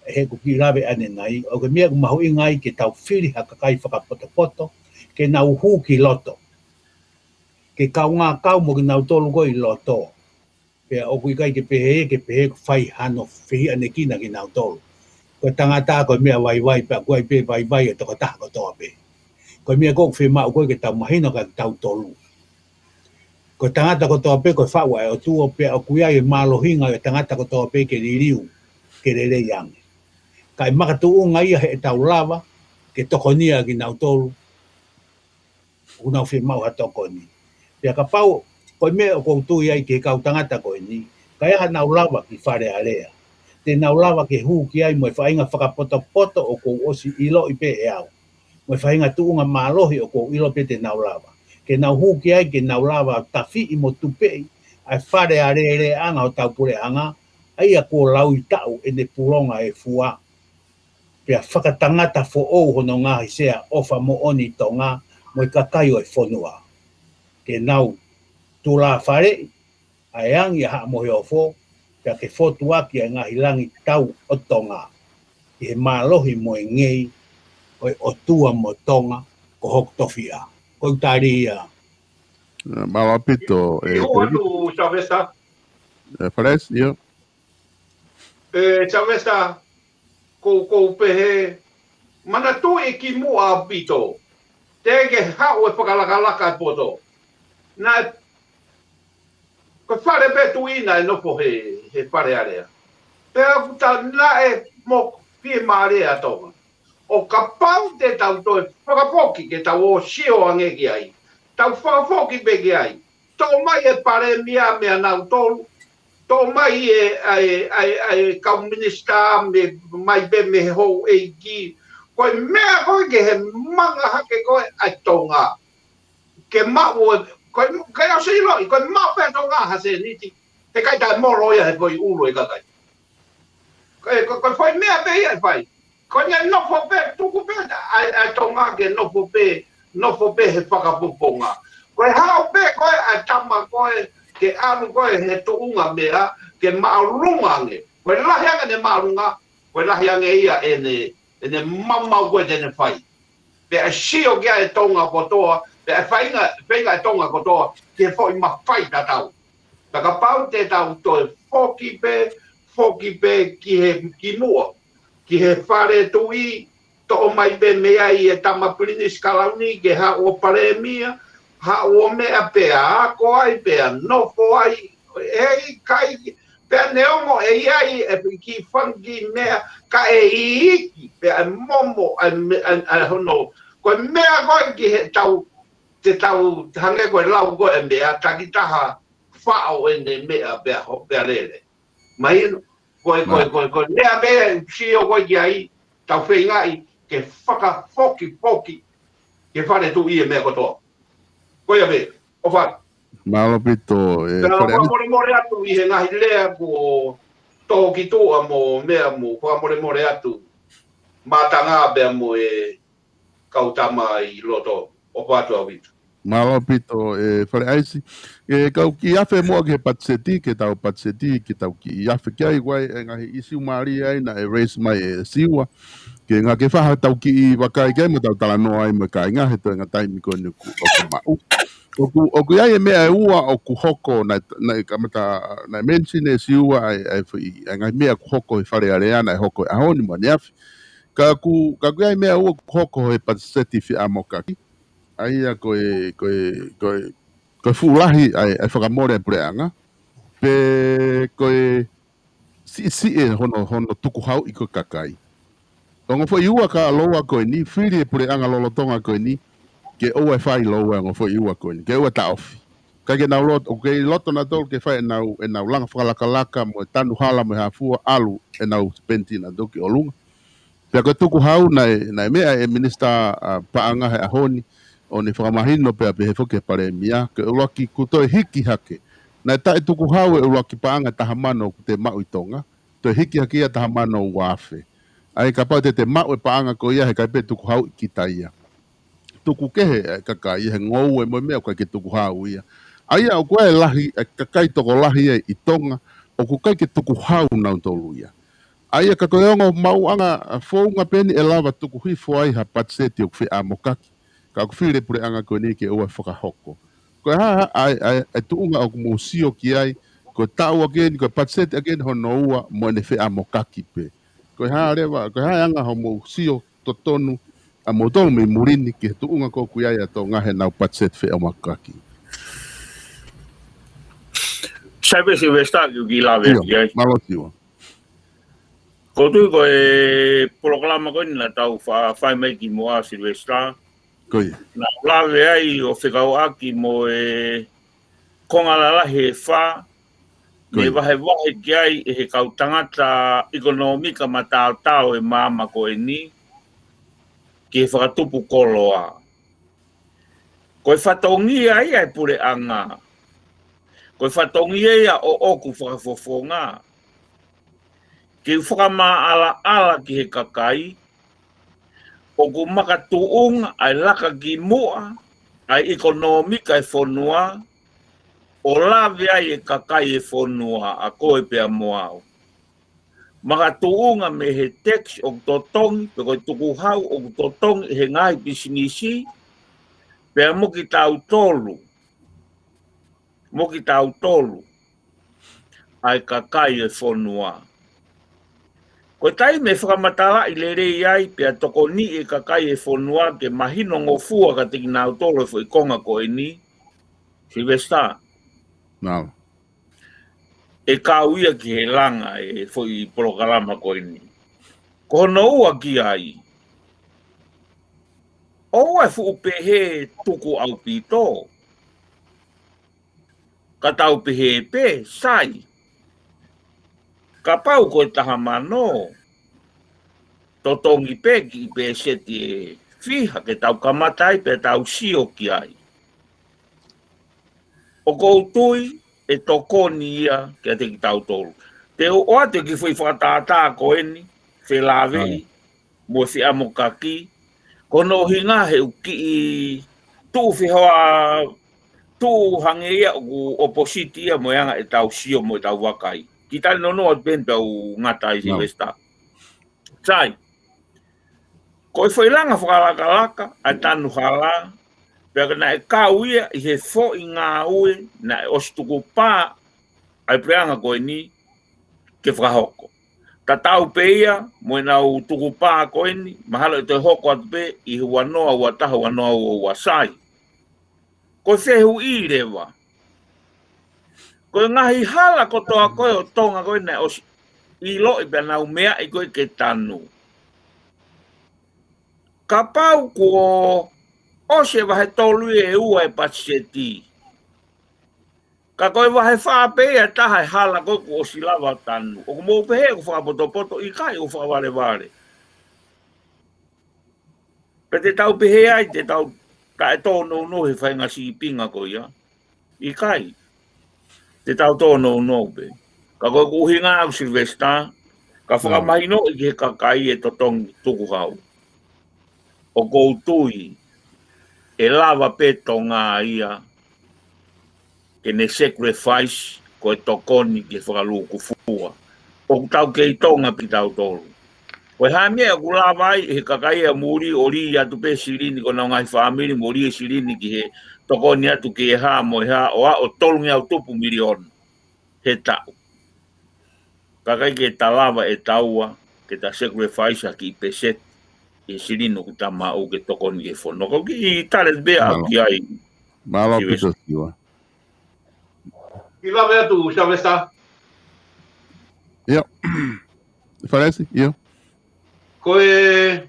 he ʻoku ou kiʻi lave ʻanenai, ʻoku ʻi ai e meʻa ʻoku mahuʻinga ai ke tau fili ha kakai fakapotopoto, ke nau hū ki loto. Ke kaungā kau mo kinautolu ko ē ʻi loto. Pea ʻoku ʻikai ke pehē, ke pehē ʻoku fai hano fehiʻanekina kinautolu. Ko e tangata ko e meʻa vaivai, pea ʻoku ʻi ai pē vaivai ʻo e tokotaha kotoa pē. Ko e meʻa ʻoku fiemaʻu ko ē ke tau mahino kia kitautolu. Ko e tangata kotoa pē ko e faʻu ʻa e ʻOtua, pea ʻoku ʻi ai e mālohinga ʻo e tangata kotoa pē ke liliu, ke lelei ange. Ka ʻe makatuʻunga ia heʻetau lava ke tokonia kinautolu ʻoku nau fiemaʻu ha tokoni. Pea kapau ko e meʻa ʻoku ou tui ai ki he kau tangata ko eni, ka ʻi ai haʻanau lava ki Fale Alea, te nau lava ke hū ki ai mo e faʻahinga fakapotopoto ʻoku ou ʻosi ʻiloʻi pē ʻe au, mo e faʻahinga tuʻunga mālohi ʻoku ou ʻilo pē te nau lava. ke nau hū ki ai ke nau lava ʻo tafiʻi mo tupeʻi ʻa e Fale Alēleaʻanga ʻo hotau puleʻanga, ʻa ia kuo laui taʻu ʻene pulonga e fua. Pea fakatangata foʻou hono ngaahi sea ʻofa moʻoni Tonga mo e kakai ʻo e fonua. Ke nau tulafaleʻi ʻa e angi ʻa Haʻa-mohe-ofo, pea ke fotu ʻaki ʻa e ngaahi langi tau ʻo Tonga, ʻi he mālohi mo e ngei ʻo e ʻOtua mo Tonga ko hoku tofiʻa. Ko u tali ia. Mālō ʻaupito, ʻe, Ihu atu, Sylvester. ʻE, Fale ʻAisi, ʻio. ʻE, Sylvester, ko, ko u pehē, manatuʻi kimuʻa ʻaupito, teʻeki ke haʻu e fakalakalaka e poto. Naʻe, ko e Fale pē Tuʻi naʻe nofo he, he Fale Alea. Pea ʻoku ta naʻe mo fiemālie ʻa Tonga. ʻO kapau te tau toe fakafoki ke tau ō sio ange ki ai. Tau fakafoki pē ki ai. Toʻo mai e palēmia meiate nautolu. Toʻo mai e, ʻa e, ʻa e, ʻa e kau minisitā mei, mai pē mei he houʻeiki. Ko e meʻa ko ē ke he manga hake ko ē ʻa Tonga. Ke maʻu e, ko e, ke ʻosi ʻiloʻi, ko e maʻu pē Tonga ha sēniti. He ʻikai taʻemolo ia he foʻi ʻulu e kakai. Ko e, ko, ko e foʻi meʻa pē ia ʻe fai. Ko ʻene nofo pē, tuku pē, ʻa e, ʻa e Tonga ke nofo pē, nofo pē he fakapoponga. Ko e haʻu pē ko ē ʻa e tama ko ē, ke ʻalu ko ē he tuʻunga meʻa, ke māʻolunga ange. Ko e lahi ange ʻene māʻolunga, ko e lahi ange ia ʻene, ʻene maumau ko ē te ne fai. Pea ʻe sio ki ai e Tonga kotoa, pea ʻe feinga, feinga e Tonga kotoa, ke foʻi mafai tatau. Pea kapau te tau toe foki pē, foki pē ki he kimuʻa, ki he Fale Tuʻi, toʻo mai pē mei ai e tama Pilinisi Kalauni ke haʻu ʻo palēmia, haʻu ʻo meʻa pea ako ai, pea nofo ai, ʻe ʻikai, pea neongo ʻe ʻi ai e kiʻi fanga kiʻi meʻa, ka ʻe iiki, pea ʻe momo, ʻa e me-, ʻa e, ʻa e hono, ko e meʻa ko ē ki he tau, te tau, hangē ko e lau ko ē meʻa, takitaha faʻo ʻene meʻa pea ho-, pea lele. Mahino, ko e, ko e, Mā. ko e, ko e meʻa pē ʻe sio ko ē ki ai, tau feingaʻi ke fakafokifoki, ke Fale Tuʻi e meʻa kotoa. Ko ia pē, ʻofa atu. Mālō ʻaupito, ʻe, Pea Fale ʻAisi. Fakamolemole atu ʻi he ngaahi lea kuo tō ki tuʻa mo meʻa mo, fakamolemole atu. Mātanga pea mo e kau tama ʻi loto, ʻofa atu ʻaupito. Mālō ʻaupito, ʻe, Fale ʻAisi. ʻE, kau kiʻi afe muʻa ki he patiseti, ke tau patiseti, ke tau kiʻi afe ki ai, ko e ngaahi ʻīsiu mālie ai, naʻe raise mai ʻe Siua. Ke ngā ke faha tau kiʻi vakai ki ai, mo tau talanoa ai, mo e kāinga, he toenga taimi ko eni ʻoku, ʻoku maʻu. ʻOku, ʻoku ʻi ai e meʻa ʻe ua, ʻoku hoko, naʻe, naʻe kamata, naʻe mention ʻe Siua, ʻa e, ʻa e foʻi, ʻa e ngaahi meʻa ʻoku hoko he Fale Alea, naʻe hoko he ʻaho ni mo ʻaneafi. Ka ʻoku, ka ʻoku ʻi ai meʻa ʻe ua ʻoku hoko he patiseti feʻamokaki. ʻA ia ko e, ko e, ko e, ko e fuʻu lahi ʻa e, ʻa e fakamole ʻa e puleʻanga. Pe ko e siʻisiʻi e hono, hono tukuhauʻi ko e kakai. Ongo foʻi ua ka loua ko eni, fili e puleʻanga lolotonga ko eni, ke ʻoua ʻe fai loua ongo foʻi ua ko eni, ke ʻoua taʻofi. Ka ke nau lot-, ʻoku kei loto nautolu ke fai ʻenau, ʻenau langa fakalakalaka mo e tanu hala mo e hā fua ʻalu ʻenau peniti nautolu ki ʻolunga. Pea ko e tukuhau naʻe, naʻe meʻa e minisitā, ʻa, paʻanga he ʻaho ni, ʻo ne fakamahino pea pehē foki e palēmia, ke ʻuluaki kuo toe hiki hake. Naʻe taʻe tukuhau e ʻuluaki paʻanga taha mano ʻoku te maʻu ʻi Tonga, toe hiki hake ia taha mano ua afe. ʻA ia kapau te te maʻu e paʻanga ko ia he ʻikai pē tukuhauʻi kita ia. Tuku kehe e kakai ia he ngoue mo e meʻa ʻoku ʻikai ke tukuhau ia. ʻA ia ʻoku ʻi ai e lahi, e kakai tokolahi ia ʻi Tonga, ʻoku ʻikai ke tukuhau nautolu ia. ʻA ia ka ko e ongo maʻuʻanga, ʻa, founga pē eni ʻe lava tuku hifo ai ha patiseti ʻoku feʻamokaki. Ka ʻoku fili e puleʻanga ko eni ke ʻoua ʻe fakahoko. Ko e hā, hā, ʻa e, ʻa e, ʻa e tuʻunga ʻoku mou sio ki ai, ko e taʻu ʻaki eni, ko e patiseti ʻaki eni hono ua, mo ʻene feʻamokaki pē. Ko e hā leva, ko e hā e anga hoʻomou sio totonu, ʻa moutolu mei muli ni ki he tuʻunga ko ē ʻoku ʻi ai ʻa Tonga heʻenau patiseti feʻamokaki. Sai pē Silivesitā, ke u kiʻi lave ʻIo, atu ki ai. Mālō Siua. Ko u tui ko e polokalama ko eni naʻa tau fa-, fai mai kimuʻa Silivesitā. Ko ia. Naʻa ku lave ai ʻo fekauʻaki mo e konga lalahi ʻe fā, Ko ia. Ne vahevahe ki ai ʻe he kau tangata ʻekonōmika mataotao e māmani ko eni, ki he fakatupu koloa. Ko e fatongia ia e puleʻanga. Ko e fatongia ia ʻoʻoku fakafofonga. Ke u fakamaʻalaʻala ki he kakai, ʻoku makatuʻunga ʻa e laka ki muʻa ʻa e ʻekonōmika e fonua, ʻo lave ai e kakai e fonua, ʻa koe pea mo au. Makatuʻunga mei he tax ʻoku totongi, pe ko e tukuhau ʻoku totongi he ngaahi pisinisi, pea mo kitautolu, mo kitautolu, ʻa e kakai e fonua. Ko e taimi ʻe fakamatalaʻi lelei ai, pea tokoniʻi e kakai e fonua ke mahino ngofua kiate kinautolu e foʻi konga ko eni, Silivesitā. Nau. ʻE kau ia ki he langa e foʻi polokalama ko eni. Ko hono ua ki ai. ʻOua ʻe fuʻu pehē tuku ʻaupito. Ka tau pehē pē, sai. Kapau ko e taha mano, totongi pē kiʻi pēseti ʻe fiha ke tau kamata ai pea tau sio ki ai. ʻOku ou tui ʻe tokoni ia kiate kitautolu. Te u ʻoatu e kiʻi foʻi fakatātā ko eni, felāveʻi, Nau. mo e feʻamokaki, ko hono ʻuhinga he ʻoku kiʻi tuʻu fehoa, tuʻu hangē ia ʻoku ʻopositi ia mo e anga ʻetau sio mo ʻetau vakai. Kiʻi talanoa atu pē pea u ngata ai, Nau. Silivesitā. Sai. Ko e foʻi langa fakalakalaka ʻa e tanu hala, pea ka naʻe kau ia ʻi he foʻi ngāue naʻe ʻosi tukupā ʻa e puleʻanga ko eni ke fakahoko. Tatau pē ia mo ʻenau tukupā ko eni, mahalo ʻe toe hoko atu pē ʻi he ua noa ua taha ua noa ua ua, sai. Ko e fehuʻi leva. Ko e ngaahi hala kotoa ko ē ʻo Tonga ko ē naʻe ʻosi ʻiloʻi pea nau meaʻi ko ē ke tanu. Kapau kuo ʻosi e vahe tolu ʻe ua e patiseti. Ka ko e vahe fā pē ia ʻe taha e hala ko ē kuo ʻosi lava tanu. ʻOku mou pehē ʻoku fakapotopoto, ʻikai, ʻoku fakavalevale. Pea te tau pehē ai, te tau taʻe tōnounou he faʻahinga sīpinga ko ia. ʻIkai. Te tau tōnounou pē. Ka ko ʻeku ʻuhinga ʻaʻaku, Silivesitā, ka Nau. fakamahinoʻi ki he kakai e totongi tukuhau. ʻOku ou tui ʻe lava pē Tonga ia ke ne sacrifice ko e tokoni ki he fakalūkufua. ʻOku tau kei Tonga pē kitautolu. Ko e hā e meʻa ʻoku lava ai ʻe he kakai ʻa muli ʻo lī atu pē silini, ko honau ngaahi fāmili mo lī e silini ki he tokoni atu ki he hā mo e hā, ʻo aʻu ʻo tolungeau tupu miliona he taʻu. Ka ʻikai ke ta lava ʻe taua ke ta sacrifice ha kiʻi pēseti ʻi he silini ʻoku ta maʻu ke tokoni ki he fonua. Ko e kiʻi tali pē ʻaʻaku Mālō. ki ai. Mālō Silivesitā. ʻAupito Siua. Kiʻi lave atu, Silivesitā. ʻIo. Falesi, ʻio. Ko e,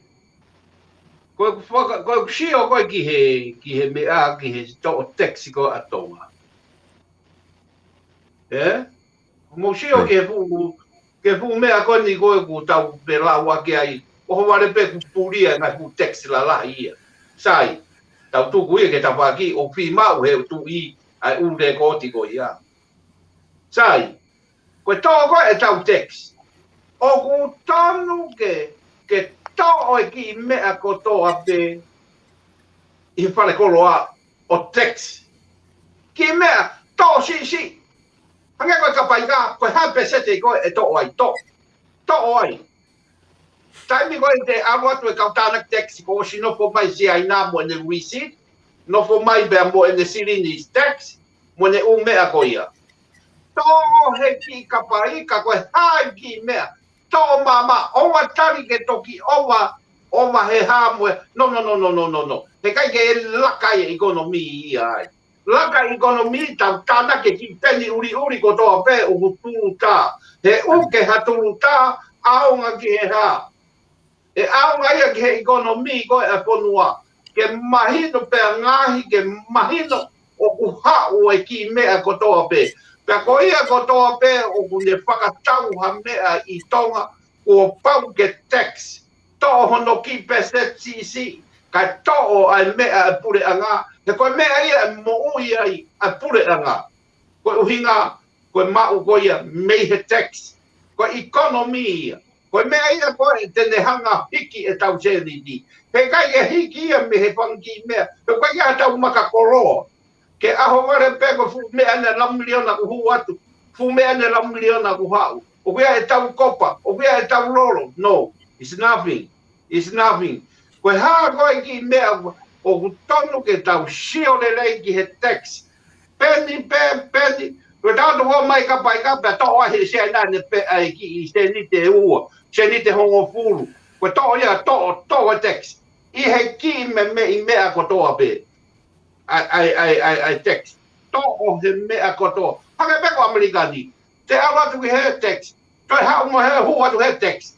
ko e faka-, ko e sio ko ē ki he, ki he meʻa, ki he toʻo tax ko ē ʻa Tonga. ʻE? Mou sio ʻIo. ki he fuʻu, ki he fuʻu meʻa ko eni ko ē ʻoku tau pē lau ʻaki ai. ʻOhovale pē kuo pulia e ngaahi fuʻu tax lalahi ia. Sai. Tau tuku ia ke tafaʻaki ʻo fiemaʻu he tuʻi ʻa e ʻū lēkooti ko ia. Sai. Ko e toʻo ko ē ʻetau tax. ʻOku tonu ke, ke toʻo e kiʻi meʻa kotoa pē ʻi he fale koloa ʻo tax. Kiʻi meʻa, toʻo siʻisiʻi. Hangē ko e kapaika, ko e hā e pēseti ko ē ʻe toʻo ai, toʻo. Toʻo ai. Taimi ko ē te ʻalu atu e kau tānaki tax kuo ʻosi nofo mai Siaina mo ʻene receipt, nofo mai pea mo ʻene silini tax, mo ʻene ʻū meʻa ko ia. Toʻo he kiʻi kapaika, ko e hā e kiʻi meʻa. Toʻo māmā, ʻoua tali ke toki ʻova, ʻova he hā mo e, no, no, no. He ʻikai ke laka e ʻekonomi ia ai. Laka e ʻekonomi, tau tānaki e kiʻi peni ʻuliʻuli kotoa pē ʻoku tūtā. He ʻuke ha tūtā, ʻaonga ki he hā. ʻE ʻaonga ia ki he ʻekonomi ko ē ʻa e fonua. Ke mahino pea ngaahi, ke mahino ʻoku haʻu e kiʻi meʻa kotoa pē. Pea ko ia kotoa pē ʻoku ne fakatau ha meʻa ʻi Tonga, kuo pau ke tax. Toʻo hono kiʻi pēseti siʻisiʻi. Kae toʻo ʻa e meʻa ʻa e puleʻanga, he ko e meʻa ia ʻe moʻui ai ʻa e puleʻanga. Ko e ʻuhinga, ko e maʻu ko ia mei he tax. Ko e economy ia. Ko e meʻa ia ko ē te ne hanga hiki ʻetau sēniti. He ʻikai ke hiki ia mei he fanga kiʻi meʻa. He ʻoku ʻikai ke ʻi ai haʻatau maka koloa. Ke ʻaho vale pē ko e fuʻu meʻa ʻeni lau miliona ʻoku hū atu. Fuʻu meʻa ʻeni lau miliona ʻoku haʻu. ʻOku ʻi ai ʻetau kopa. ʻOku ʻi ai ʻetau lolo. No, it's nothing. It's nothing. Ko e hā ko ē kiʻi meʻa ʻoku tonu ke tau sio lelei ki he tax. Peni pē, peni. Ko e tau tuko mai ka pai ka pē toʻo ai he Siaina ʻene pē ʻa e kiʻi sēniti ʻe ua. Sēniti ʻe hongofulu. Ko e toʻo ia, toʻo, toʻo e tax. ʻI he kiʻi meʻa, meʻa, meʻa kotoa pē. ʻA e, ʻa e, ʻa e, ʻa e, ʻa e tax. Toʻo he meʻa kotoa. Hangē pē ko ʻAmelika ni. Te ʻalu atu ki he tax. Toe haʻu mo e hū atu he tax.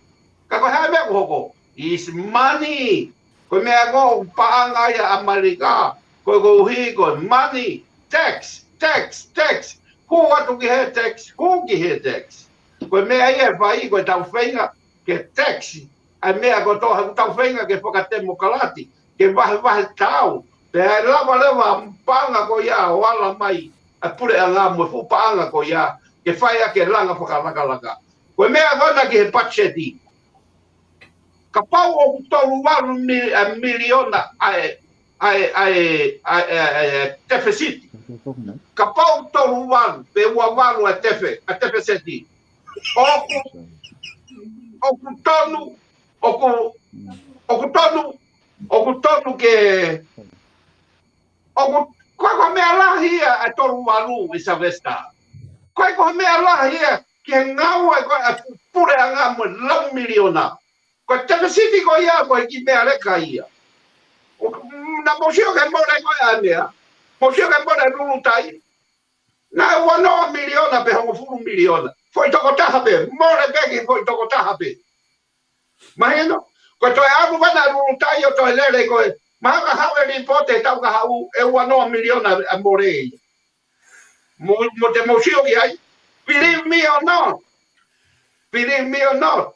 Ka ko e hā e meʻa ʻoku hoko? Is money. Ko e meʻa ko ē ʻoku paʻanga ai ʻa ʻAmelika. Ko e koeʻuhi ko e money. Tax, tax, tax. Hū atu ki he tax. Hū ki he tax. Ko e meʻa ia ʻe fai ko ʻetau feinga ke tax ʻa e meʻa kotoa, he ʻoku tau feinga ke fakatemokalati, ke vahevahe tau, pea ʻe lava leva paʻanga ko ia ʻo ala mai ʻa e puleʻanga mo e fuʻu paʻanga ko ia, ke fai ʻaki e langa fakalakalaka. Ko e meʻa ko ena ki he patiseti. Kapau ʻoku tolu valu mili-, ʻa e miliona ʻa e, ʻa e, ʻa e, ʻa e, ʻa e, ʻa e, ʻa e tefesiti. Kapau tolu valu, pe ua valu ʻa e tefe-, ʻa e tefesiti. ʻOku, ʻoku tonu, ʻoku, ʻoku tonu, ʻoku tonu ke, ʻoku, ko e, ko e meʻa lahi ia ʻa e tolu valu ʻi Sylvester. Ko e, ko e meʻa lahi ia ki he ngāue ko ē ʻa e pu-, puleʻanga mo e lau miliona. Ko e tefesiti ko ia, ko e kiʻi meʻa leka ia. ʻO, naʻa mou sio ki he mole ko ē ʻa e meʻa. Mou sio ki he mole Lulutai. Naʻe ua noa miliona pe hongofulu miliona. Foʻi tokotaha pē, mole pē ki he foʻi tokotaha pē. Mahino, ko e toe ʻalu ʻana Lulutai ʻo toe lele ko ē. Mahalo ka haʻu e lipooti he taʻu ka haʻu ʻe ua noa miliona ʻa e mole ia. Mo, mo te mou sio ki ai. Believe me or not. Believe me or not.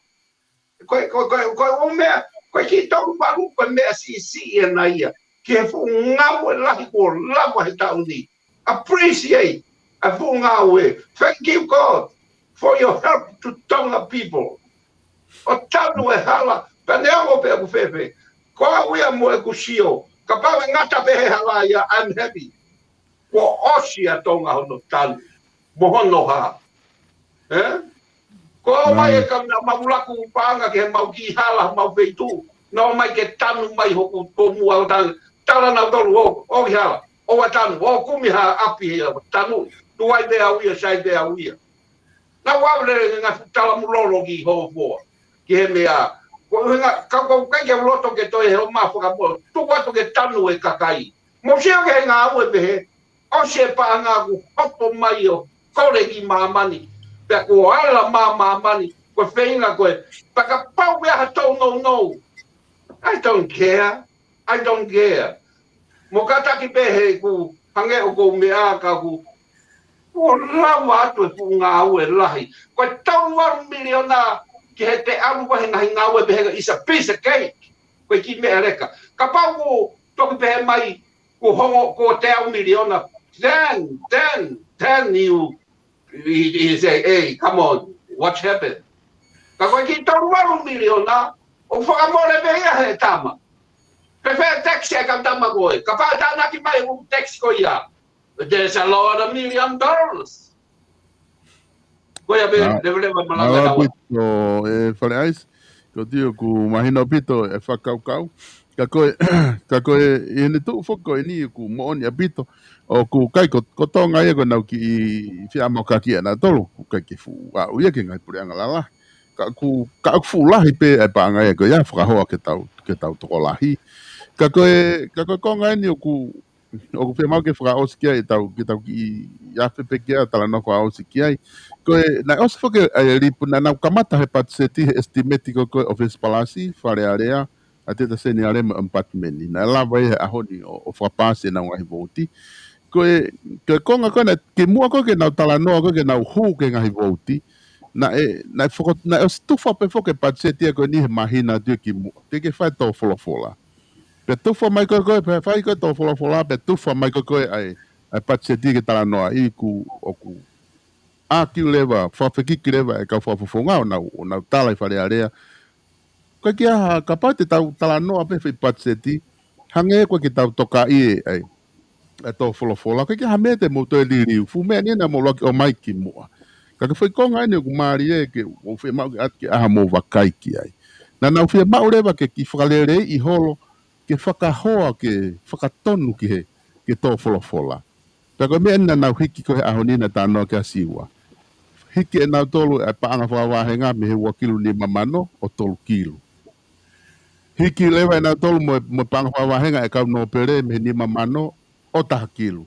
Ko e, ko e, ko e, ko e ʻū meʻa, ko e kiʻi tolu valu, ko e meʻa siʻisiʻi ʻena ia. Ki he fuʻu ngāue lahi kuo lava he taʻu ni. Appreciate ʻa e fuʻu ngāue. Thank you, God, for your help to Tonga people. ʻO tanu e hala, pea neongo pe ʻoku fēfē. Ko au ia mo ʻeku sio. Kapau ʻe ngata pē he hala ia, I'm happy. Kuo ʻosi ʻa Tonga hono tanu. Mo hono hā. Ē? Ko au mai e kau naʻa mau laku paʻanga ki he mau kiʻi hala, mau feituʻu. Naʻa ō mai ke tanu mai hoku tomuʻa ʻo tanu. Tala nautolu ʻo, ʻo ki hala. ʻO ua tanu, ʻo kumi ha ʻapi he ʻo tanu. Tuai pē au ia, sai pē au ia. Naʻa ʻave lele ngaahi fuʻu talamulolo ki Hofoa. Ki he meʻa. Ko e ʻuhinga, ka ko ʻikai ke u loto ke toe he ʻo ma fakamoʻoni. Tuku atu ke tanu e kakai. Mou sio ki he ngāue pehē. ʻOsi e paʻanga kuo hopo mai ʻo kole ki māmani. Pea kuo ala mā māmani. Ko e feinga ko ē. Pea kapau ʻe ʻi ai ha tōnounou. I don't care. I don't care. Mo kātaki pē he ʻoku hangē ʻoku ou meʻa ka ʻoku, kuo lava atu e fuʻu ngāue lahi. Ko e tolu valu miliona ki he te ʻalu ko ē he ngaahi ngāue pehē is a piece of cake. Ko e kiʻi meʻa leka. Kapau kuo toki pehē mai kuo hongo, kuo teau miliona. Then, then, then you, you, you say, "Hey, come on, what happened?" Ka ko e kiʻi tolu valu miliona, ʻoku fakamole pē ia he tama. Pe fē tax ʻa e kau tama ko ē. Kapau tānaki mai ʻū tax ko ia. There's a lot of million dollars. Ko ia pē, leveleva malanga ʻaupito, ʻe Fale ʻAisi. Ko tio ʻoku mahino ʻaupito e fakakaukau. Ka ko e, ka ko e, ʻi heʻene tuʻu foki ko eni ʻoku moʻoni ʻaupito. ʻOku ʻikai ko, ko Tonga ia ko ʻenau kiʻi fia mau kakia nautolu. ʻOku ʻikai ke fuʻu aʻu ia ki he ngaahi puleʻanga lalahi. Ka ʻoku, ka ʻoku fuʻu lahi pē ʻa e paʻanga ia ko ia fakahoa ke tau, ke tau tokolahi. Ka ko e, ka ko e konga eni ʻoku, ʻoku fiemaʻu ke fakaʻosi ki ai ʻetau, ke tau kiʻi afe pē ki ai, talanoa fakaʻosi ki ai. Ko e, naʻe ʻosi foki ʻa e lipu, naʻa nau kamata he patiseti, he estimate ko ē ko ē ʻo Fesipalasi, Fale Alea, ʻa Teta Seniale mo e ʻapatimeni. Naʻe lava ia he ʻaho ni ʻo, ʻo fakapaasi ʻenau ngaahi vouti. Ko e, ko e konga ko ē naʻe kimuʻa ko ē ke nau talanoa ko ē ke nau hū ki he ngaahi vouti. Naʻe, naʻe foko-, naʻe ʻosi tufa pē foki e patiseti ia ko eni he māhina atu ia kimuʻa. Teʻeki ke fai tō folofola. Pea tufa mai ko ē ko ē, pea fai ko ē tō folofola, pea tufa mai ko ē ko ē ʻa e, ʻa e patiseti ke talanoaʻi, ʻoku, ʻoku ʻākiu leva, fakafekiki leva e kau fakafofonga ʻo nau, ʻo nau tala ʻi Fale Alea. ʻIkai ke ʻi ai ha, kapau te tau talanoa pē foʻi patiseti, hangē ko ē ke tau tokaʻi e, ʻa e, ʻa e tō folofola, ʻikai ke ʻi ai ha meʻa te mou toe liliu, fuʻu meʻa eni naʻa mou ʻuluaki ʻomai kimuʻa. Ka ko e foʻi konga eni ʻoku mālie ke, ʻoku fiemaʻu ke ʻoatu ke ʻai haʻamou vakai ki ai. Naʻa nau fiemaʻu leva ke kiʻi fakaleleiʻi holo, ke fakahoa, ke fakatonu ki he, ki he tō folofola. Pea ko e meʻa eni naʻa nau hiki ko ē he ʻaho ni naʻe talanoa ki ai ʻa Siua. Hiki ʻe nautolu ʻa e paʻanga fakavahenga mei he ua kilu nima mano ʻo tolu kilu. Hiki leva ʻe nautolu mo e, mo e paʻanga fakavahenga ʻa e kau nōpele mei he nima mano ʻo taha kilu.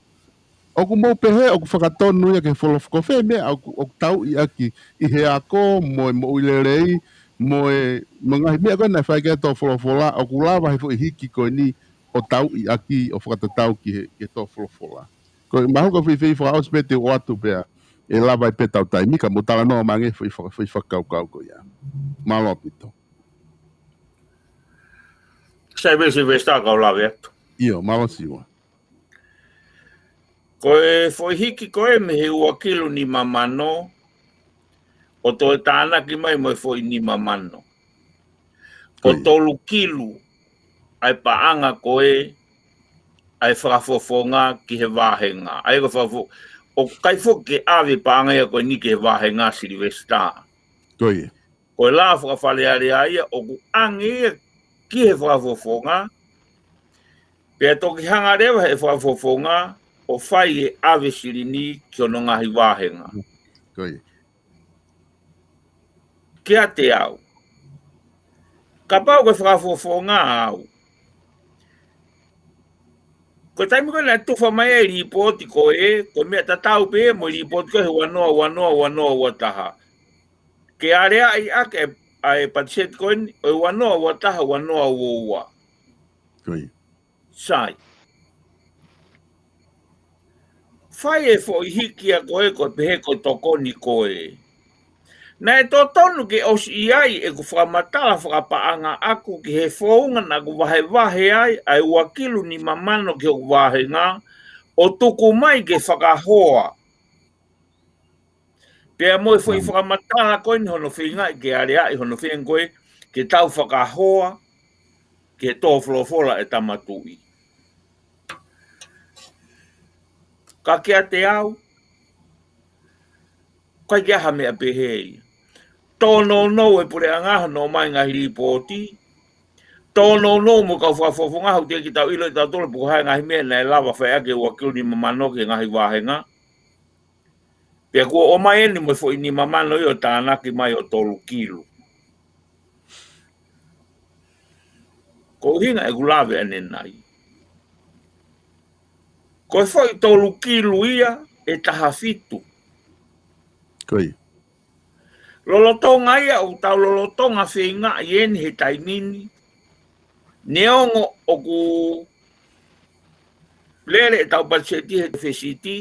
ʻOku mou pehē ʻoku fakatonu ia ki he folofola, ko fē meʻa ʻoku, ʻoku tauʻi ʻaki ʻi he ako mo e moʻui lelei, mo e, mo e ngaahi meʻa ko ē naʻe fai ki ai e tō folofola, ʻoku lava he foʻi hiki ko eni ʻo tauʻi ʻaki ʻo fakatatau ki he, ki he tō folofola. Ko e mahalo ko e foʻi feituʻu fakaʻosi pē te u ʻoatu pea ʻe lava ai pē ʻetau taimi ka mou talanoa mai ange foʻi faka-, foʻi fakakaukau ko ia. Mālō ʻaupito. Sai pē Silivesitā kau lave atu. ʻIo, mālō Siua. Ko e foʻi hiki ko ē mei he ua kilu nima mano, ʻo toe tānaki mai mo e foʻi nima mano. ʻO Ko ia. tolu kilu ʻa e paʻanga ko ē ʻa e fakafofonga ki he vahenga. ʻA ia ko e fakafo-, ʻoku ʻikai foki ke ʻave paʻanga ia ko eni ki he vahenga Silivesitā. Ko ia. Ko e lao faka-Fale Alea ia ʻoku ʻange ia ki he fakafofonga, pea toki hanga leva he fakafofonga ʻo fai e ʻave silini ki hono ngaahi vahenga. Ko ia. Kiate au. Kapau ko e fakafofonga au. Ko e taimi ko ē naʻe tufa mai ai e lipooti ko ē, ko e meʻa tatau pē mo e lipooti ko ē he ua noa, ua noa, ua noa, ua taha. Ke aleaʻi ʻaki ʻa e, ʻa e patiseti ko eni, ʻo e ua noa, ua taha, ua noa, ua ua. Ko ia. Sai. Fai e foʻi hiki ia ko ē ko e pehē ko e tokoni ko ē. Naʻe totonu ke ʻosi ʻi ai ʻeku fakamatala fakapaʻanga ʻaku ki he founga naʻa ku vahevahe ai ʻa e ua kilu nima mano ki hoku vahenga ʻo tuku mai ke fakahoa. Pea mo e foʻi Mm. fakamatala ko eni hono feingaʻi ke aleaʻi hono feinga ko ē ke tau fakahoa ke tō folofola e Tama Tuʻi. Ka kiate au, ʻikai ke ʻi ai ha meʻa pehē ia. Tōnounou e puleʻanga hono ʻomai ngaahi lipooti. Tōnounou mo e kau fakafofonga, haʻu teʻeki ke tau ʻilo ʻe tautolu pe ko e hā e ngaahi meʻa naʻe lava fai ʻaki e ua kilu nima mano ki he ngaahi vahenga. Pea kuo ʻomai eni mo e foʻi nima mano ia ʻo tānaki mai ʻo tolu kilu. Ko e ʻuhinga ʻeku lave ʻanenai. Ko e foʻi tolu kilu ia ʻe taha fitu. Ko ia. Lolotonga ia ʻoku tau lolotonga feingaʻi eni he taimi ni. Neongo ʻoku lele ʻetau patiseti he tefisiti,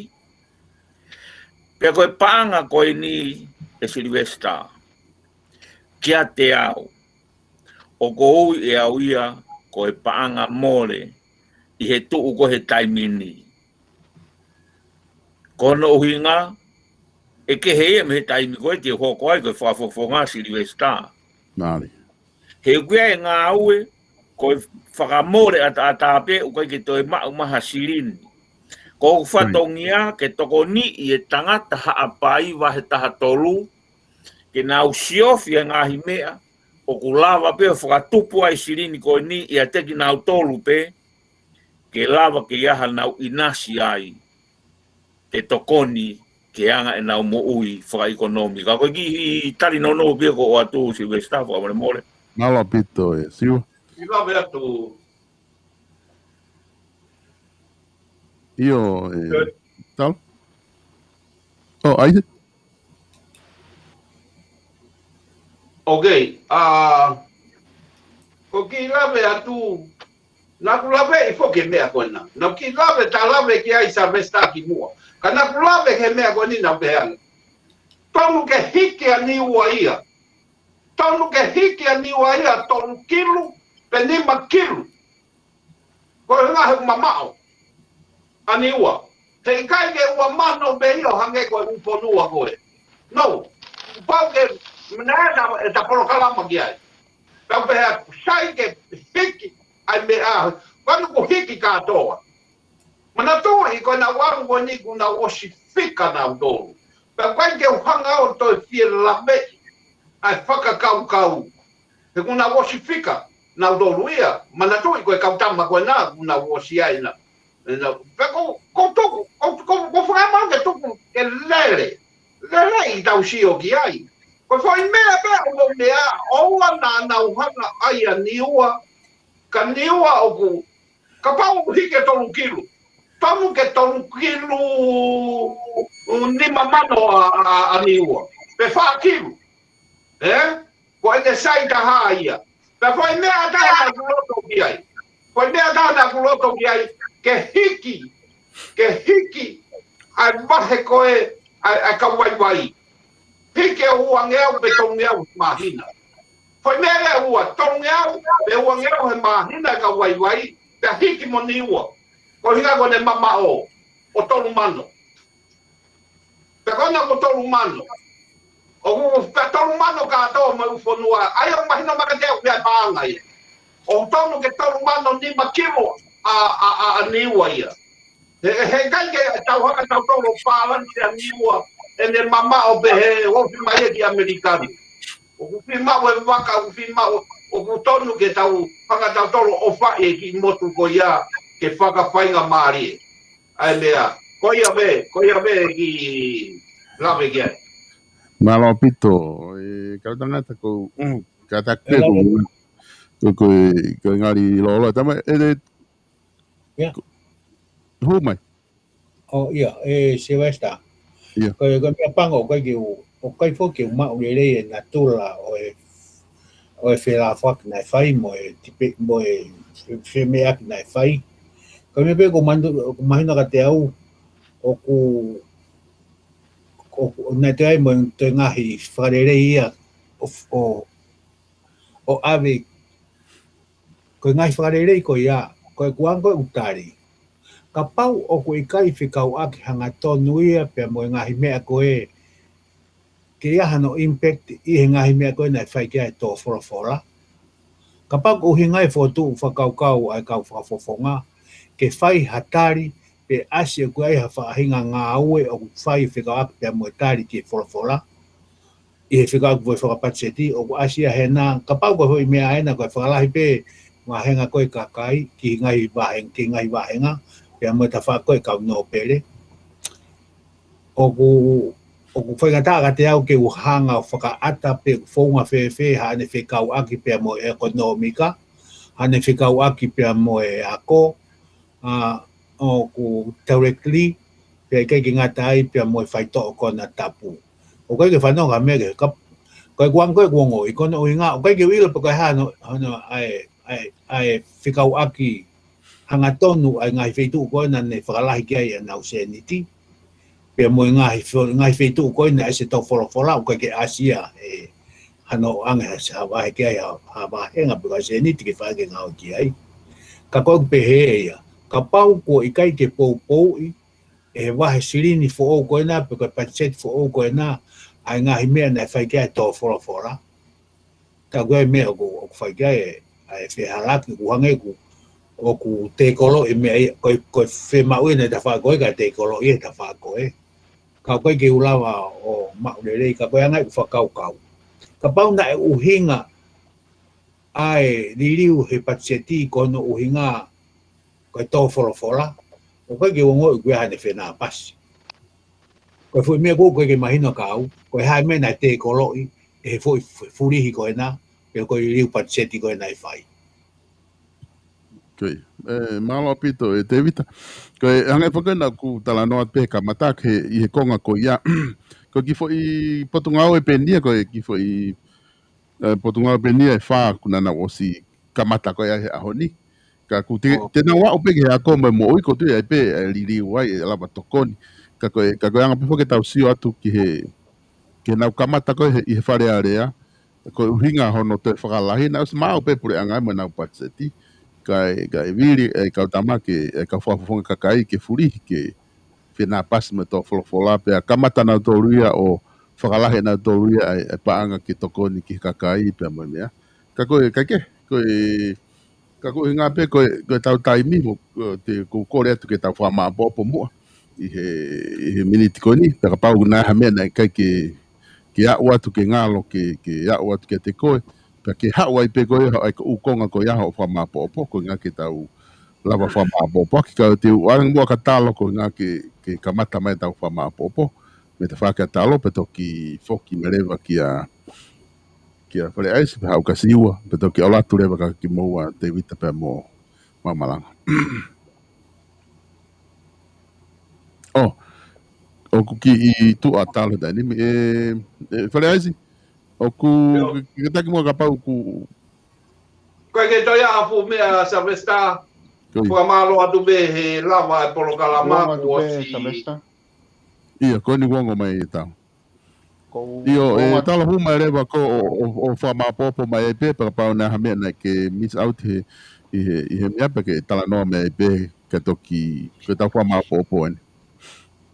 pea ko e paʻanga ko eni ʻe Silivesitā. Kiate au, ʻoku ou ui ʻe au ia ko e paʻanga mole ʻi he tuʻu ko ē he taimi ni. Ko hono ʻuhinga, ʻe kehe ia mei he taimi ko ē te u hoko ai ko e fakafofonga Silivesitā. Mālie. He ʻoku ʻi ai e ngāue, ko e fakamole ʻataʻatā pē, ʻoku ʻikai ke toe maʻu mai ha silini. Ko hoku fatongia ke tokoniʻi e tangata Haʻapai vahe taha tolu, ke nau siofi e ngaahi meʻa ʻoku lava pē ʻo fakatupu ai silini ko eni ʻiate kinautolu pē, ke lava ke ʻi ai hanau ʻinasi ai ke tokoni ke anga ʻenau moʻui fakaʻekonōmika. Ko e kiʻi tali nounou pē ia kuo ʻoatu Silivesitā, fakamolemole. Mālō ʻaupito ē, Siua. Kiʻi lave atu. ʻIo, ē, Good. Talo? ʻO, ʻai. Okay, ʻa, ko e kiʻi lave atu, naʻa ku lave ʻi foki e meʻa ko ena. Naʻa ku kiʻi lave, ta lave ki ai Silivesitā kimuʻa. Ka naʻa ku lave ki he meʻa ko eni naʻa ku pehē ange. Tonu ke hiki ʻa Niua ia. Tonu ke hiki ʻa Niua ia, tolu kilu, pe nima kilu. Ko e ngaahi mamaʻo ʻa Niua. He ʻikai ke ua mano mei ʻo hangē ko e ʻū fonua ko ē. No. Pau ke mena e ta, e ta polokalama ki ai. Tau pehē sai ke hiki ai meʻa. Kanu ku hiki kātoa. Manatuʻi ko e nau ʻalu ko eni kuo nau ʻosi fika nautolu. Pea ʻikai ke u hanga ʻo toe fie laveʻi ʻa e fakakaukau. He kuo nau ʻosi fika nautolu ia. Manatuʻi ko e kau tama ko ena kuo nau ʻosi ai na. Na, pea ko, ko tuku, ko, ko, ko fakamau ke tuku, ke lele. Lele ʻi tau sio ki ai. Ko e foʻi meʻa pē ʻo meʻa, ʻoua naʻa nau hanga ai ʻa Niua, ka Niua ʻoku, kapau ʻoku hiki e tolu kilu. Tonu ke tolu kilu, ʻū nima mano ʻa, ʻa, ʻa Niua. Pe fā kilu. Ē? Ko ʻene sai taha ia. Pea ko e meʻa taha naʻa ku loto ki ai. Ko e meʻa taha naʻa ku loto ki ai. Ke hiki. Ke hiki. ʻA e vahe ko ē, ʻa e, ʻa e kau vaivai. Hiki e ua ngeau pe tolu ngeau māhina. Ko e meʻa lea ua, tolu ngeau, pe ua ngeau he māhina e kau vaivai. Pea hiki mo Niua. Ko e hinga ko ʻene mamaʻo, ʻo tolu mano. Pea ko ena ko tolu mano. ʻOku pea tolu mano kātoa mo e ʻū fonua. ʻAi ʻo mahino mai kiate au pea paʻanga ia. ʻOku tonu ke tolu mano nima kilu ʻa, ʻa, ʻa, ʻa Niua ia. He, he ʻikai ke tau hanga tautolu ʻo pālanisi ʻa Niua. ʻEne mamaʻo pē he ofi mai ia ki ʻAmelika ni. ʻOku fiemaʻu e vaka, ʻoku fiemaʻu, ʻoku tonu ke tau hanga tautolu ʻo faʻi e kiʻi motu ko ia ke fakafaingamālie. ʻA e meʻa. Ko ia pē, ko ia pē ki lave ki ai. Mālō ʻaupito, e kau tangata ko, mm, ka ta ke ko, ko, ko, ko e ngali lolo. Tama, e, e, Ia. Hū mai. ʻO, ia, e, Sylvester. Ia. Ko e, ko e meʻa pango, ʻoku ʻikai ke u, ʻoku ʻikai foki ke u maʻu lelei e natula ʻo e, ʻo e felāfaki naʻe fai mo e tipe, mo e fe, femeʻaki naʻe fai. Ko e meʻa pē ʻoku manu, ʻoku mahino kiate au, ʻoku, ʻoku, naʻe toe ʻi ai mo e toe ngaahi fakalelei ia ʻo, ʻo, ʻo ʻave, ko e ngaahi fakalelei ko ia, ko e kuango ʻoku tali. Kapau ʻoku ʻikai fekauʻaki hangatonu ia pea mo e ngaahi meʻa ko ē, ke ʻi ai hano impact ʻi he ngaahi meʻa ko ē naʻe fai ki ai e tō folofola. Kapau ko e ʻuhinga e fokotuʻu fakakaukau ʻa e kau fakafofonga, ke fai ha tali, pe ʻasi ʻoku ʻi ai ha faʻahinga ngāue ʻoku fai fekauʻaki pea mo e tali ki he folofola. ʻI he fekauʻaki ko e fakapatiseti, ʻoku ʻasi ia hena, kapau ko e foʻi meʻa ena ko e fakalahi pē, vāhenga ko e kakai, ki he ngaahi vāhenga, ki he ngaahi vāhenga, pea mo e tafaʻaki ko e kau nōpele. ʻOku, ʻoku faingataʻa kiate au ke u hanga ʻo fakaʻata pe ʻoku founga fēfē, haʻane fekauʻaki pea mo e ʻekonōmika, haʻane fekauʻaki pea mo e ako, ʻa, ʻoku directly, pea ʻikai ke ngata ai pea mo e faitoʻo konatapu. ʻOku ʻikai ke fanongo ha meʻa ke kap-, ko e kuango ko e kuango, ʻi ko hono ʻuhinga, ʻoku ʻikai ke u ʻilo pe ko e hā hono, hono ʻa e, ʻa e, ʻa e fekauʻaki hangatonu ʻa e ngaahi feituʻu ko ena ne fakalahi ki ai ʻenau sēniti. Pea mo e ngaahi fo-, ngaahi feituʻu ko ena ʻa e se tō folofola, ʻoku ʻikai ke ʻasi ia, e, hano ʻoange ha, ha vāhenga ki ai, ha, ha vāhenga pe ko e sēniti ke fai ke ngāue ki ai. Ka ko e pehē ia, kapau kuo ʻikai ke poupouʻi, ʻe he vahe silini foʻou ko ena, pe ko e patiseti foʻou ko ena, ʻa e ngaahi meʻa naʻe fai ki ai e tō folofola. Ka ko e meʻa ʻoku, ʻoku fai ki ai e, ʻa e fehalaki, ʻoku hangē ʻoku, ʻoku tēkoloʻi e meʻa ia, ko e, ko e fiemaʻu ʻi he tafaʻaki ko ē, ka tēkoloʻi ʻi he tafaʻaki ko ē. Ka ʻoku ʻikai ke u lava ʻo maʻu lelei, ka ko e anga ʻeku fakakaukau. Kapau naʻe ʻuhinga ʻa e liliu he patiseti ko hono ʻuhinga ko e tō folofola, ʻoku ʻikai ke u ongoʻi ʻoku ʻi ai hano fenāpasi. Ko e foʻi meʻa ʻoku ʻikai ke mahino kia au, ko e hā e meʻa naʻe tēkoloʻi ʻe he foʻi fu-, fulihi ko ena, pe ko e liliu patiseti ko ena ʻe fai. Ko ia. E, mālō ʻaupito, e, Tēvita. Ko e, hangē foki naʻa ku talanoa pē kamata ki he, ʻi he konga ko ia. Ko e kiʻi foʻi potungāue pē eni ia, ko e kiʻi foʻi, e, potungāue pē eni ia ʻe fā kuo nau ʻosi kamata ko ia he ʻaho ni. Ka ʻoku te, ʻo, te nau aʻu pē ki he ako mo e moʻui ko ē ʻoku ʻi ai pē, e, liliu ai, ʻe lava tokoni. Ka ko e, ka ko e anga pē foki ʻetau sio atu ki he, ki heʻenau kamata ko ē he, ʻi he Fale Alea, ko e ʻuhinga hono toe fakalahi, naʻe ʻosi maʻu pē puleʻanga mo ʻenau patiseti. kae, kae vili e kau tama ke, e kau fakafofonga kakai ke fulihi ke fenāpasi mo e tō folofola pea kamata nautolu ia ʻo fakalahi nautolu ia ʻa e, ʻa e paʻanga ke tokoni ki he kakai pea mo e meʻa. Ka ko e, ka ke, ko e, ka ko e ʻuhinga pē ko e, ko e tau taimi mo, ko e te, ko e kole atu ke tau fakamāʻopoʻopo muʻa ʻi he, ʻi he miniti ko eni, pea kapau naʻe ha meʻa naʻe ʻikai ke, ke aʻu atu ke ngalo, ke, ke aʻu atu kiate koe, pea ke haʻu ai pē koe, haʻu ai ko e ʻū konga ko ia hoʻo fakamāʻopoʻopo, ko e ʻuhinga ke tau lava fakamāʻopoʻopo. Ki ka te u ʻalu muʻa ka talo ko e ʻuhinga ke, ke kamata mai tau fakamāʻopoʻopo, mei he tafaʻaki ʻa talo, pea toki foki mai leva kia, kia Fale ʻAisi, pea haʻu kia Siua, pea toki ʻalu atu leva kia kimoua Tevita pea mo Mamalanga. ʻŌ, ʻoku kiʻi tuʻa talo he taimi ni, ʻe, ʻe Fale ʻAisi, ʻoku, ʻio, ke, ke taki muʻa kapau ʻoku. Ko e ke toi a fu meʻa Sylvester, ko ia. Fakamālō atu pē he lava e polokalama. Mālō atu pē kuo ʻosi. Sylvester. ʻIa, ko eni kuo ongo mai e tau. Ko ʻio, e ua talo hū mai leva ko ʻo, ʻo, ʻo fakamāʻopoʻopo mai ai pē, pea kapau naʻe ha meʻa naʻe ke miss out he, ʻi he, ʻi he meʻa pea ke talanoa mai ai pē, ka toki, ko e tau fakamāʻopoʻopo eni.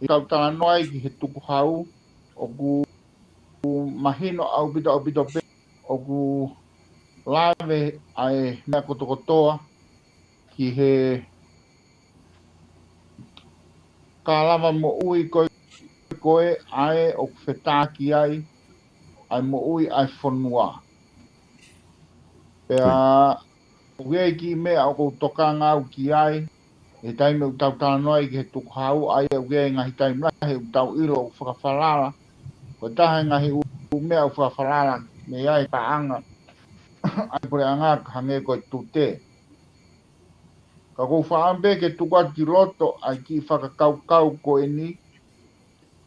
ʻI he tau talanoa ai ki he tukuhau, ʻoku mahino ʻaupito, ʻaupito pē, ʻoku lave ʻa e meʻa kotokotoa ki he ka lava moʻui ko ē, ko ē ʻa ē ʻoku fetaʻaki ai ʻa e moʻui ʻa e fonua. Pea, ʻio, ʻoku ʻi ai e kiʻi meʻa ʻoku ou tokanga au ki ai, he taimi ʻoku tau talanoa ai ki he tukuhau, ʻa ia ʻoku ʻi ai e ngaahi taimi lahi ʻoku tau ʻilo ʻoku fakafalala, ko e taha e ngaahi ʻū, ʻū meʻa ʻoku fakafalala, mei ai paʻanga ʻa e puleʻanga ka hangē ko e tute. Ka ʻoku ou fakaʻamu pē ke tuku atu ki loto ʻa e kiʻi fakakaukau ko eni.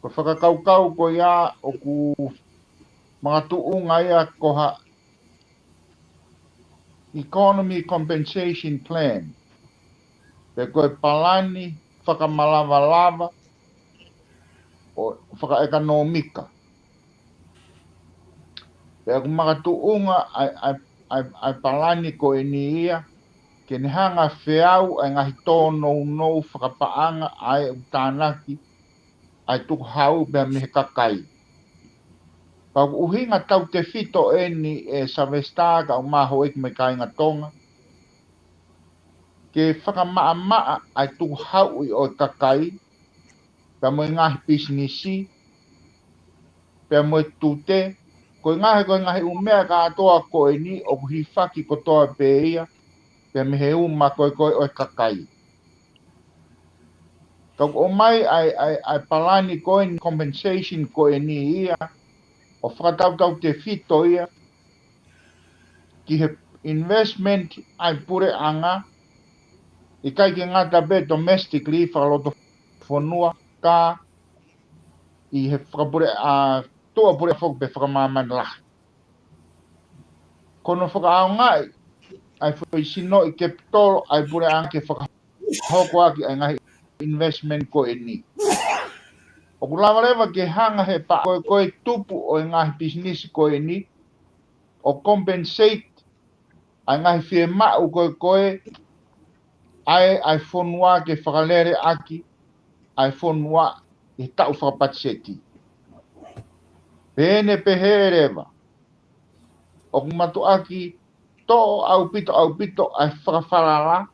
Ko e fakakaukau ko ia ʻoku makatuʻunga ia ko ha economy compensation plan. Pe ko e palani fakamalavalava ʻo fakaʻekonōmika. Pea ʻoku makatuʻunga ʻa e, ʻa e, ʻa e, ʻa e palani ko eni ia, ke ne hanga feau ʻa e ngaahi tōnounou fakapaʻanga ʻa e ʻū tānaki ʻa e tukuhau pea mei he kakai. Pea ʻoku ʻuhinga tautefito eni ʻe Sylvester kae ʻumaʻā houʻeiki mo e kāinga Tonga, ke fakamaʻamaʻa ʻa e tukuhauʻi ʻo e kakai, pea mo e ngaahi pisinisi, pea mo e tute, ko e ngaahi, ko e ngaahi ʻū meʻa kātoa ko eni ʻoku hifaki kotoa pē ia, pea mei he uma ko ē ko ē ʻo e kakai. Ka ʻoku ʻomai ʻa e, ʻa e, ʻa e palani ko eni, compensation ko eni ia, ʻo fakatautautefito ia ki he investment ʻa e puleʻanga, ʻikai ke ngata pē domestically, fakalotofonua, ka ʻi he fakapule-, ʻa, tuʻa puleʻanga foki pe fakamāmani lahi. Ko hono fakaʻaongaʻi ʻa e foʻi sinoʻi kepitolo ʻa e puleʻanga ke fakahoko ʻaki ʻa e ngaahi investment ko eni. ʻOku lava leva ke hanga he paʻanga ko ē ko ē tupu ʻo e ngaahi pisinisi ko eni, ʻo compensate ʻa e ngaahi fiemaʻu ko ē ko ē ʻa e, ʻa e fonua ke fakalele ʻaki ʻa e fonua ʻi he taʻu fakapatiseti. Pea ne pehē leva, ʻoku mātuʻaki toʻo ʻaupito, ʻaupito ʻa e fakafalala,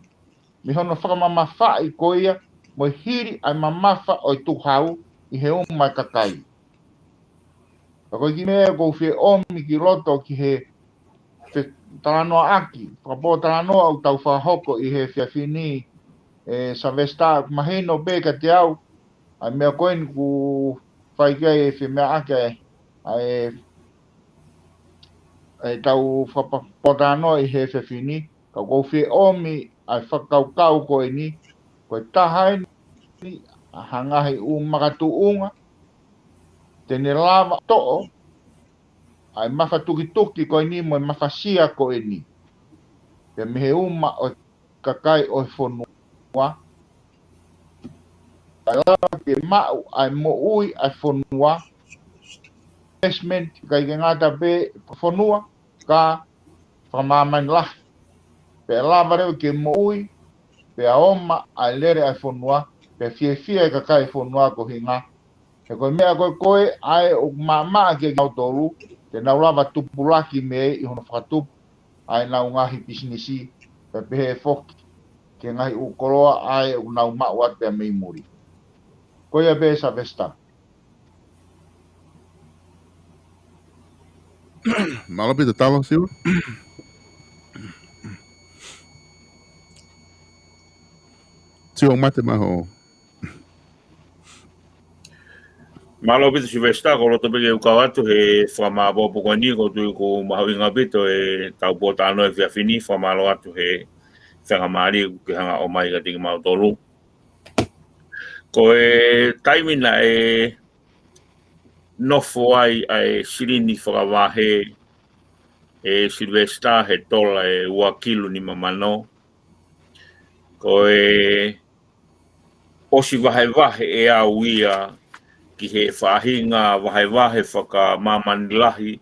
mei hono fakamamafaʻi ko ia, mo e hili ʻa e mamafa ʻo e tukuhau ʻi he uma e kakai. Ka ko e kiʻi meʻa ʻoku ou fie ʻomi ki loto ki he fe-, talanoaʻaki, fakapōtalanoa ʻoku tau fakahoko ʻi he efiafi ni, ʻe Sylvester, mahino pē kiate au, ʻa e meʻa ko eni ʻoku fai ki ai e femeʻaʻaki ʻa e, ʻa e, ʻa e tau fakapōtalanoa ʻi he efiafi ni, ka ʻoku ou fie ʻomi ʻa e fakakaukau ko eni, ko e taha eni ʻa e ngaahi ʻū makatuʻunga, te ne lava toʻo ʻa e mafatukituki ko eni mo e mafasia ko eni. Pea mei he uma ʻo e kakai ʻo e fonua. Kae lava ke maʻu ʻa e moʻui ʻa e fonua. Investment ʻikai ke ngata pē fonua, ka fakamāmani lahi. Pea lava leva ke moʻui, pea oma ʻa e lele ʻa e fonua, pea fiefia e kakai e fonua ko hinga. He ko e meʻa ko ē ko ē ʻa ē ʻoku maʻamaʻa kia kinautolu, te nau lava tupulaki mei ai ʻi hono fakatupu ʻa ʻenau ngaahi pisinisi, pea pehē foki ki he ngaahi ʻū koloa ʻa ē ʻoku nau maʻu atu pea mei muli. Ko ia pē Sylvester. Mālō Pita, talo Siua. Siua, mate maho. Mālō Pita Sylvester, ko e loto pē ke u kau atu he fakamāʻopoʻopo ko eni, ko e tui ʻoku mahuʻinga ʻaupito e tau pōtalanoa he efiafi ni, fakamālō atu he faingamālie kuo ke hanga ʻo ʻomai kiate kimautolu. Ko e taimi naʻe nofo ai ʻa e silini fakavahe ʻe Sylvester he tola ʻe ua kilu nima mano. Ko e ʻosi vahevahe ʻe au ia ki he faʻahinga vahevahe fakamāmani lahi,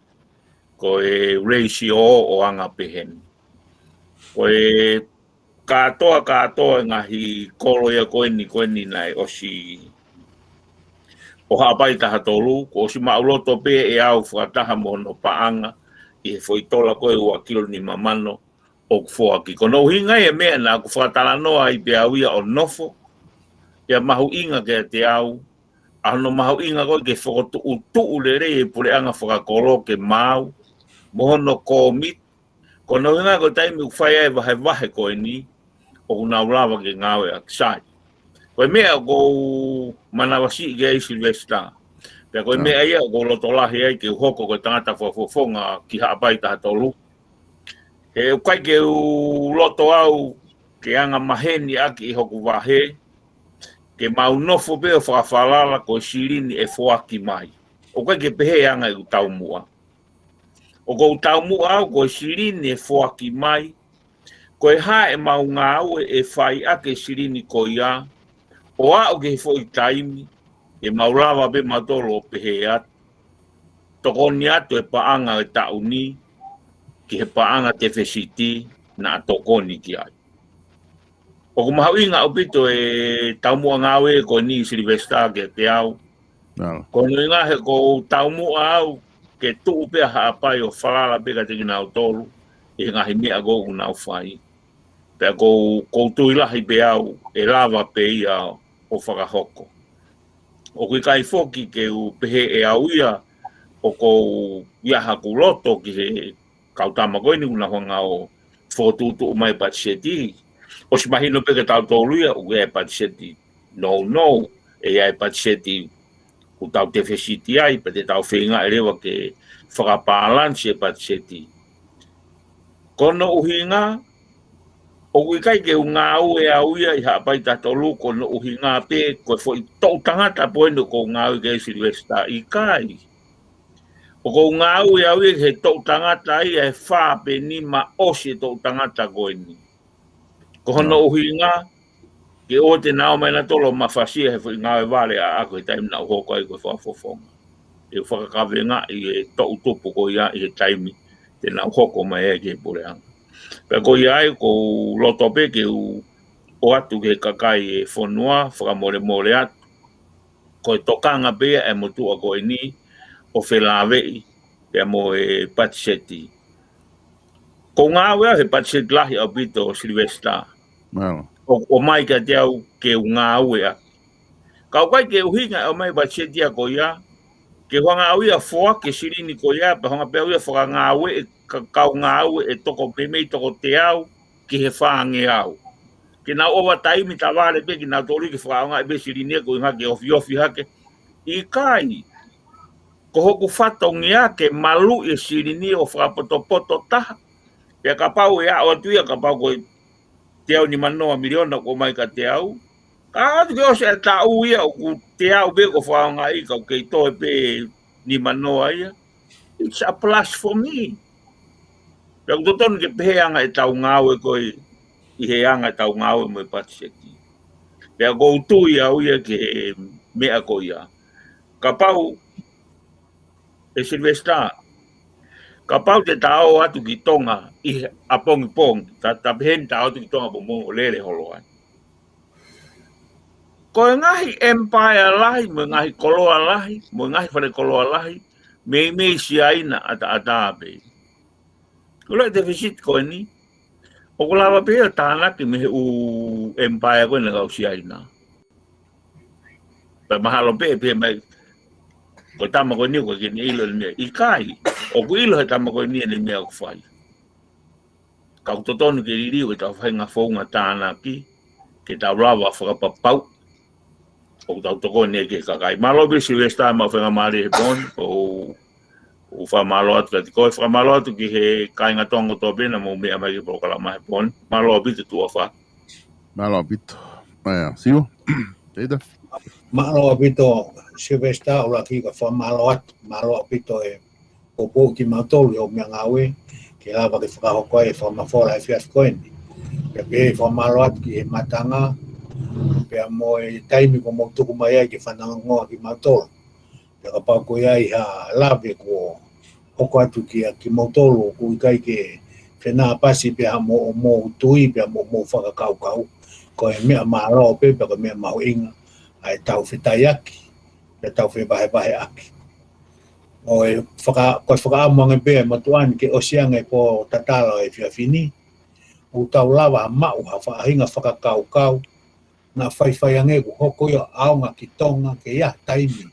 ko e ratio ʻo anga pehē ni. Ko e kātoa, kātoa e ngaahi kolo ia ko eni, ko eni naʻe ʻosi ʻo Haʻapai taha tolu, kuo ʻosi maʻuloto pē ʻe au fakataha mo hono paʻanga ʻi he foʻi tola ko ē ua kilu nima mano ʻoku foaki. Ko hono ʻuhinga ia e meʻa naʻa ku fakatalanoa ai pē au ia ʻo nofo, pea mahuʻinga kiate au, ʻa hono mahuʻinga ko ē ke fokotuʻutuʻu lelei e puleʻanga fakakolo ke maau, mo hono kōmiti, ko hono ʻuhinga ko e taimi ʻoku fai ai e vahevahe ko eni, ʻoku nau lava ke ngāueʻaki sai. Ko e meʻa ʻoku ou manavasiʻi ki ai Sylvester. Pea ko e meʻa ia ʻoku ou loto lahi ai ke u hoko ko e tangata fakafofonga ki Haʻapai taha tolu. He ʻoku ʻikai ke u loto au ke anga maheni ʻaki ʻi hoku vahe, ke mau nofo pē ʻo fakafalala ko e silini ʻe foaki mai. ʻOku ʻikai ke pehē anga ʻeku taumuʻa. ʻOku ou taumuʻa au ko e silini ʻe foaki mai, ko e hā ʻemau ngāue ʻe fai ʻaki e silini ko ia, ʻo aʻu ki he foʻi taimi ʻe mau lava pē mautolu ʻo pehē atu, tokoni atu e paʻanga e taʻu ni ki he paʻanga tefesiti naʻa tokoni ki ai. ʻOku mahuʻinga ʻaupito e taumuʻa ngāue ko eni Sylvester kiate au. Ko hono ʻuhinga he ʻoku ou taumuʻa au ke tuʻu pē ʻa Haʻapai ʻo falala pē kiate kinautolu ʻi he ngaahi meʻa ko ē ʻoku nau fai. Pea ʻoku ou, ʻoku ou tui lahi pē au ʻe lava pē ia ʻo fakahoko. ʻOku ʻikai foki ke u pehē ʻe au ia ʻoku ou ʻi ai haku loto ki he kau tama ko eni ʻoku nau hanga ʻo fokotuʻutuʻu mai e patiseti. ʻOsi mahino pē kia tautolu ia ʻoku ʻi ai e patiseti nounou, ʻe ʻi ai e patiseti ʻoku tau tefesiti ai, pea te tau feinga leva ke fakapālanisi e patiseti. Ko hono ʻuhinga, ʻoku ʻikai ke u ngāue au ia ʻi Haʻapai taha tolu, ko hono ʻuhinga pē ko e foʻi toʻu tangata pē eni ʻoku ou ngāue ki ai Sylvester, ʻikai. ʻOku ou ngāue au ia ki he toʻu tangata ia ʻe fā pe nima ʻosi e toʻu tangata ko eni. Ko hono ʻuhinga, ke ʻoua te nau ō mai nautolu ʻo mafasia he foʻi ngāue vale ʻaʻaku he taimi naʻa ku hoko ai ko e fakafofonga. ʻE fakakavengaʻi e toʻu tupu ko ia ʻi he taimi te nau hoko mai ai ki he puleʻanga. Pea ko ia ai ʻoku ou loto pē ke u ʻoatu ki he kakai e fonua, fakamolemole atu. Ko e tokanga pē ia e motuʻa ko eni ʻo felāveʻi pea mo e patiseti. ʻOku ou ngāue au he patiseti lahi ʻaupito Sylvester. ʻO, ʻomai kiate au ke u ngāue ʻaki. Ka ʻoku ʻikai ke ʻuhinga e ʻomai patiseti ia ko ia, ke u hanga au ia ʻo foaki e silini ko ia, pea hanga pē au ia ʻo fakangāueʻi e ka-, kau ngāue ʻe toko meimei toko teau ki he fāngeau. Ke nau ʻova taimi tavale pē kinautolu ke fakaʻaongaʻi pē silini ia ko e ʻuhinga ke ofiofi hake. ʻIkai. Ko hoku fatongia ke maluʻi e silini ʻo fakapotopoto taha. Pea kapau ʻe aʻu atu ia kapau ko e teau nima noa miliona ʻoku ʻomai kiate au. Ka ʻalu atu ke ʻosi e taʻu ia ʻoku teau pē ʻoku fakaʻaongaʻi ka ʻoku kei toe pē nima noa ia. It's a plus for me. Pea ʻoku totonu ke pehē anga ʻetau ngāue ko ē ʻi he anga ʻetau ngāue mo e patiseti. Pea ʻoku ou tui au ia ki he meʻa ko ia. Kapau ʻe Sylvester, Kapau te ta ō atu ki Tonga ʻi he ʻapongipongi, ta, ta pehē ni ta ō atu ki Tonga ʻapongipongi ʻo lele holo ai. Ko e ngaahi empire lahi, mo e ngaahi koloa lahi, mo e ngaahi fale koloa lahi, meimei Siaina ʻataʻatā pē. Ko e deficit ko eni, ʻoku lava pē ʻo tānaki mei he ʻū empire ko ena kau Siaina. Pea mahalo pē, pē mai, ko e tama ko eni ʻoku ʻikai ke ne ʻilo e meʻa. ʻIkai, ʻoku ʻilo he tama ko eni e meʻa ʻoku fai. Ka ʻoku totonu ke liliu ʻetau faʻahinga founga tānaki, ke tau lava fakapapau ʻoku tau tokoni ki he kakai. Mālō ʻaupito Sylvester, maʻu faingamālie he pō ni, ʻoku ou fakamālō atu kiate koe, fakamālō atu ki he kāinga Tonga kotoa pē naʻa mou meʻa mai ki he polokalama he pō ni. Mālō ʻaupito Tuʻa Fā. Mālō ʻaupito. ʻAia, Siu. Teita. Mālō ʻaupito Sylvester, ʻuluaki ka fakamālō atu, mālō ʻaupito e poupou kimautolu ʻi hoʻo meʻangāue, ke lava ke fakahoko ai e fakamafola he efiafi ko eni. Pea pehē fakamālō atu ki he mātanga, pea mo e taimi kuo mou tuku mai ai ke fanongoa kimautolu. Pea kapau ko ia ʻi ha lave kuo hoko atu kia kimoutolu ʻoku ʻikai ke fenāpasi pea mo hoʻomou tui, pea mo hoʻomou fakakaukau, ko e meʻa mālō pē, pea ko e meʻa mahuʻinga ʻa ʻetau fetaiaki, pea tau fevahevaheʻaki. ʻO e faka-, ko e fakaʻamu ange pē ʻa e motuʻa ni ke ʻosi ange e pō tatala ʻo e efiafi ni, ʻoku tau lava maʻu ha faʻahinga fakakaukau, naʻa faifai ange kuo hoko ia ʻo ʻaonga ki Tonga ke ʻi ai ha taimi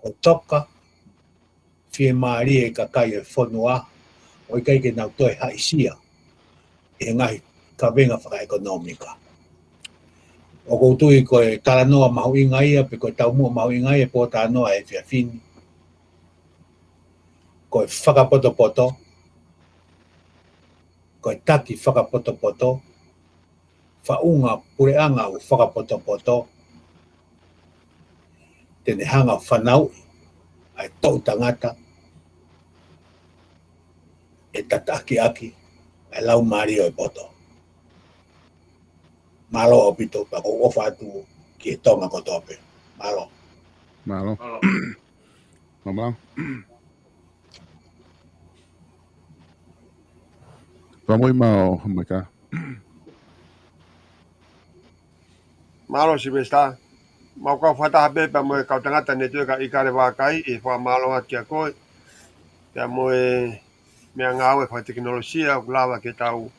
ʻo toka fiemālie e kakai e fonua, ʻo ʻikai ke nau toe haʻisia ʻi he ngaahi kavenga fakaʻekonōmika. ʻOku ou tui ko e talanoa mahuʻinga ia, pe ko e taumuʻa mahuʻinga ia e pō talanoa he efiafi ni. Ko e fakapotopoto, ko e taki fakapotopoto, faʻunga puleʻanga ʻoku fakapotopoto, te ne hanga ʻo fanauʻi ʻa e toʻu tangata ʻe tatakiʻaki ʻa e laumālie ʻo e poto. Mālō ʻaupito, pea ʻoku ou ʻofa atu ki he Tonga kotoa pē. Mālō. Mālō. Mālō. Mālō. Pea mo e mau, Maika. Mālō Sylvester. Mau kau fakataha pē pea mo e kau tangata Netiueka ʻIkale Vākai, ʻi he fakamālō atu kia koe. Pea mo e meʻangāue fakatekinolosia, ʻoku lava ke tau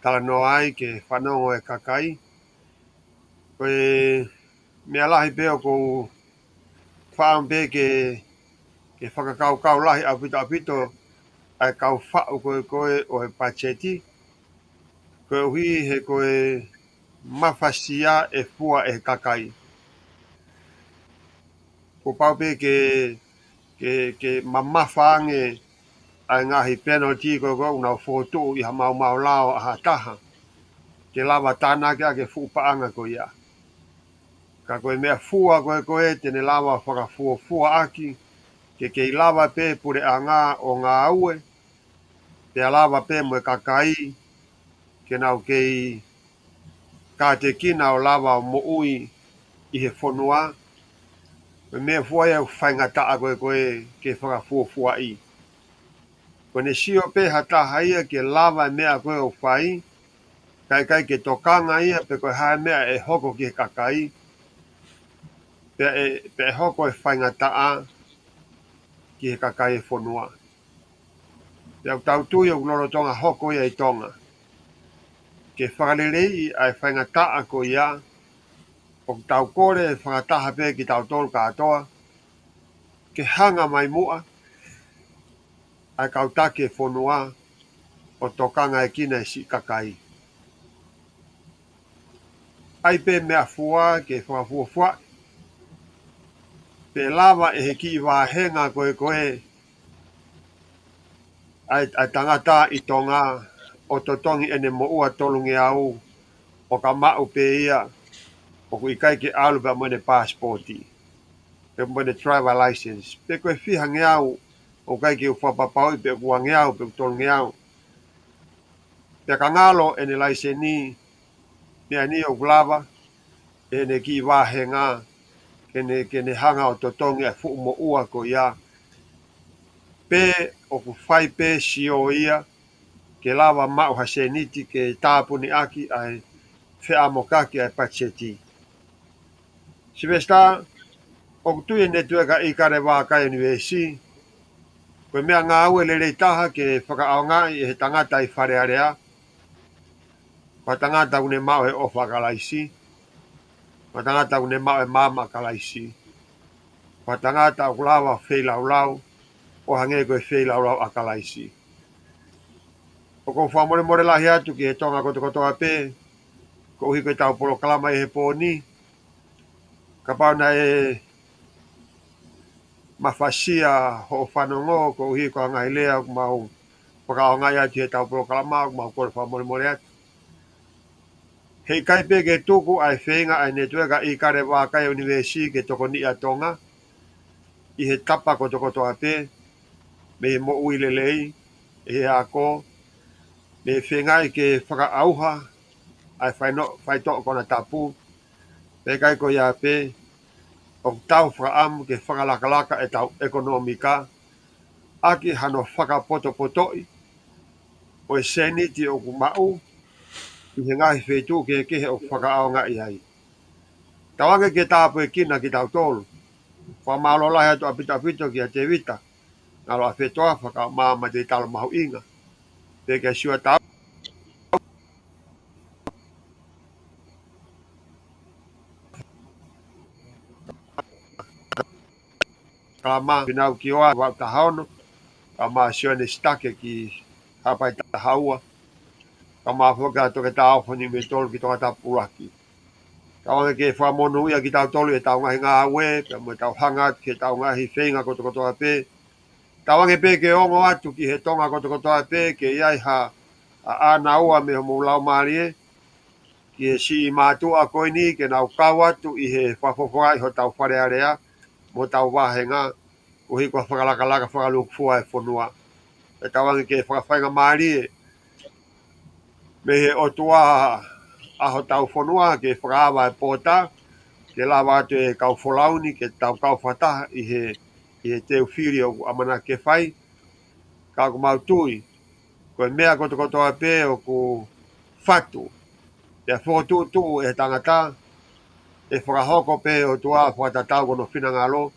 talanoa ai, ke fanongo e kakai. Ko e meʻa lahi pē ʻoku ou faʻa pē ke, ke fakakaukau lahi ʻaupito ʻaupito ʻa e kau faʻu ko ē ko ē ʻo e patiseti, koeʻuhi he ko e mafasia e fua ʻe he kakai. Kuo pau pē ke, ke, ke mamafa ange ʻa e ngaahi penalty ko ē ko ē ʻoku nau fokotuʻu ʻi ha maumau lao ʻa ha taha, ke lava tānaki ʻaki e fuʻu paʻanga ko ia. Ka ko e meʻafua ko ē ko ē te ne lava fakafuofuaʻaki, ke kei lava pē puleʻanga ʻo ngāue, pea lava pē mo e kakai, ke nau kei kātekina ʻo lava ʻo moʻui ʻi he fonua. Ko e meʻafua ia ʻoku faingataʻa ko ē ko ē ke fakafuofuaʻi. Ko ʻene sio pē ha taha ia ke lava e meʻa ko ē ʻoku fai, kae ʻikai ke tokanga ia pe ko e hā e meʻa ʻe hoko ki he kakai, pea ʻe, pea ʻe hoko e faingataʻa ki he kakai e fonua. Pea ʻoku tau tui ʻoku lolotonga hoko ia ʻi Tonga. Ke fakaleleiʻi ʻa e faingataʻa ko ia, ʻoku tau kole fakataha pē kitautolu kātoa, ke hanga mai muʻa ʻa e kau taki e fonua ʻo tokangaʻekina e siʻi kakai. ʻAi pē meʻafua ke fakafuofuaʻi, pe lava ʻe he kiʻi vāhenga ko ē ko ē ʻa e, ʻa e tangata ʻi Tonga ʻo totongi ʻene moʻua tolungeau, ʻo ka maʻu pē ia ʻoku ʻikai ke ʻalu pea mo ʻene pasipoti, pe mo ʻene driver license, pe ko e fihangeau, ʻoku ʻikai ke u fakapapauʻi pe ʻoku uangeau, pe ʻoku tolungeau. Pea ka ngalo ʻene laiseni, meʻa ni ʻoku lava ʻe heʻene kiʻi vāhenga ke ne, ke ne hanga ʻo totongi ʻa e fuʻu moʻua ko ia. pē ʻoku fai pē sio ia ke lava maʻu ha sēniti ke tāpuniʻaki ʻa e feʻamokaki ʻa e patiseti. Sivesitā, ʻoku tui e Netiueka ʻIkale Vākai ʻUnivēsi, ko e meʻangāue lelei taha ke fakaʻaongaʻi ʻe he tangata ʻi Fale Alea, ko e tangata ʻoku ne maʻu e ʻofa ʻa Kalaisi, ko e tangata ʻoku ne maʻu e maama ʻa Kalaisi, ko e tangata ʻoku lava feilaulau, ʻo hangē ko e feilaulau ʻa Kalaisi. ʻOku ou fakamolemole lahi atu ki he Tonga kotokotoa pē, koeʻuhi ko ʻetau polokalama ʻi he pō ni, kapau naʻe mafasia hoʻo fanongo koeʻuhi ko e ngaahi lea ʻoku mau fakaʻaongaʻi atu ʻi heʻetau polokalama, ʻoku mau kole fakamolemole atu. He ʻikai pē ke tuku ʻa e feinga ʻa e Netiueka ʻIkale Vākai ʻUnivēsi ke tokoniʻi ʻa Tonga ʻi he tapa kotokotoa pē, mei he moʻui lelei, ʻi he ako, mei he feingaʻi ke fakaʻauha ʻa e faino-, faitoʻo konatapu, pea ʻikai ko ia pē, ʻoku tau fakaʻamu ke fakalakalaka ʻetau ʻekonōmika ʻaki hano fakapotopotoʻi ʻo e sēniti ʻoku maʻu ʻi he ngaahi feituʻu kehekehe ʻoku fakaʻaongaʻi ai. Tauange ke tāpuekina kitautolu. Fakamālō lahi atu ʻaupito ʻaupito kia Tēvita Ngalo ʻAfetoa, fakamaama te talo mahuʻinga. Pea kia Siua Tau. Kae ʻumaʻā Pinau Kioa, Vau Tahaono, kae ʻumaʻā Sione Sitake ki Haʻapai Tahaua, kae ʻumaʻā foki ʻa Toketā ʻOfani Metolu ki Tongatapu ʻUluaki. Tauange ke fakamonūʻia kitautolu ʻi heʻetau ngaahi ngāue, pea mo ʻetau hanga ki heʻetau ngaahi feinga kotokotoa pē. Tauange pē ke ongo atu ki he Tonga kotokotoa pē, ke ʻi ai ha ʻānaua mei homou laumālie, ki he siʻi mātuʻa ko eni ke nau kau atu ʻi he fakafofongaʻi hotau Fale Alea mo hotau vāhenga, koeʻuhi ko e fakalakalaka fakalūkufua e fonua. Pea tauange ke fakafaingamālie mei he ʻOtua ʻa hotau fonua ke fakaava e pōta, ke lava atu e kau folau ni ke tau kau fakataha ʻi he, ʻi he teu fili ʻoku ʻamanaki ke fai. Ka ʻoku mau tui, ko e meʻa kotokotoa pē ʻoku fatu, pea fokotuʻutuʻu ʻe he tangata, ʻe fakahoko pē ʻe he ʻOtua fakatatau ki hono finangalo,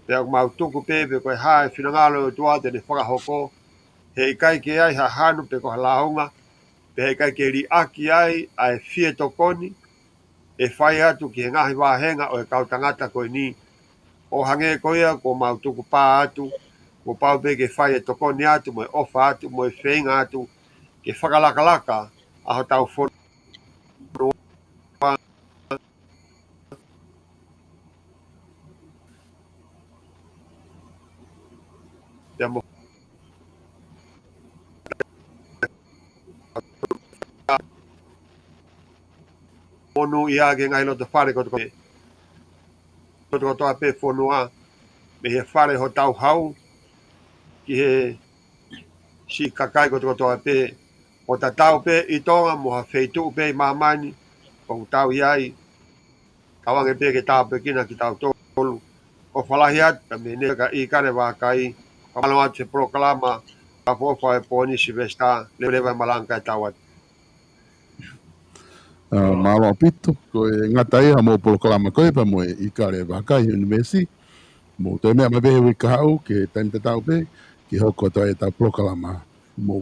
pea ʻoku mau tuku pē, pe ko e hā e finangalo ʻo e ʻOtua te ne fakahoko, he ʻikai ke ʻi ai ha hanu pe ko ha lāunga, pea he ʻikai ke liʻaki ai ʻa e fie tokoni ʻe fai atu ki he ngaahi vāhenga ʻo e kau tangata ko eni, ʻo hangē ko ia kuo mau tukupā atu, kuo pau pē ke fai e tokoni atu, mo e ʻofa atu, mo e feinga atu, ke fakalakalaka ʻa hotau fonua. Pea mo monūʻia ki he ngaahi loto fale kotokotoa, kotokotoa pē fonua, mei he fale hotau hau, ki he siʻi kakai kotokotoa pē, ʻo tatau pē ʻi Tonga mo ha feituʻu pē ʻi māmani ʻoku tau ʻi ai. Tauange pē ke tāpuekina kitautolu. ʻOfa lahi atu, ka mei he Netiueka ʻIkale Vākai, fakamālō atu he polokalama, ʻofa ʻofa e pō ni Sivesitā, leveleva e malanga kae tau atu. Ā, mālō ʻaupito, ko e ngata ia hoʻomou polokalama ko ē pea mo e ʻIkale Vākai ʻUnivēsi. Mou toe meʻa mai pē he uike kahaʻu ki he taimi tatau pē, ke hoko atu ai ʻetau polokalama. Mou